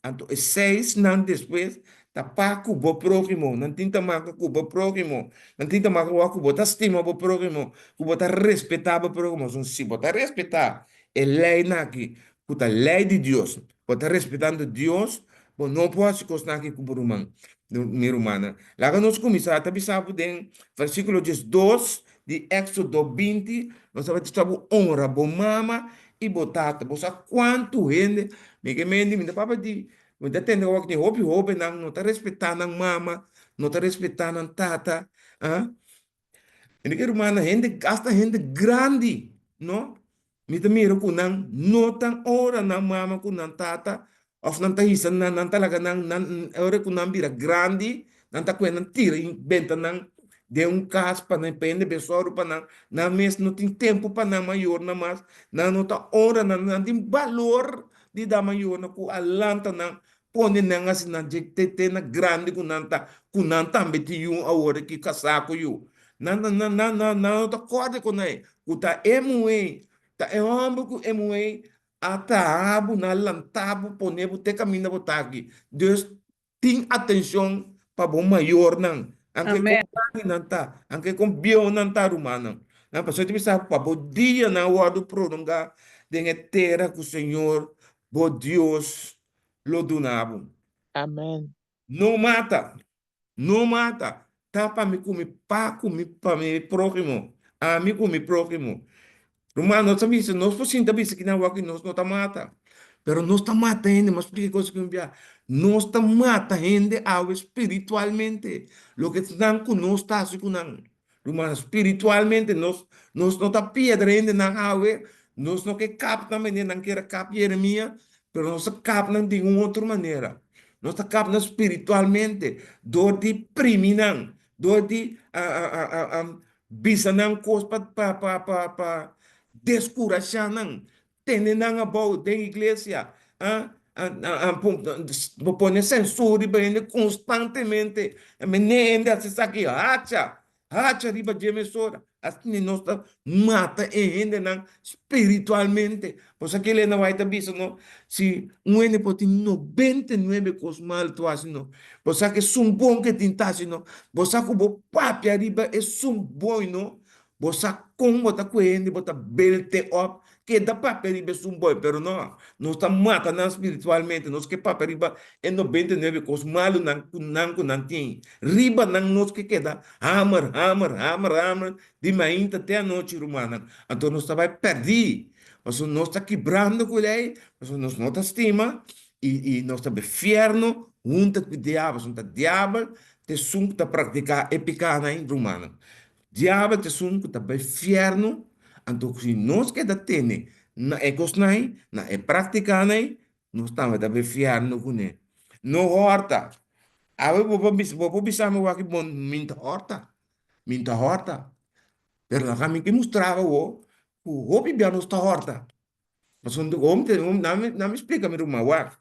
anto e seisnan despues ta pa ku bo próhimo. Nan tin ta maka ku bo próhimo. Nan tin ta maka wak ku bo ta stima bo próhimo, ku bo ta respetá bo próhimo. So, si bo ta respetá e leinan aki, ku ta lei di Dios, bo ta respetando Dios, bo no por hasi kosnan aki ku bo ruman, mi rumannan. Laga nos kuminsá ta bisa bo den versíkulo 12 di Éksodo 20, nos ta bai bisa bo honra bo mama i bo tata. Bo sa kuantu hende, mi ke mende, mi ta papia di, mi ta tende awor tin hopi hóbennan no ta respetá nan mama, no ta respetá nan tata, ah. Mi ke rumannan, hende, asta hende grandi, no? Mi ta mira ku nan no ta ora nan mama ku nan tata òf nan ta hisa nan, nan ta laga nan, nan ora ku nan bira grandi, nan ta kue nan tira i benta nan den un kas pa nan pende be sòru pa nan. Nan mes no tin tempu pa nan mayornan mas, nan no ta ora nan, nan tin balor di da mayornan ku a lanta nan, pone nan hasi nan dje te te na grandi ku nan ta, ku nan tambe tin yu awor aki kasá ku yu. Nan nan nan nan nan no ta kòrda ku nan. Ku ta e muhé, ta e hòmber ku e muhé a traha bo, nan a lanta bo, pone bo te kaminda bo ta aki. Dus tin atenshon pa bo mayornan, anke kon Amen. grandi nan ta, anke kon bieu nan ta, rumannan. Nan pasobra ta bisa pa bo dianan wòrdu prolongá den e tera ku Señor bo Dios lo duna bo. Amen. No mata. No mata, ta pa mi ku mi pa ku mi pa mi próhimo, ami ku mi próhimo. Ruman, nos ta bisa, nos por sinta bisa kinan wak nos no ta mata, pero nos ta mata hende, mas splika e kos aki un bia, nos ta mata hende awe spiritualmente, loke esnan ku nos ta hasi ku nan. Ruman, spiritualmente nos nos no ta piedra hendenan awe, nos no ke kap nan manera nan kier a kap Jeremia, pero nos ta kap nan di un otro manera. Nos ta kap nan spiritualmente dor di primi nan, dor di bisa nan kos pa pa pa pa pa deskurashá nan, Tene nan abou den iglesia, a bo pone sensur riba hende konstantemente. Mene hende hasi esaki, hacha, hacha riba dje mesora. Asina nos ta mata e hendenan spiritualmente. Por esaki Elena White ta bisa no, si un hende por tin 99 kos mal tu hasi no, bo sa ku esun bon ke tin ta hasi no, bo sa ku bo papia riba esun bon no, Bo sa kon bo ta kue hende bo ta belte op keda papia riba esun boy pero no nos ta mata nan spiritualmente nos ke papia riba e 99 kos malu nan ku nan ku nan tin riba nan nos ke keda hamer hamer hamer hamer di mainta te anochi rumannan anto nos ta bai perdi pasobra nos ta kibrando ku lei pasobra nos no ta stima i i nos ta bai fierno hunta ku diabel pasobra ta diabel ta esun ku ta praktika e pikanan rumannan. Diabel ta esun ku ta bai fièrnu, anto si nos keda tene na e kosnan ei, na e práktikanan ei, nos tambe ta bai fièrnu kuné. No hòrta. Awe bo por bisa, bo por bisa mi wak bon, mi no ta hòrta, mi no ta hòrta. Pero laga mi ke mustra bo awor ku hopi bia nos ta hòrta. Pasobra nan mi splika mi ruman wak,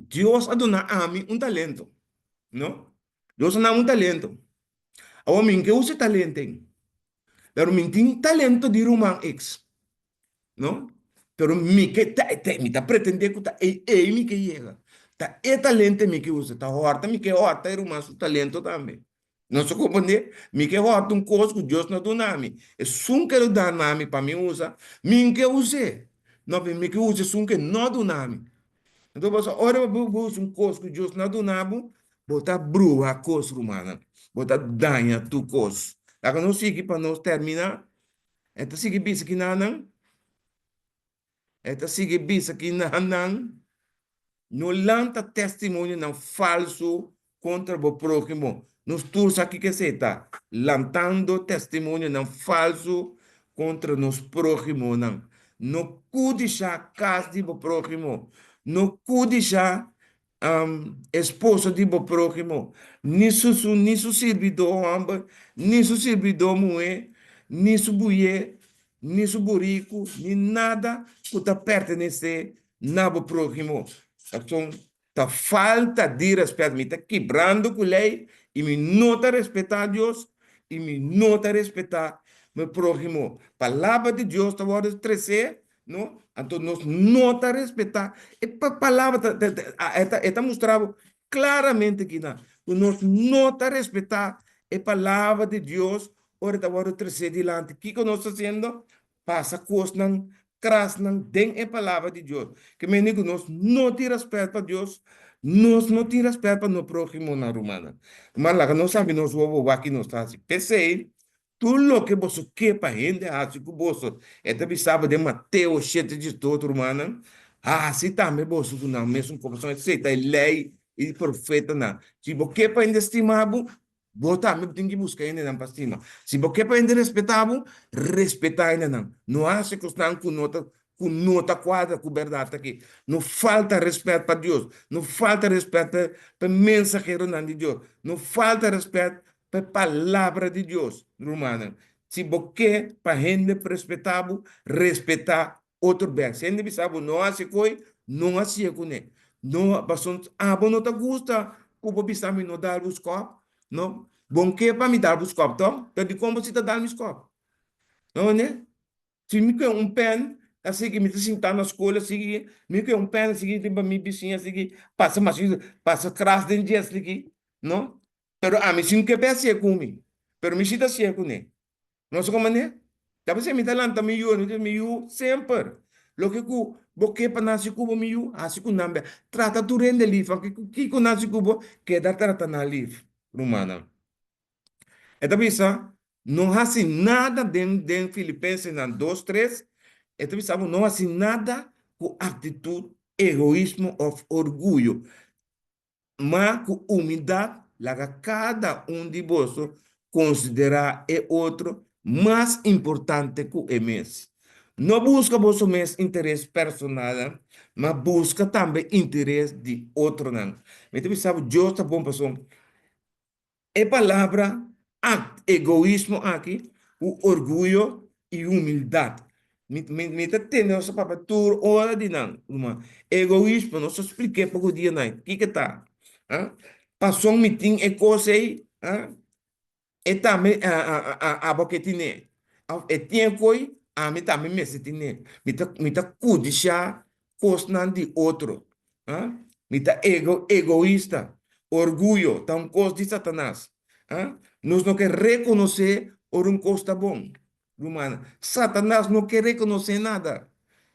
Dios a duna ami un talento, no? Dios a duna mi un talento. Awor mi ke usa e talento ei. Pero mi tin talento di ruman ex. No? Pero mi ke ta ta mi ta pretende ku ta ei ei mi ke yega. Ta e talento mi ke usa. Ta hòrta mi ke hòrta e ruman su talento tambe. Nos ta komprendé? Mi ke hòrta un kos ku Dios no duna mi. Esun ke lo dana mi pa mi usa, mi ke us'é. No, mi ke usa esun ke no duna mi. Anto pasobra ora bo bo usa un kos ku Dios no a duna bo, bo ta bruha kos, rumannan. Bo ta daña tur kos. Laga nos sigui pa nos terminá. E ta sigui bisa kinanan. E ta sigui bisa kinanan, No lanta testimonionan falsu kontra bo próhimo. Nos tur sa kiko esei ta, lantando testimonionan falsu kontra nos próhimonan. No kudishá kas di bo próhimo. No kudishá esposo di bo próhimo, ni su su ni su sirbidó hòmber, ni su sirbidó muhé, ni su buyé, ni su buriku, ni nada ku ta pertenesé na bo próhimo. Pasobra ta falta di rèspèt. Mi ta kibrando ku lei i mi no ta respetá Dios i mi no ta respetá mi próhimo. Palabra di Dios ta wòrdu tresé. no? Anto nos no ta respetá e palabra ta ta e ta mustra bo klaramente kina ku nos no ta respetá e palabra di Dios ora e ta wòrdu tresé dilanti. Kiko nos ta hasiendo? Pasa kosnan krasnan den e palabra di Dios. Ke mende ku nos no tin rèspèt pa Dios, nos no tin rèspèt pa nos próhimonan, rumannan. Ruman, laga nos sabi nos wowo wak ki nos ta hasi. P'esei, tur loke boso ke pa hende hasi ku boso, e ta bisa bo den Mateo shete diesdos, rumannan, hasi tambe boso ku nan mesun kos. Pasobra esei ta e lei i profetanan. Si bo ke pa hende stima bo, Bo tambe bo tin ki buska hendenan pa stima. Si bo ke pa hende respetá bo, respetá hendenan. No hasi kosnan ku no ta ku no ta kuadra ku bèrdat aki. No falta rèspèt pa Dios. No falta rèspèt pa pa e mensaheronan di Dios. No falta rèspèt pa e Palabra di Dios, rumannan. Si bo ke pa hende respetá bo, respetá Otro bek, si hende bisa bo no hasi koi, no hasié kuné. No, pasobra abo no ta gusta ku bo bisa mi no dal bo skòp, no. Bon ke pa mi dal bo skòp tòg? Pero dikon bo si ta dal mi skòp? No hende? Si mi kue un pèn a sigui mi ta sintá na skol a sigui, mi kue un pèn a sigui riba mi bisiña a sigui pasa mas pasa kras den djes liki, no. Pero ami si no ke pa e hasié ku mi, pero mi si ta hasié kuné. No sa kon manera? Ta p'esei mi ta lanta mi yu, mi ta bisa mi yu semper, loke ku bo ke pa nan hasi ku bo mi yu, hasi ku nan bia. Trata tur hende lif, aunke ku kiko nan hasi ku bo, keda trata nan lif, rumannan. E ta bisa, no hasi nada den den Filipensenan dos tres, e ta bisa bo no hasi nada ku aktitut egoismo òf orguyo. Ma ku humildat laga kada un di boso konsiderá e otro mas importante ku e mes. No buska boso mes interes personalnan, ma buska tambe interes di otronan. Mi ta bisa bo, Dios ta bon pasobra E palabra act egoismo aki ku orguyo i humildat. Mi mi mi ta tende nos ta papia tur ora di nan, ruman. Egoismo, nos ta splik'é poko dia nan, kiko ta? Ah, pason mi tin e kos ei, ah, e tambe abo ke tine. Of e tin e koi, ami tambe mester tine. Mi ta mi ta kudishá kosnan di otro. Ah, mi ta ego, egoista. Orguyo ta un kos di Satanas. Ah, nos no ke rekonosé ora un kos ta bon. Rumannan, Satanas no ke rekonosé nada.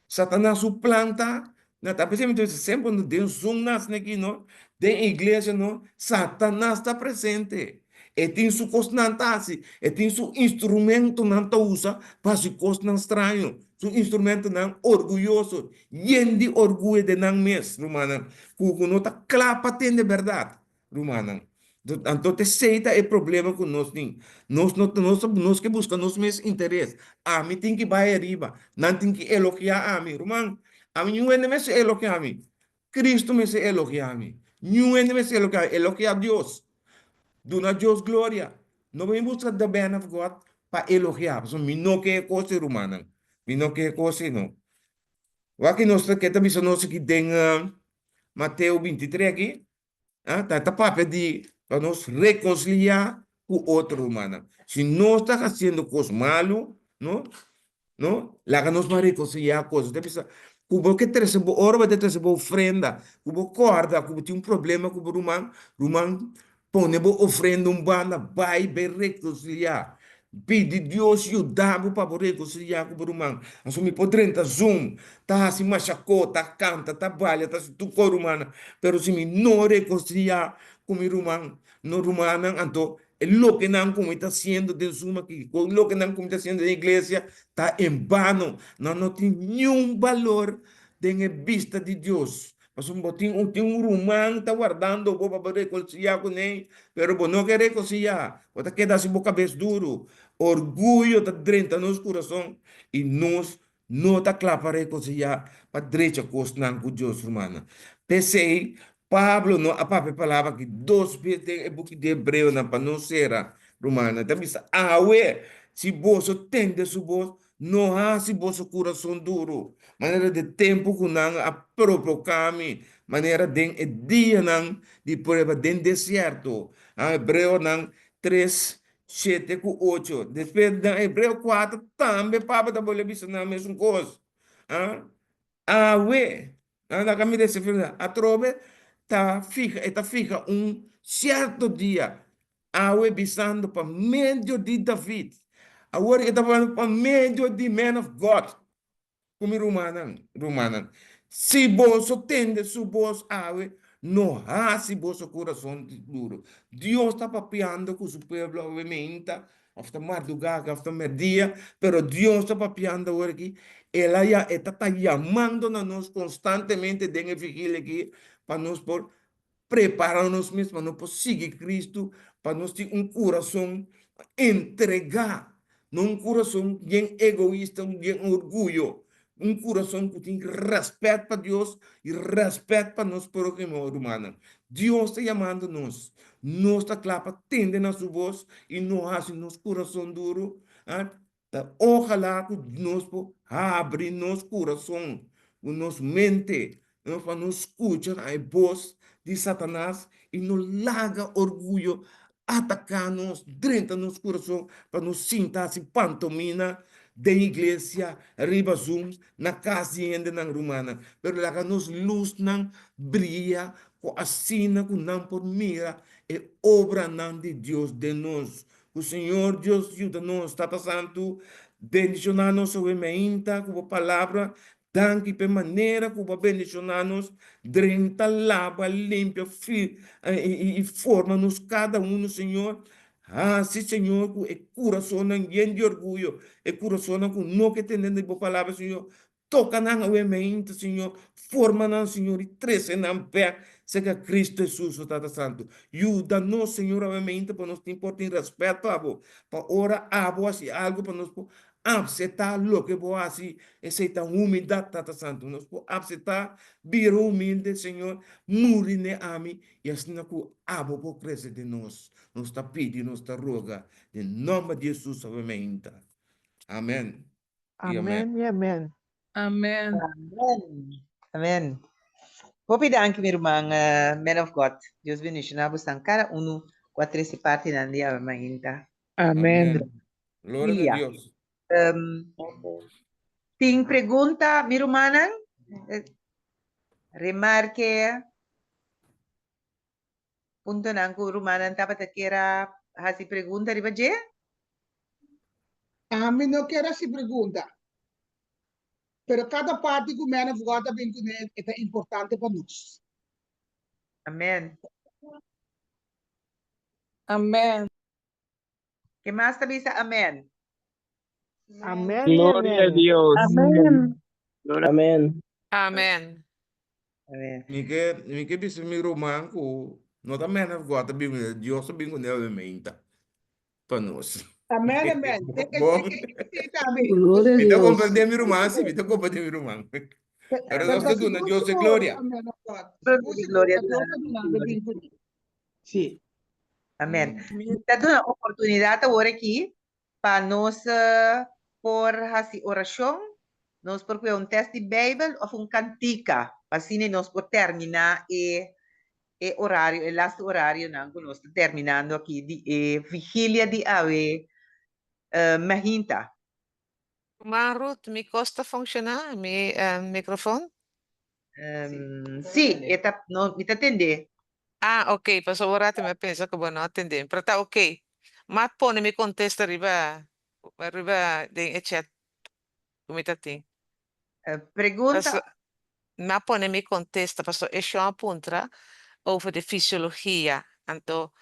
Satanas su plan ta, na ta p'esei mi ta bisa semper no den Zoom nas aki no, den iglesia no, Satanas ta presente. E tin su kosnan ta hasi, e tin su instrumentonan ta usa pa hasi kosnan straño, su instrumentonan orguyoso, yen di orguyo den nan mes, rumannan, ku ku no ta kla pa tende bèrdat, rumannan. Anto t'esei ta e problema ku nos tin. Nos no nos nos ke buska nos mes interes. Ami tin ki bai ariba, nan tin ki elogiá ami. Ruman, ami niun hende mester elogiá mi. Cristo mester elogiá mi. Niun hende mester elogiá mi. Elogiá Dios. Duna Dios gloria. No bin busca the man of God pa elogiá, pasobra mi no ke e kos ei, rumannan. Mi no ke e kos ei, no. Wak nos ta ke ta bisa nos aki den Mateo bintitres aki, ah, ta ta papia di pa nos rekonsiliá ku otro, rumannan. Si nos ta hasiendo kos malu, no, No? Laga nos ban rekonsiliá kos. Ta bisa ku bo ke trese bo ora bo ta trese bo ofrenda, ku bo kòrda ku bo tin un problema ku bo ruman, ruman pone bo ofrenda un banda, bai bai rekonsiliá. Pidi Dios yuda bo pa bo rekonsiliá ku bo ruman. Pasobra mi por drenta Zoom, ta hasi mashakó, ta kanta, ta balia, ta hasi tur kos rumannan, pero si mi no rekonsiliá ku mi ruman, no rumannan, anto E lokenan ku mi ta hasiendo den Zoom aki, ku lokenan ku mi ta hasiendo den iglesia ta en bano. Nan no tin niun balor den e bista di Dios. Pasobra bo tin un tin un ruman ta wardando bo pa bo rekonsiliá kuné, pero bo no ke rekonsiliá. Bo ta keda hasi bo kabes duru. Orguyo ta drenta nos kurason i nos No ta kla pa rekonsiliá pa drecha kosnan ku Dios, rumannan. P'esei, Pablo no a papia e palabra aki dos bes den e buki di Hebreonan pa no sera, rumannan. E ta bisa, Awe, si boso tende su bos, no hasi boso kurason duru, manera di e tempu ku nan a provoká mi, manera den e dianan di prueba den desierto. Hebreonan tres, Shete ku ocho. Despues den Hebreo kuater tambe Pablo ta bolbe bisa nan mesun kos. Ah, awe, ah, laga mi lesa atrobe ta fiha, e ta fiha un sierto dia, awe bisando pa medio di David. Awor e ta hablando pa medio di man of God. Ku mi rumannan, rumannan, si boso tende su bos awe, no hasi boso kurason duru. Dios ta papiando ku su pueblo awe meinta, òf ta mardugá òf ta mèrdia, pero Dios ta papiando awor aki. El a ya, e ta ta yamando na nos konstantemente den e vigilia aki pa nos por Prepara nos mes pa nos por sigui Cristo, pa nos tin un curason entregá, no un curason bien egoista, un bien orguyo, un curason cu tin respet pa Dios y respet pa nos prójimo, rumannan. Dios ta yamando nos, nos ta cla pa tende na su voz y no haci nos curason duro, Ta ojalá ku nos por habri nos kurason ku nos mente pa nos skucha na e bos di Satanas i no laga orguyo ataká nos, drenta nos kurason pa nos sinta hasi pantomina den iglesia, riba Zoom, na kas di hendenan rumannan. Pero laga nos lusnan bria ku asina ku nan por mira e obranan di Dios den nos. Ku Señor Dios yuda nos. Tata Santu, bendishoná nos awe meinta ku bo palabra. Danki p'e manera ku bo a bendishoná nos. Drenta, laba, limpia, i forma nos kada unu, Señor. Hasi, Señor, ku e kurasonnan yen di orguyo, e kurasonnan ku no ke tende di bo palabra, Señor, Toka nan awe meinta, Señor. Forma nan, Señor, i trese nan bek serka Cristo Jesus, o Tata Santu. Yuda nos, Señor, awe meinta pa nos tin por tin respet pa Bo, pa ora Abo hasi algu pa nos por apseptá loke Bo hasi. Esei ta humildat, Tata Santu. Nos por apseptá, bira humilde, Señor, muri n'e ami, i asina ku Abo por krese den nos. Nos ta pidi, nos ta roga, den nomber di Jesus awe meinta. Amen. i amen. Amen i amen. Amen. Amen. Amen. Hopi danki mi ruman man of God. Dios bendiciona bosan cada uno cu a trece partinan di awe mainta. Amen. Amen. Gloria na Dia. Dios. Um, tin pregunta mi rumannan? Eh, Remarke, puntonan ku rumannan tabata kier a hasi pregunta riba dje? Ami no kier hasi pregunta, pero kada parti ku Man of God a bin kuné e ta importante pa nos. Amen. Amen. Ke mas ta bisa amen? Amen i Gloria a amen. Dios. Amen. Amen. Amen. Amen. Mi ke, mi ke bisa mi ruman ku no ta man of God ta bin kuné, Dios ta bin kuné obviamente pa nos. Amen, amen. E, e, Bon. e, e, e tambe. Gloria a Mi ta Dios. comprende mi ruman, si, mi ta comprende mi ruman. Pero Pero nos ta duna sigur, Dios e sigur, gloria. man of God. Gloria, Sigur, sigur, gloria ta Dios ta duna be bin kuné. Sí. Amen. Mi ta duna oportunidat awor aki pa nos por hasi orashon, nos por kue un tèst di Beibel òf un kantika, pa asina nos por terminá e e orario, e lastu orarionan ku nos ta terminando aki di e vigilia di awe mahinta. Ruman Ruth, mi kos ta funshoná? Mi microfoon? Sí, e ta, no, mi ta tendé. Ah, ok, pasobra un rato mi a pensa ku bo no a tendé, pero ta ok. M'a pone mi kontesta riba, riba den e chat ku mi ta tin. Pregunta. Paso, m'a pone mi kontesta, pasobra e shon a puntra over di fisiologia, anto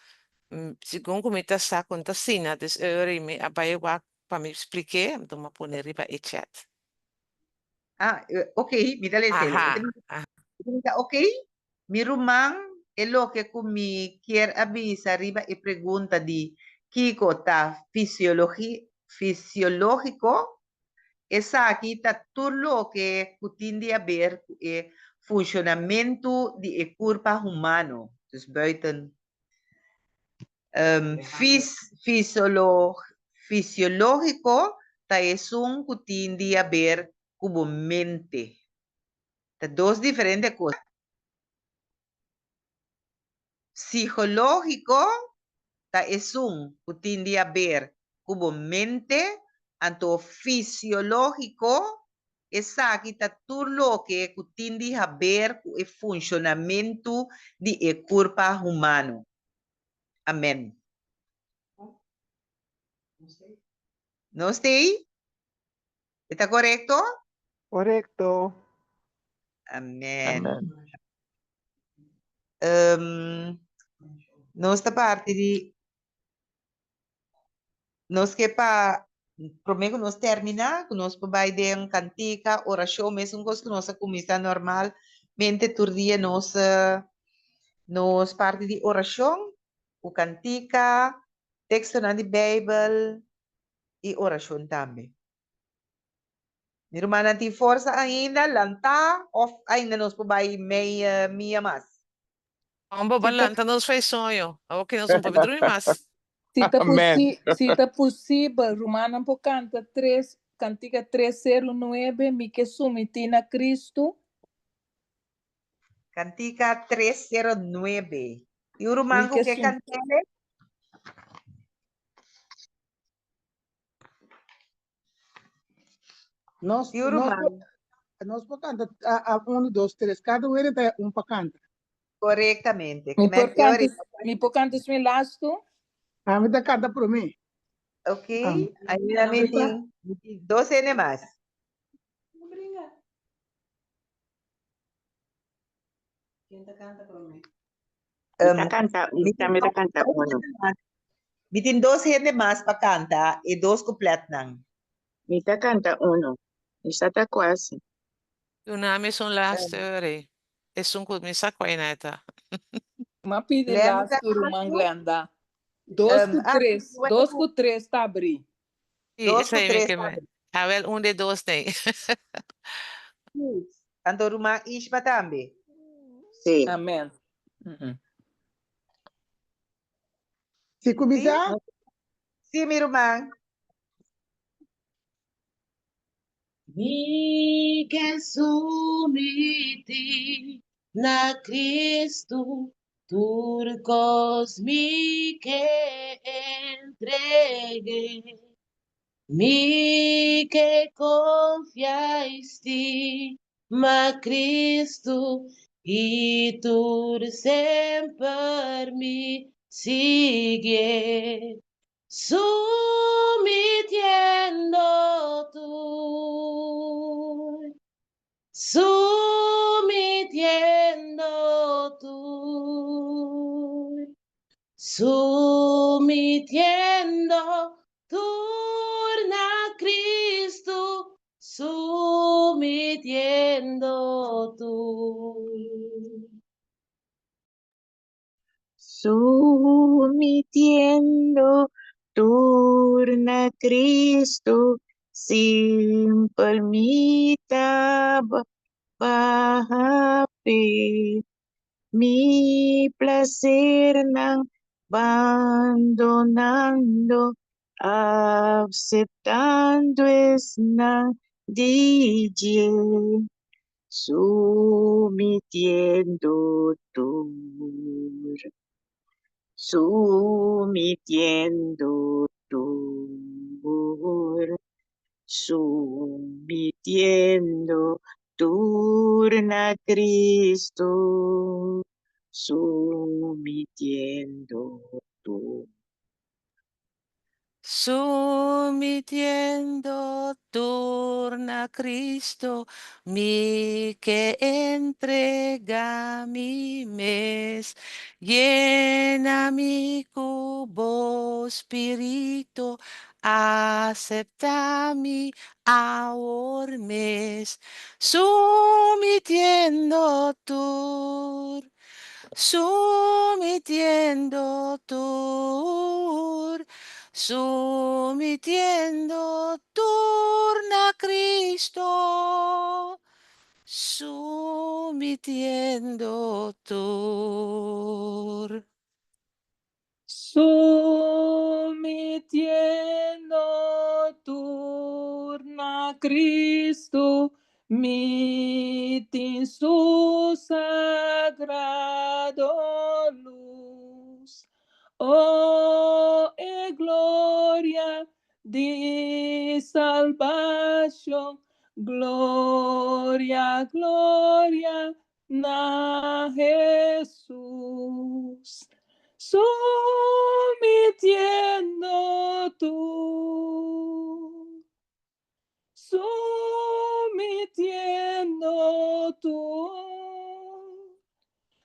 segun ku mi ta sa ku N ta asina, dus e ora ei mi a bai wak Pa mi splik'é, anto mi a pone riba e chat. Ah, ok, mi ta lesa el. Aha, E ta bisa, ok, mi ruman, e loke ku mi kier a bisa riba e pregunta di kiko ta fisiologi, fisiológiko, esaki ta tur loke ku tin di haber ku e funshonamentu di e kurpa humano, dus buiten Fisiológiko ta esun ku tin di haber ku bo mente. Ta dos diferente kos. Psikológiko ta esun ku tin di haber ku bo mente, anto fisiológiko Esaki ta tur loke ku tin di haber ku e funshonamentu di e kurpa humano. Amen. Nos t'ei? E ta korekto? Korekto. Amen. Amen. Um, nos ta parti di nos ke pa promé ku nos terminá, ku nos por bai den kantika, orashon, mesun kos ku nos a kuminsá normalmente tur dia nos nos parti di orashon ku kantika, tekstonan di Beibel i orashon tambe. Mi rumannan tin forsa ainda, lantá òf ainda nos por bai mei mia mas? Homber, ba Si ta, lanta nos fei soño. Awor ki nos no por drumi mas. si ta Amen. posi, si ta posibel, rumannan por kanta tres, kantika 309, Mi ke sumití na Kristu. Kantika 309. Tin un Mi ruman ku ke ke sum. kant'e? Nos, Tin un nos, ruman. nos por canta a, a uno, dos, tres. Cada uno ta un pa canta. Correctamente. Mi Que men por canta, ori. mi por canta mi lasto. A mi ta canta por mí. Ok. Ah. Ainda mi tin dos N mas. Mi ta canta, mi Mi tin tambe ta dos canta uno. hende mas. Mi tin dos hende mas pa canta e dos coupletnan. Mi ta canta uno. Mi sa ta quasi. Duna mi esun laatste ori. Esun ku mi sa kua na e ta. Ma pidi Glenda lasto ruman Castro. Glenda. Dos ku tres, dos ku tres ta abri. Sí, Dos ku esei mi tres ke ta me. abri. Awel un de dos nei. Sí. Anto ruman Ishma tambe. Sí. Amen. Si Sí, kuminsá? sí, mi ruman. Mi ke sumití na Kristu, tur kos mi ke entregué. Mi ke konfia i stima Kristu, i tur semper mi siguié. Sumitiendo tur, sumitiendo tur, sumitiendo tur na Kristu, sumitiendo tur. Sumitiendo tur na Kristu, simpel mi ta baha p'e. Mi plasernan bandonando, aceptando esnan di dje. Sumitiendo tur, sumitiendo tur, sumitiendo tur na Cristo, sumitiendo tur. Sumitiendo tur na Cristo, mi ke entrega mi mes. Yena mi ku bo Spirito, acepta mi awor mes. Sumitiendo tur, Sumitiendo tur, sumitiendo tur na Cristo, sumitiendo tur. Sumitiendo tur na Cristo, mi tin su sagrado luz. Oh, e gloria di salbacion. Gloria, gloria na Hesus, Sumitiendo tur, Sumitiendo tur,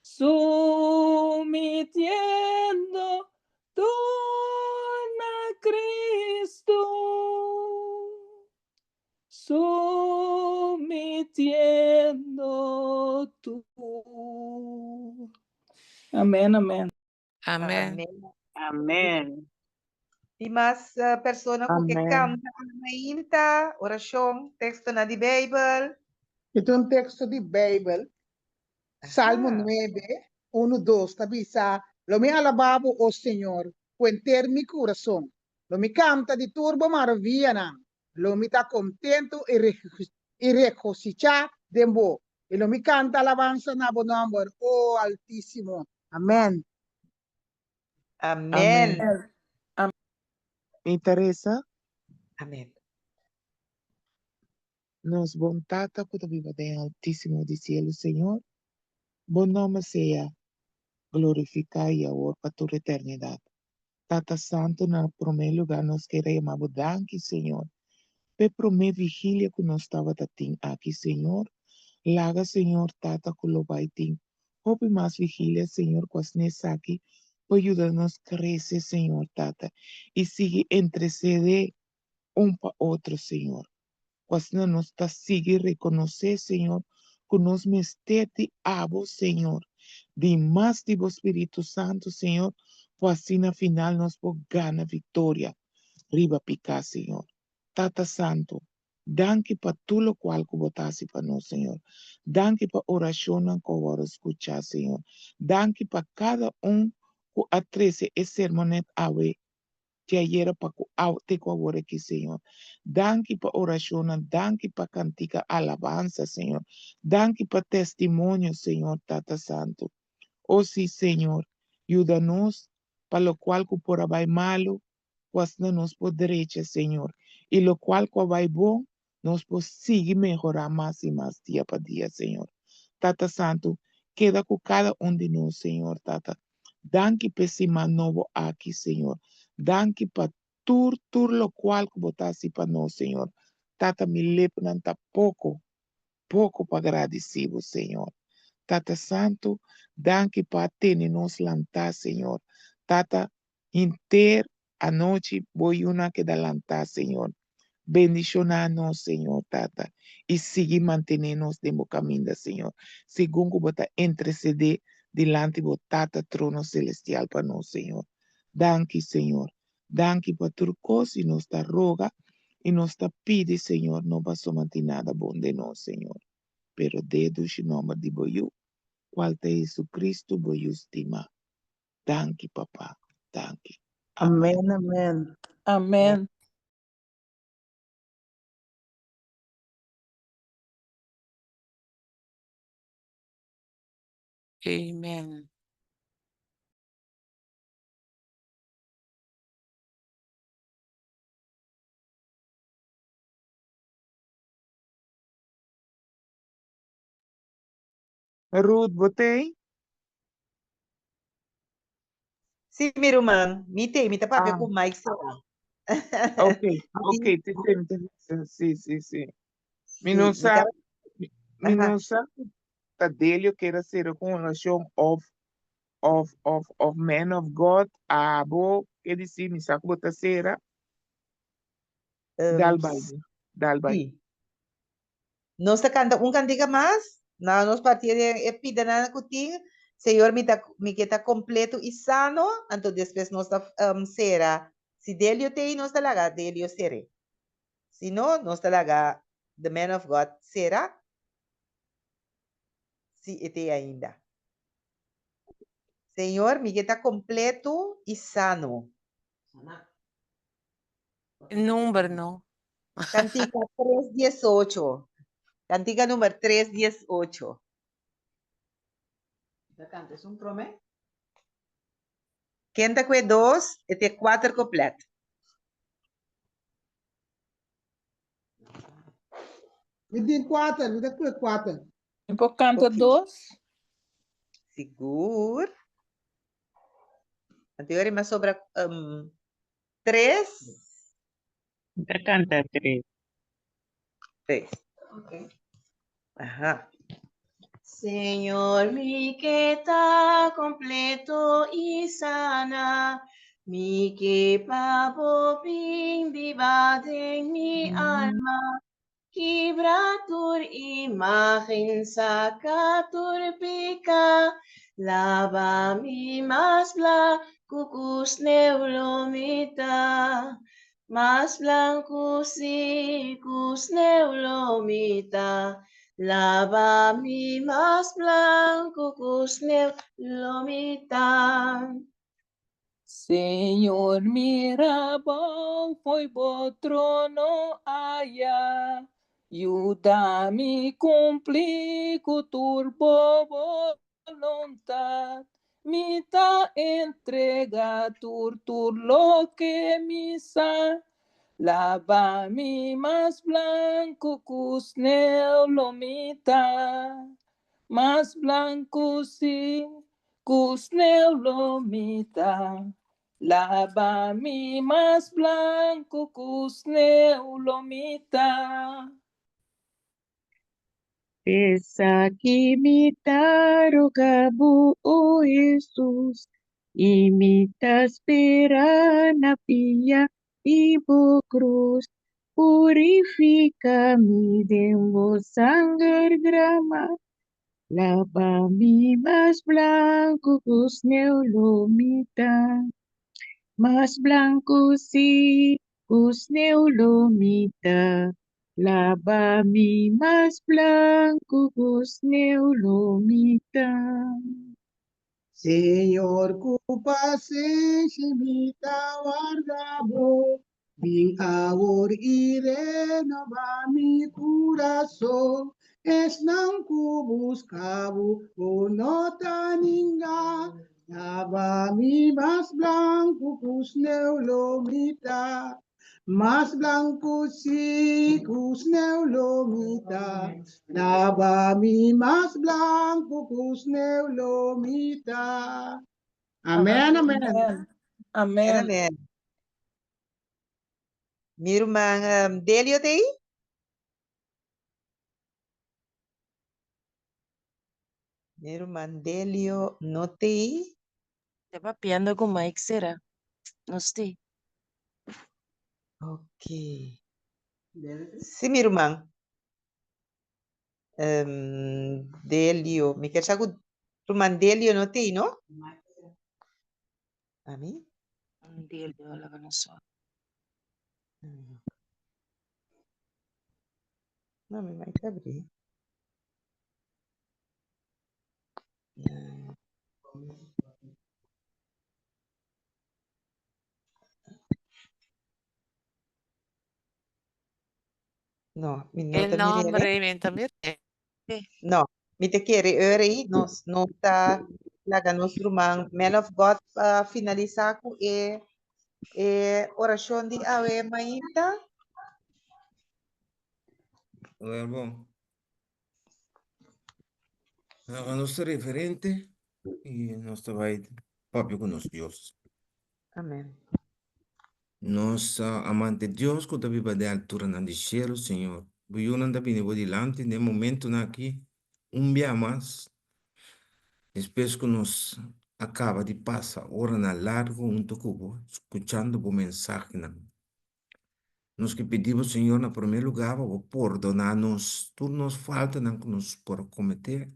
Sumitiendo tur na Cristo. Sumitiendo tur. Amen, amen. Amen. Amen. Tin mas persona ku ke Amen. kanta mainta, orashon, tekstonan di Beibel? Mi tin un teksto di Beibel, Salmo Aha. 9, 1, 2, ta bisa, Lo mi alabá bo, o Señor, ku henter mi kurason. Lo mi kanta di tur bo maravianan. Lo mi ta kontentu i regosichá den bo, i lo mi kanta alabansa na bo nòmber, o Altísimo. Amèn. Amèn. Amèn. Mi ta resa. Amèn. Nos bon Tata ku ta biba den Altísimo di sielu, Señor, bo nòmber sea glorifiká i awor pa tur eternidat. Tata Santu, na promé lugá nos kier a yama bo danki, Señor, p'e promé vigilia ku nos tabata tin aki, Señor. Laga, Señor, Tata, ku lo bai tin hopi mas vigilia, Señor, ku asina esaki por yuda nos krese, Señor, Tata, i sigui entresedé un pa otro, Señor. Ku asina nos ta sigui rekonosé, Señor, ku nos mester di Abo, Señor, di mas di Bo Spiritu Santu, Señor, ku asina final nos por gana viktoria riba piká, Señor. Tata Santu, danki pa tur lokual ku Bo ta hasi pa nos, Señor. Danki pa orashonnan ku a wòrdu skuchá, Señor. Danki pa kada un ku a trese e sermonet awe di ayera pa ku aw te ku awor aki, Señor. Danki pa orashonnan, danki pa kantika alabansa, Señor. Danki pa testimonio, Señor Tata Santu. O si, Señor, yuda nos pa lokual ku por a bai malu, ku asina nos por drecha, Señor, i lokual ku a bai bon, nos por sigui mehorá mas i mas dia pa dia, Señor. Tata Santu, keda ku kada un di nos, Señor, Tata. Danki p'e siman nobo aki, Señor. Danki pa tur, tur lokual ku Bo ta hasi pa nos, Señor. Tata, mi lepnan ta poko, poko pa gradisí Bo, Señor. Tata Santu, danki pa a tene nos lantá, Señor. Tata, Henter anochi bo yunan a keda lantá, Señor. Bendishoná nos, Señor Tata, i sigui mantené nos den bo kaminda, Señor, segun ku bo ta intersedé dilanti bo Tata trono selestial pa nos, Señor. Danki, Señor. Danki pa tur kos, i nos ta roga i nos ta pidi, Señor, no pasobra tin nada bon den nos, Señor, pero den dushi nòmber di bo Yu, kual ta Jesucristo, bo Yu stimá. Danki papa, danki. Amen, amen. Amen. Amen. Ruth, bo t'ei? Sí, mi ruman, mi t'ei, mi ta papia Ah. ku Mike sera. Ok, ok, te tem, te tem. Sí, sí, sí. Mi Sí, no mi sa, tabata mi, mi Aha. no sa ku ta Delio kier a sera ku orashon of, of, of, of man of God, abo ke disi, mi sa ku bo ta sera. Dal bai, dal bai. Sí. Nos ta kanta un kantika mas, na nos partia den e pidanan ku tin, Señor mi ta mi ke ta kompleto i sano, anto despues nos ta sera. Si Delio t'ei nos ta laga Delio ser'é. Si no, nos ta laga the man of God sera, si e t'ei ainda. Señor mi ke ta kompleto i sano. Number no. Cantica tres diesocho. Cantica number tres diesocho. Ta canta esun prome? Ken ta kue dos, e te kuater koplet. Mi tin kuater, mi ta kue kuater. Mi por kanta Ok. dos? Sigur. Anto yori mi a sobra um, tres. Mi ta kanta tres. Tres. Aha. Señor, mi ke ta completo i sana, mi ke pa bo bin biba den mi alma, kibra tur imagen, saka tur pika, laba mi mas blanku ku sneu lo mi ta, mas blanku si ku sneu lo mi ta, laba mi mas blanku ku sneu lo mi ta. Señor, mira abou fo'i bo trono aya, yuda mi kumpli ku tur bo boluntad. Mi ta entrega tur tur loke mi sa, laba mi mas blanku ku sneu lo mi ta, mas blanku si ku sneu lo mi ta, laba mi mas blanku ku sneu lo mi ta. Esaki mi ta roga bo, o Hesus, i mi ta spera na pia di bo krus. Purifica mi den bo sanger drama, laba mi mas blanku ku sneu lo mi ta. Mas blanku si ku sneu lo mi ta, laba mi mas blanku ku sneu lo mi ta. Señor, ku pasenshi mi ta warda bo, bin awor i renobá mi kurason. Esnan ku buska bo, bo no ta ninga, laba mi mas blanku ku sneu lo mi ta. Mas blanku si ku sneu lo mi ta, laba mi mas blanku ku sneu lo mi ta. Amen, amen. Amen. Amen. Mi ruman um, Delio ta ei? Mi ruman Delio no ta ei. Ta papiando ku Mike sera. Nos t'ei. Ok. Sí, mi ruman. Um, Delio. Mi kier sa ku ruman Delio no t'ei, no? Ami? Delio laga nos wak. No, mi mic abrí. No, mi no El ta mir'é. nombre mi ta mir'é. No, mi ta kere ora ei nos no ta laga nos ruman man of God pa finalisá ku e e orashon di awe mainta. Wel bon. Laga nos ta referente i nos ta bai papia ku nos Dios. Amen. Nos amante Dios ku ta biba den alturanan di shelu, Señor, bo yunan ta bini bo dilanti den momentunan aki un bia mas, despues ku nos a kaba di pasa oranan largu huntu ku bo, skuchando bo mensahenan. Nos ke pidi bo, Señor, na promé lugá pa bo pordoná nos tur nos faltanan ku nos por a kometé,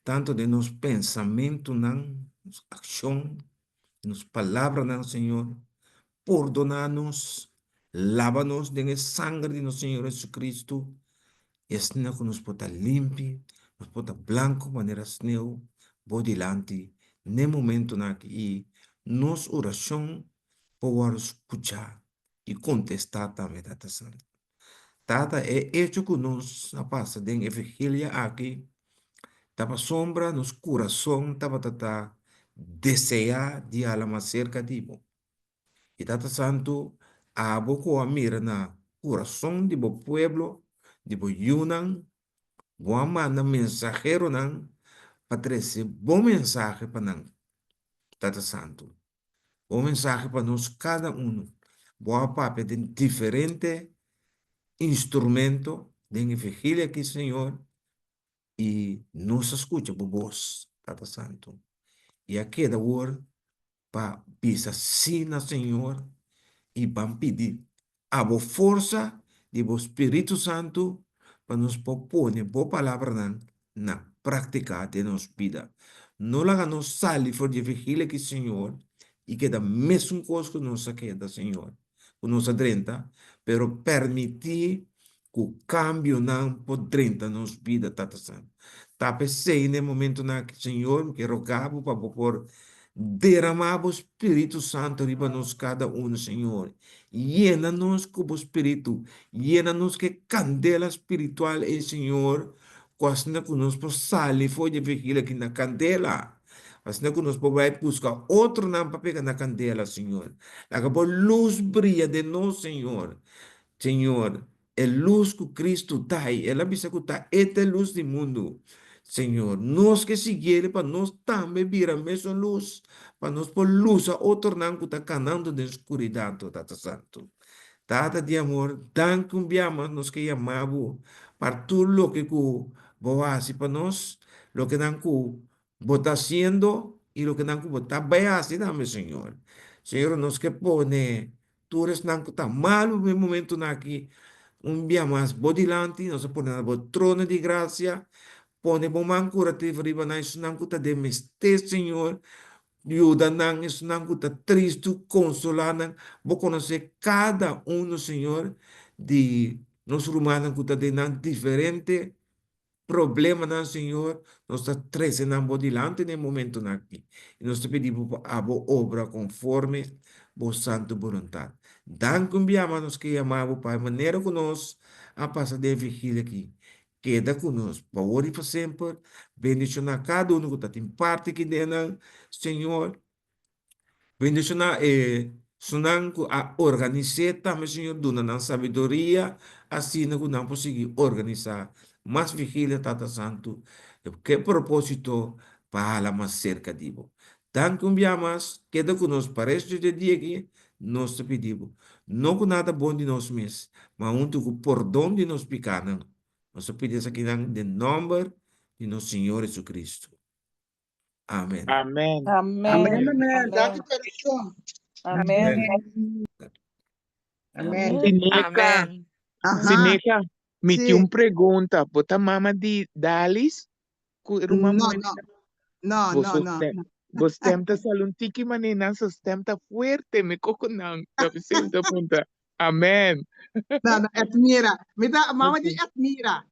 tantu den nos pensamentunan, nos akshon, nos palabranan, Señor. Pordoná nos, laba nos den e sanger di nos Señor Jesucristo, i asina ku nos por ta limpi, nos por ta blanku manera sneu bo dilanti n'e momentunan aki i nos orashon por wòrdu skuchá i kontestá tambe, Tata Santu. Tata, e echo ku nos a pasa den e vigilia aki ta pasobra nos kurason tabata ta deseá di hala mas serka di bo. I Tata Santu, abo ku a mira na kurason di bo pueblo. di bo yunan, bo a manda mensaheronan pa trese bo mensahe pa nan, Tata Santu. Bo mensahe pa nos kada unu. Bo a papia den diferente instrumento den e vigilia aki, Señor, i nos a skucha bo bos, Tata Santu. I a keda awor pa bisa sí na Señor i ban pidi abo forsa di bo Spiritu Santu pa nos por pone bo palabranan na práktika den nos bida. No laga nos sali for di e vigilia aki, Señor, i keda mesun kos ku nos a keda, Señor, ku nos a drenta, pero permití ku kambionan por drenta nos bida, Tata Santu. Ta p'esei na e momentunan aki, Señor, mi ke roga bo pa bo por deramá bo Spiritu Santu riba nos kada unu, Señor. Yena nos ku bo Spiritu, yena nos ku e kandela spiritual ei, Señor, ku asina ku nos por sali for di e vigilia aki na kandela, asina ku nos por bai buska otronan pa pega na kandela, Señor. Laga bo lus bria den nos, Señor. Señor, e lus ku Cristo ta i El a bisa ku ta E ta e lus di mundu. Señor, nos ke siguiel pa nos tambe bira mesun lus, pa nos por lusa otronan ku ta kanando den skuridat, o Tata Santu. Tata di amor, danki un bia mas nos ke yama Bo pa tur loke ku Bo hasi pa nos, lokenan ku Bo ta hasiendo i lokenan ku Bo ta bai hasi tambe, Señor. Señor, nos ke pone Tur esnan ku ta malu den e momentunan aki, un bia mas bo dilanti, nos a pone na bo trono di grasia, pone bo man kurativo riba nan, esunnan ku ta den mester, Señor, yuda nan, esunnan ku ta tristu, konsolá nan. Bo konosé kada uno, Señor, di nos rumannan ku ta den nan diferente Problemanan, Señor, nos ta trece nan bo dilanti na e momentonan aki, i nos ta pidi bo pa abo obra conforme bo santo boluntad. Danki un bia mas nos ke yama bo pa e manera cu nos a pasa den e vigilia aki. Keda cu nos pa awor i pa semper. Bendiciona cada uno cu ta tin parti aki den nan, Señor. Bendishoná e sunan ku a organis'é tambe, Señor, duna nan sabiduria asina ku nan por sigui organisá mas vigilia, Tata Santu, ku e propósito pa hala mas serka di bo. Danki un bia mas, keda ku nos pa resto di e dia aki, nos ta pidi bo, no ku nada bon di nos mes, ma huntu ku pordon di nos pikánan. Nos ta pidi esakinan den nòmber di nos Señor Jesucristo. Amen. Amen. Amen. Amen, amen. Danki Amen. pa oracion. Amen. Amen. Sineka, Amen. Aha. Sineka, mi Sí. tin un pregunta. Bo ta mama di Dalis? Ku e ruman No, muhé no. ta? No, Bo no, so no. stem, bo stem ta sali un tiki manera nan so stem ta fuerte. Mi koko nan. Ta p'esei mi ta puntra. Amen. No, no, Edmira. Mi ta mama di Ok. Edmira.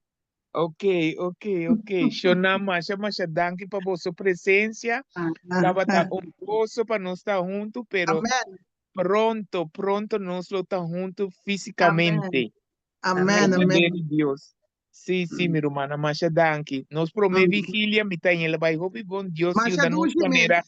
Ok, ok, ok. Shona, masha, masha danki pa boso presencia. Tabata un gozo pa nos ta huntu, pero Amen. pronto, pronto nos lo ta huntu físicamente. Amen, Ku amen. poder di Dios. Sí, sí, mi rumana, masha danki. Nos promé vigilia, mi ta yela bai hopi bon. Dios Masha yuda nos dushi mes. manera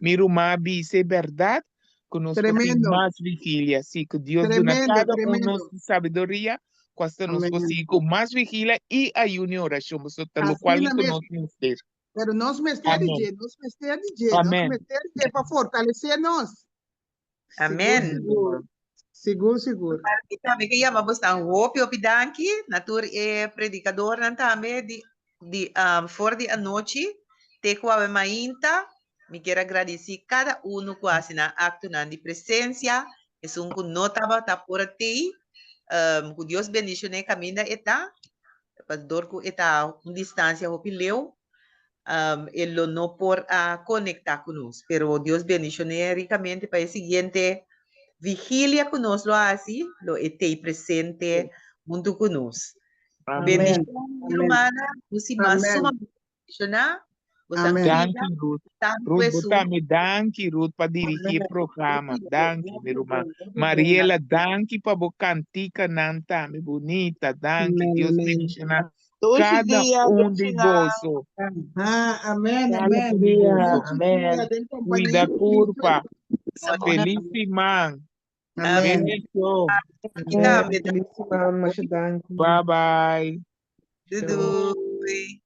Mi ruman a bisa e bèrdat ku nos por tin Tremendo. mas vigilia. Sí, ku Dios duna Tremendo, kada un nos tremendo. sabiduria ku asta nos por Amén. sigui ku mas vigilia i ayuno i orashon. Pasobra ta lokual Asina ku mes. nos mester. Pero nos mester di Amén. dje, nos mester di dje, nos Amén. mester di dje pa fortalesé nos. Sigur, Amén. sigur. Sigur, sigur. Mi tambe ke yama bosnan hopi hopi danki na tur e predikadornan tambe di di for di anochi te ku awe mainta. Mi kier a gradisí kada unu ku a hasi nan aktonan di presensia, esun ku no tabata por a tei, ku Dios bendishoné kaminda e ta, dor ku e ta un distansia hopi leu, e lo no por a konektá ku nos. Pero Dios bendishoné rikamente pa e siguiente vigilia ku nos lo hasi, lo e tei presente huntu ku nos. Amén. Bendishon, mi rumannan, un siman Amén. sumamente bendishoná. Boso a Amén. cuida Danki, Ruth. tanto Ruth, bo Jesús. tambe danki, Ruth, pa dirigí e programa. Danki, mi ruman. Mariela, danki pa bo kantikanan tambe. Bunita, danki. Amén, Dios amén. bendishoná Dushi kada dia, un di dushi nan. boso. Ah, amén, Kada amén. un di boso. Dushi dia den Cuida compañía di Cristo. kurpa. Amén. Feliz siman. Amen. Beso. Tambe. Feliz siman, masha danki. Bye bye. Doei doei.